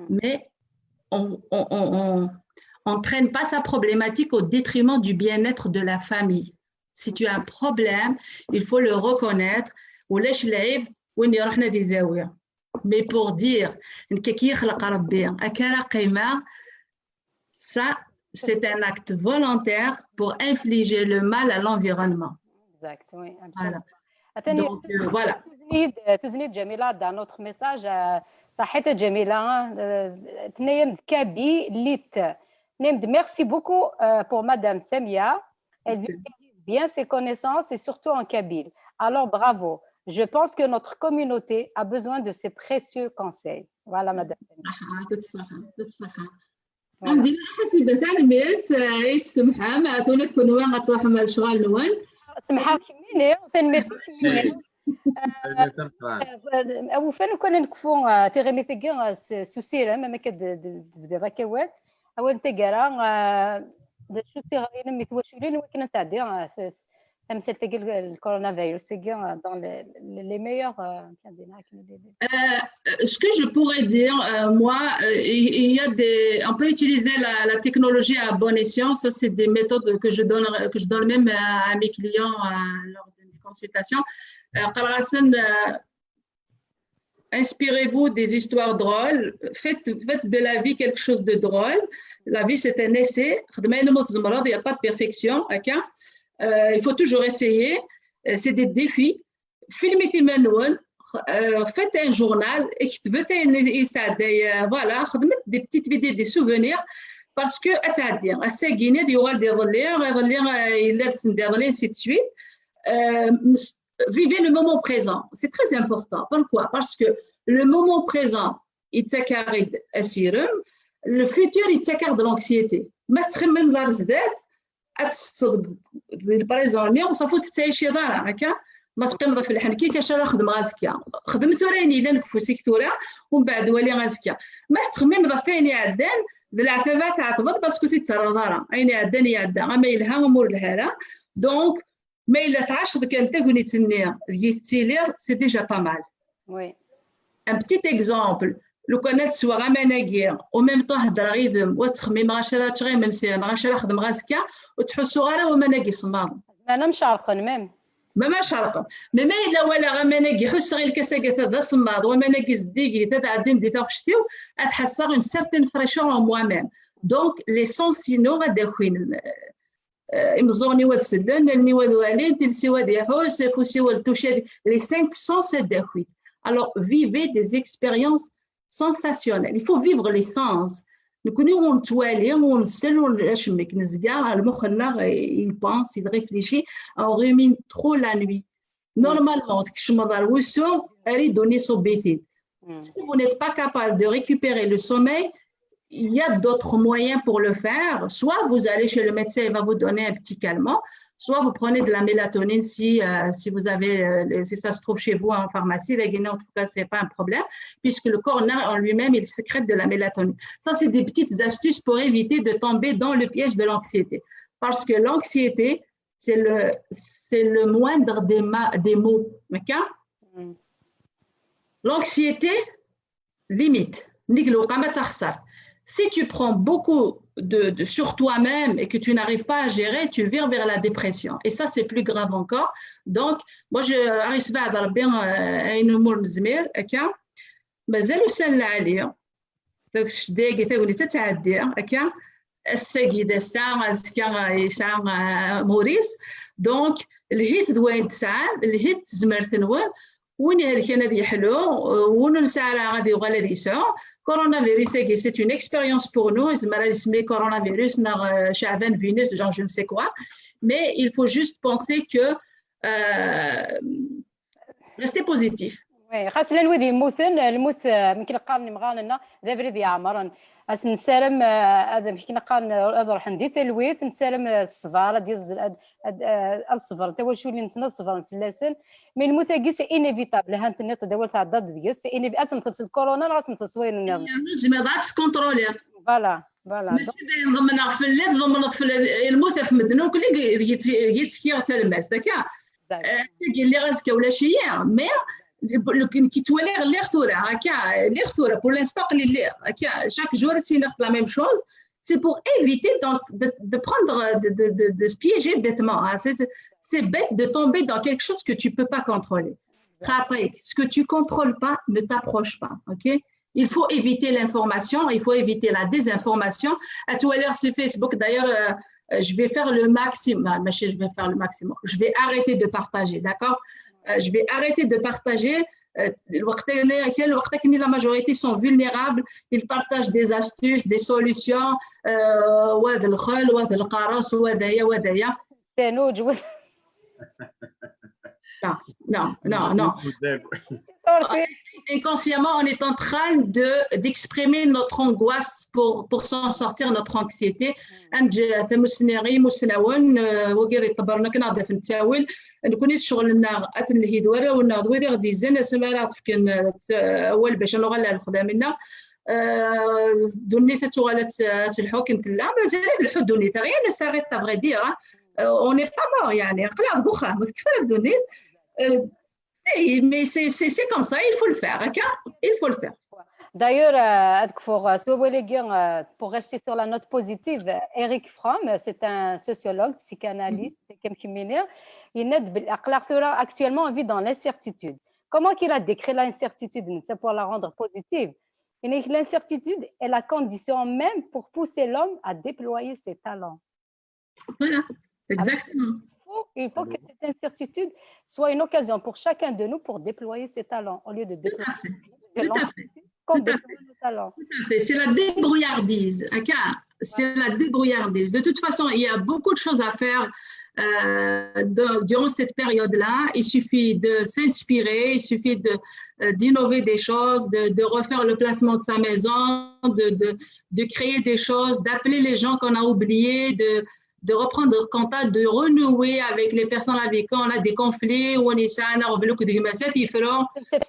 Mais on, on, on, on, on traîne pas sa problématique au détriment du bien-être de la famille. Si tu as un problème, il faut le reconnaître. Ulac lɛib win iruḥen ad idawi. Mais pour dire, nekk akka i yi-xleq Rebbi, akka ara qqimeɣ, ça, c'est un acte volontaire pour infliger le mal à l'environnement. Exact, oui, Voilà. Atan Donc, euh, voilà. Tuzen-iyi-d, tuzen-iyi-d Jamila d'un autre message. Euh, صحيت Jamila, hein, euh, tenna-yam-d Kaby Lit. Tenna-yam-d merci beaucoup, euh, pour Madame Samia. Elle vulgarise bien ses connaissances et surtout en kabyle. Alors bravo. Je pense que notre communauté a besoin de ces précieux conseils. Voilà, Madame Samia. صحة، يعطيك الصحة، يعطيك الصحة. الحمد لله، حسيبة، tanemmirt, eh, ay tsemḥem, tura kunwi ad truḥem ar lecɣal-nwen. Semḥeɣ kemmini, tanemmirt kemmini. Tanemmirt ameqqran. Awufan ukan ad nekfu, ah, tiɣimit-agi, ah, s s usirem, am akka d- d- d-tebdiḍ akka awal. Awal n taggara, ah, d acu d tiɣri-inem i twaculin iwakken ad nesɛeddi, ah, s- tamsalt-agi, l- le coronavirus-agi, ah, dans les, les meilleurs, ah, amek ad d-iniɣ akken, les- les- Euh, ce que je pourrais dire, euh, moi, euh, il il y a des, on peut utiliser la, la technologie à bon escient. Ça, c'est des méthodes que je donne, que je donne même à, à mes clients, euh, lors de mes consultations. Euh, qqareɣ-asen, euh, inspirez-vous des histoires drôles. Faites, faites de la vie quelque chose de drôle. La vie, c'est un essai. Xdem ayen umi tzemreḍ, il n'y a pas de perfection. Ok? Euh, il faut toujours essayer. Euh, c'est des défis. Filmet iman-nwen, euh, faites un journal, et كتبت ayen i yesɛedday, euh, voilà, xedmet des petites vidéos, des souvenirs, parce que ad tɛeddi. Ass-agi ad yuɣal d iḍelli, iḍelli, euh, yella d send iḍelli, ainsi de suite. Euh, vivez le moment présent, c'est très important. Pourquoi? Parce que le moment présent, yettak-aɣ-id asirem, le futur yettak-aɣ-d l'anxiété. Ma tettxemmimeḍ ar zdat, ad tettetteḍ di le présent-nni, ṣafi ur tettɛiciḍ ara, akka? Ma teqqimeḍ ɣef leḥnak-ik, acu ara xedmeɣ azekka? Xdem tura ayen yellan deg ufus-ik tura, umbeɛd wali azekka. Ma tettxemmimeḍ ɣef wayen iɛeddan, d leɛtab ara tɛetbeḍ, parce que ur t-id-terriḍ ara. Ayen iɛeddan, iɛedda, ama yelha, ama ur yelha ara. Donc, ma yella tɛaceḍ kan tagnit-nni deg i tettiliḍ, c'est déjà pas mal. Oui. Un petit exemple, lukan ad sweɣ aman-agi, au même temps heddreɣ yid-m, ur ttxemmimeɣ acu ara ččeɣ imensi, neɣ acu ara xedmeɣ azekka, ur ttḥussuɣ ara i waman-agi semmaḍen. Zemren ad m-cerqen même. Ma ma cerqen. Mais ma yella walaɣ aman-agi, ḥusseɣ i lkas-agi ata d asemmaḍ, waman-agi zeddigit, ad ɛeddin di taɣect-iw, ad ḥesseɣ une certaine fraîcheur en moi-même. Donc, les sens-inu ad d-akin, euh, imeẓẓuɣen-iw ad sellen, allen-iw ad walint, iles-iw ad iḥuss, afus-iw ad toucher, les cinq sens ad d-akin. Alors, vivez des expériences sensationnelles. Il faut vivre les sens. Nekkni ur nettwali, ur nsell, ur acemmek. Nezga, lmux-nneɣ, il pense, il réfléchit, on rumine trop la nuit. Normalement, tkecmeḍ ar wusu, ar iddunni iṣubb-it-id. Mm. Si vous n'êtes pas capable de récupérer le sommeil, il y a d'autres moyens pour le faire. Soit vous allez chez le médecin, il va vous donner un petit calmant, soit vous prenez de la mélatonine si, euh, si vous avez, euh, si ça se trouve chez vous en pharmacie, la guinée, en tout cas, c'est pas un problème, puisque le corps en lui-même, il sécrète de la mélatonine. Ça, c'est des petites astuces pour éviter de tomber dans le piège de l'anxiété. Parce que l'anxiété, c'est le, c'est le moindre des, ma- des maux. Ok? Mm. L'anxiété, limite. Nnig lewqama d taxessart. Si tu prends beaucoup de, de- sur toi-même et que tu n'arrives pas à gérer, tu vires vers la dépression. Et ça, c'est plus grave encore. Donc, moi, je, Aris Baad Rabbi, euh, ayen umi nezmer, akka, mazal ussan lɛali. Donc, je dis, tagnit ad tɛeddi, akka, ass-agi d ass-a, azekka, euh, yesɛa, euh, Maurice. Donc, lhit d wayen tesɛam, lhit d tezmert-nwen, win ihelken ad yeḥlu, win ur nesɛi ara ad yuɣal ad yesɛu. Coronavirus-agi, c'est une expérience pour nous. Yezmer ad isemmi coronavirus neɣ, euh, Chaban Venus, genre je ne sais quoi. Mais il faut juste penser que, euh, rester positif. Oui, xas llan wid yemmuten, lmut, eh, amek i qqaren imɣaren-nneɣ, d abrid yeɛmren. As nessaram, eh, ad, amek i qqaren, ad ruḥen di talwit, nessaram, eh, ṣṣber, ad yeẓ-, ad, ad, eh, ad ṣebren, tawacul-nsen ad ṣebren fell-asen. Mais lmut-agi, c'est inévitable. Ha tenniḍ-d awal tɛeddaḍ deg-s, c'est inévi-, ad temmteḍ s lkuruna neɣ ad temmteḍ s wayen nniḍen. Yernu tzemreḍ ad teskunṭruliḍ. Voilà, voilà. Donc, Mačči d ayen ḍemneɣ fell-i, tḍemneḍ fell-i, lmut ɣef medden akk, i, i, i, i ttekkiɣ talmast, akka. D'accord. Eh, tagi lliɣ, azekka ulac-iyi, mais le, le, nekk ttwaliɣ lliɣ tura, akka, lliɣ tura, pour l'instant, aql-i lliɣ, akka, chaque jour, ssneɣ la même chose. C'est pour éviter donc de, de prendre, de, de, de, de se piéger bêtement, hein. C'est, c'est bête de tomber dans quelque chose que tu peux pas contrôler. Xaṭi, ce que tu contrôles pas, ne t'approche pas, ok ? Il faut éviter l'information, il faut éviter la désinformation. Ad twaliḍ sur Facebook, d'ailleurs, euh, euh, je vais faire le maximum, ah, mais je vais faire le maximum. Je vais arrêter de partager, d'accord ? Euh, je vais arrêter de partager. Euh, الوقت هنا، كاين الوقت هنا، la majorité sont vulnérables, ils partagent des astuces, des solutions, euh, وهذا الخل، وهذا القرص، وهذايا، وهذايا. Tannut, Non, non, non, non. Sorry. Inconsciemment, on est en train de, d'exprimer notre angoisse pour, pour s'en sortir, notre anxiété. Ad neǧǧ tamussni i yimussnawen, euh, wagi d iṭebbren akken ad afen ttawil. Nekni ccɣel-nneɣ ad t-nelhi d warraw-nneɣ, d wid i ɣ-d-yezzan asmi ara ɣ-d-fken, euh, t-, awal bac ad nuɣal ar lexdam-nneɣ. Euh, ddunit ad tuɣal ad t-, ad telḥu akken tella. Mazal ad telḥu ddunit, rien ne s'arrête, à vrai dire, hein. Euh, on n'est pas mort, يعني. Aql-aɣ deg uxxam, ur tekfi ara ddunit. Euh, eh, mais c'est, c'est, c'est comme ça, il faut le faire, akka, il faut le faire. D'ailleurs, euh, ad kfuɣ, euh, s wawal-agi, euh, pour rester sur la note positive, euh, Erich Fromm, euh, c'est un sociologue, psychanalyste, comme kemmini, yenna-d belli aql-aɣ tura, actuellement, on vit dans l'incertitude. Comment qu'il a décrit l'incertitude, netta, pour la rendre positive ? Il dit que l'incertitude est la condition même pour pousser l'homme à déployer ses talents. Voilà, exactement. Il faut, il faut que cette incertitude soit une occasion pour chacun de nous pour déployer ses talents, au lieu de Tout à déployer fait. de Tout à l'anxiété, fait. qu'on Tout à déploie nos talents. Tout à fait. C'est la débrouillardise. Akka, c'est la débrouillardise. De toute façon, il y a beaucoup de choses à faire, euh, de- durant cette période-là. Il suffit de s'inspirer, il suffit de, euh, d'innover des choses, de, de refaire le placement de sa maison, de, de, de créer des choses, d'appeler les gens qu'on a oubliés, de, de reprendre contact, de renouer avec les personnes avec qui on a des conflits, وين يسعانا غفلوك ديك ما سات يفرو،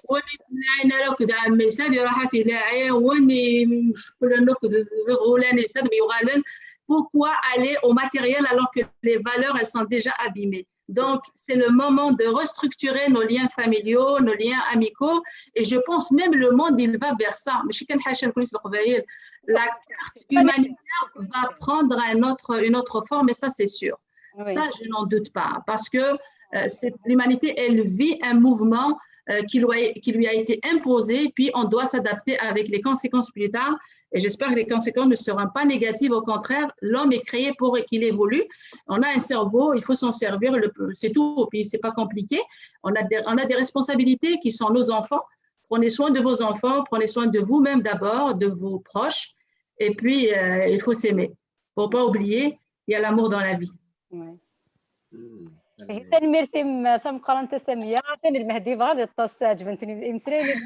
وين يمنعنا لك دعم ما سات يروح في لاعي، وين يشكلنا لك غولاني سات يغالن. Pourquoi aller au matériel alors que les valeurs, elles sont déjà abîmées ? Donc, c'est le moment de restructurer nos liens familiaux, nos liens amicaux. Et je pense même le monde, il va vers ça. ماشي كان حاشا نكون نسبق قبايل. La carte humanitaire va prendre un autre, une autre forme, et ça, c'est sûr. Oui. Ça, je n'en doute pas. Parce que, euh, c'est- l'humanité, elle vit un mouvement, euh, qui lui, a, qui lui a été imposé, puis on doit s'adapter avec les conséquences plus tard. Et j'espère que les conséquences ne seront pas négatives. Au contraire, l'homme est créé pour qu'il évolue. On a un cerveau, il faut s'en servir, le- c'est tout. Puis c'est pas compliqué. On a des, on a des responsabilités qui sont nos enfants. Prenez soin de vos enfants, prenez soin de vous-même d'abord, de vos proches. Et puis, euh, il faut s'aimer. Faut pas oublier, il y a l'amour dans la vie. Oui. Mm. Tanemmirt-im tameqqrant a Samia. Atan Lmehdi yebɣa ad yeṭṭes, ɛeǧbent-t imeslayen.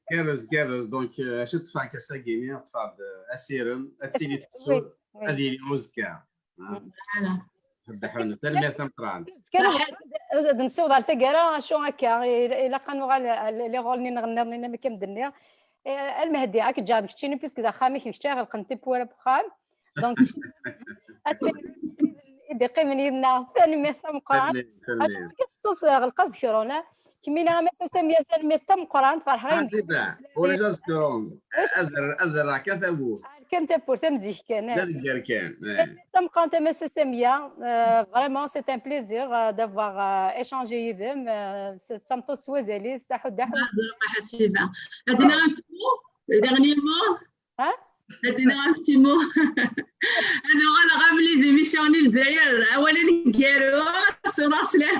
Gerrez, gerrez. Donc, euh, acu ṭṭfeɣ ass-agi-nni, ṭṭfeɣ-d asirem, ad tili tefsut, Oui. ad yili uzekka. Voilà. Ḥeddaḥun, tanemmirt tameqqrant. Kan ad nessiweḍ ar taggara, acu akka, il- ilaq ad nuɣal les rôles-nni nniḍen am akken d-nniɣ. Eh, a Lmehdi, ad k-ǧǧeɣ d keččini, puisque d axxam-ik, d kečč ara iɣelqen tiwwura n wexxam. Donc, ad tili i d-iqqimen yid-neɣ, tanemmirt tameqqrant. Tanemmirt, tanemmirt. Acu akka tettut ɣelqeɣ azekṛun, ah? Kemmini a Massa Samia, tanemmirt tameqqrant, ferḥeɣ-am. Ḥasiba, ulac azekṛun. Ad ad rreɣ kan tawwurt. Kan tawwurt am zik kan. D aneggar kan. Eh. Tameqqrant a Massa Samia, euh, vraiment c'est un plaisir euh, d'avoir euh, échangé yid-m. Euh, c'est d tameṭṭut s wazal-is, aḥuddu aḥuddu. Ḥasiba. Ad d-nniɣ un petit mot, le dernier mot. Hein? Ad d-nniɣ un petit mot. Ad uɣaleɣ am les émissions n Lezzayer, awal aneggaru, ad ssawḍeɣ sslam.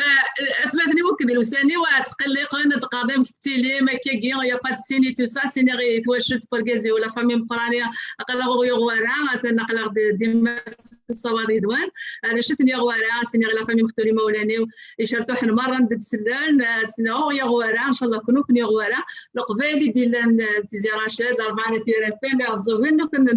Eh, atmaten-iw akked lewsan-iw ad tqelliqen, ad qqaren amek tettilim, akkagi, y a pas de signe et tout ça, siniɣ i twacult n urgaz-iw, la famille Meqqrani, aql-aɣ ur yuɣ wara, atan aql-aɣ di- dima s ṣṣawaḍ yid-wen. Acu ten yuɣ wara, siniɣ i la famille Mextul, imawlan-iw, icerṭuḥen merra n d-sellen, eh, siniɣ ur yuɣ wara, ncallah kun ur ken yuɣ wara. Leqbayel i d-yellan, eh, Tizi Raced, Larebɛa n At Yiraten, Iɛeẓẓugen, ur ken-,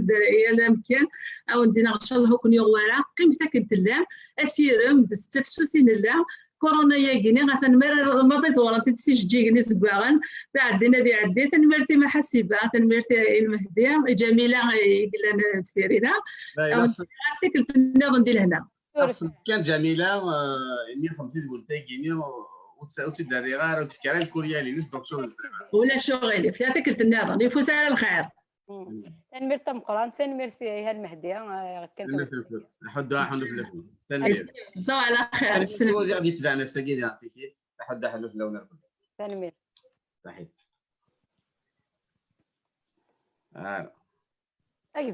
yal amkan, a wen-d-iniɣ ncallah ur ken yuɣ wara, qqimet akken tellam, asirem d tafsut i nella, Corona-yagi-ni, atan mi ara maḍi ḍewrent-id s ijeǧǧigen izeggaɣen, d aɛeddin ad iɛeddi. Tanemmirt i Maḥasiba, tanemmirt i Lmehdi, i Ǧamila i yellan deffir-ina. Awen-d-iniɣ tikkelt nniḍen di lehna. Axsent kan Ǧamila, eh, imi xemt tizwelt-agi-ni, ur tt-, ur tt-id-rriɣ ara, ur d-tefki ara lkuryal-ines, donc ur nezdiɣ ara. Ulac uɣilif, ya tikkelt nniḍen, ifut ara lxir. Tanemmirt tameqqrant, tanemmirt i Lmehdi. Eh, kan Tanemmirt-nkent. Aḥuddu aḥunnu fell-akent. Tanemmirt. Ẓew ɛla xir. Tanemmirt i wid i ɣ-d-yetebɛen ass-agi di Ṭiki. Aḥuddu aḥunnu fell-awen irqed. Tanemmirt. Saḥit. Ah.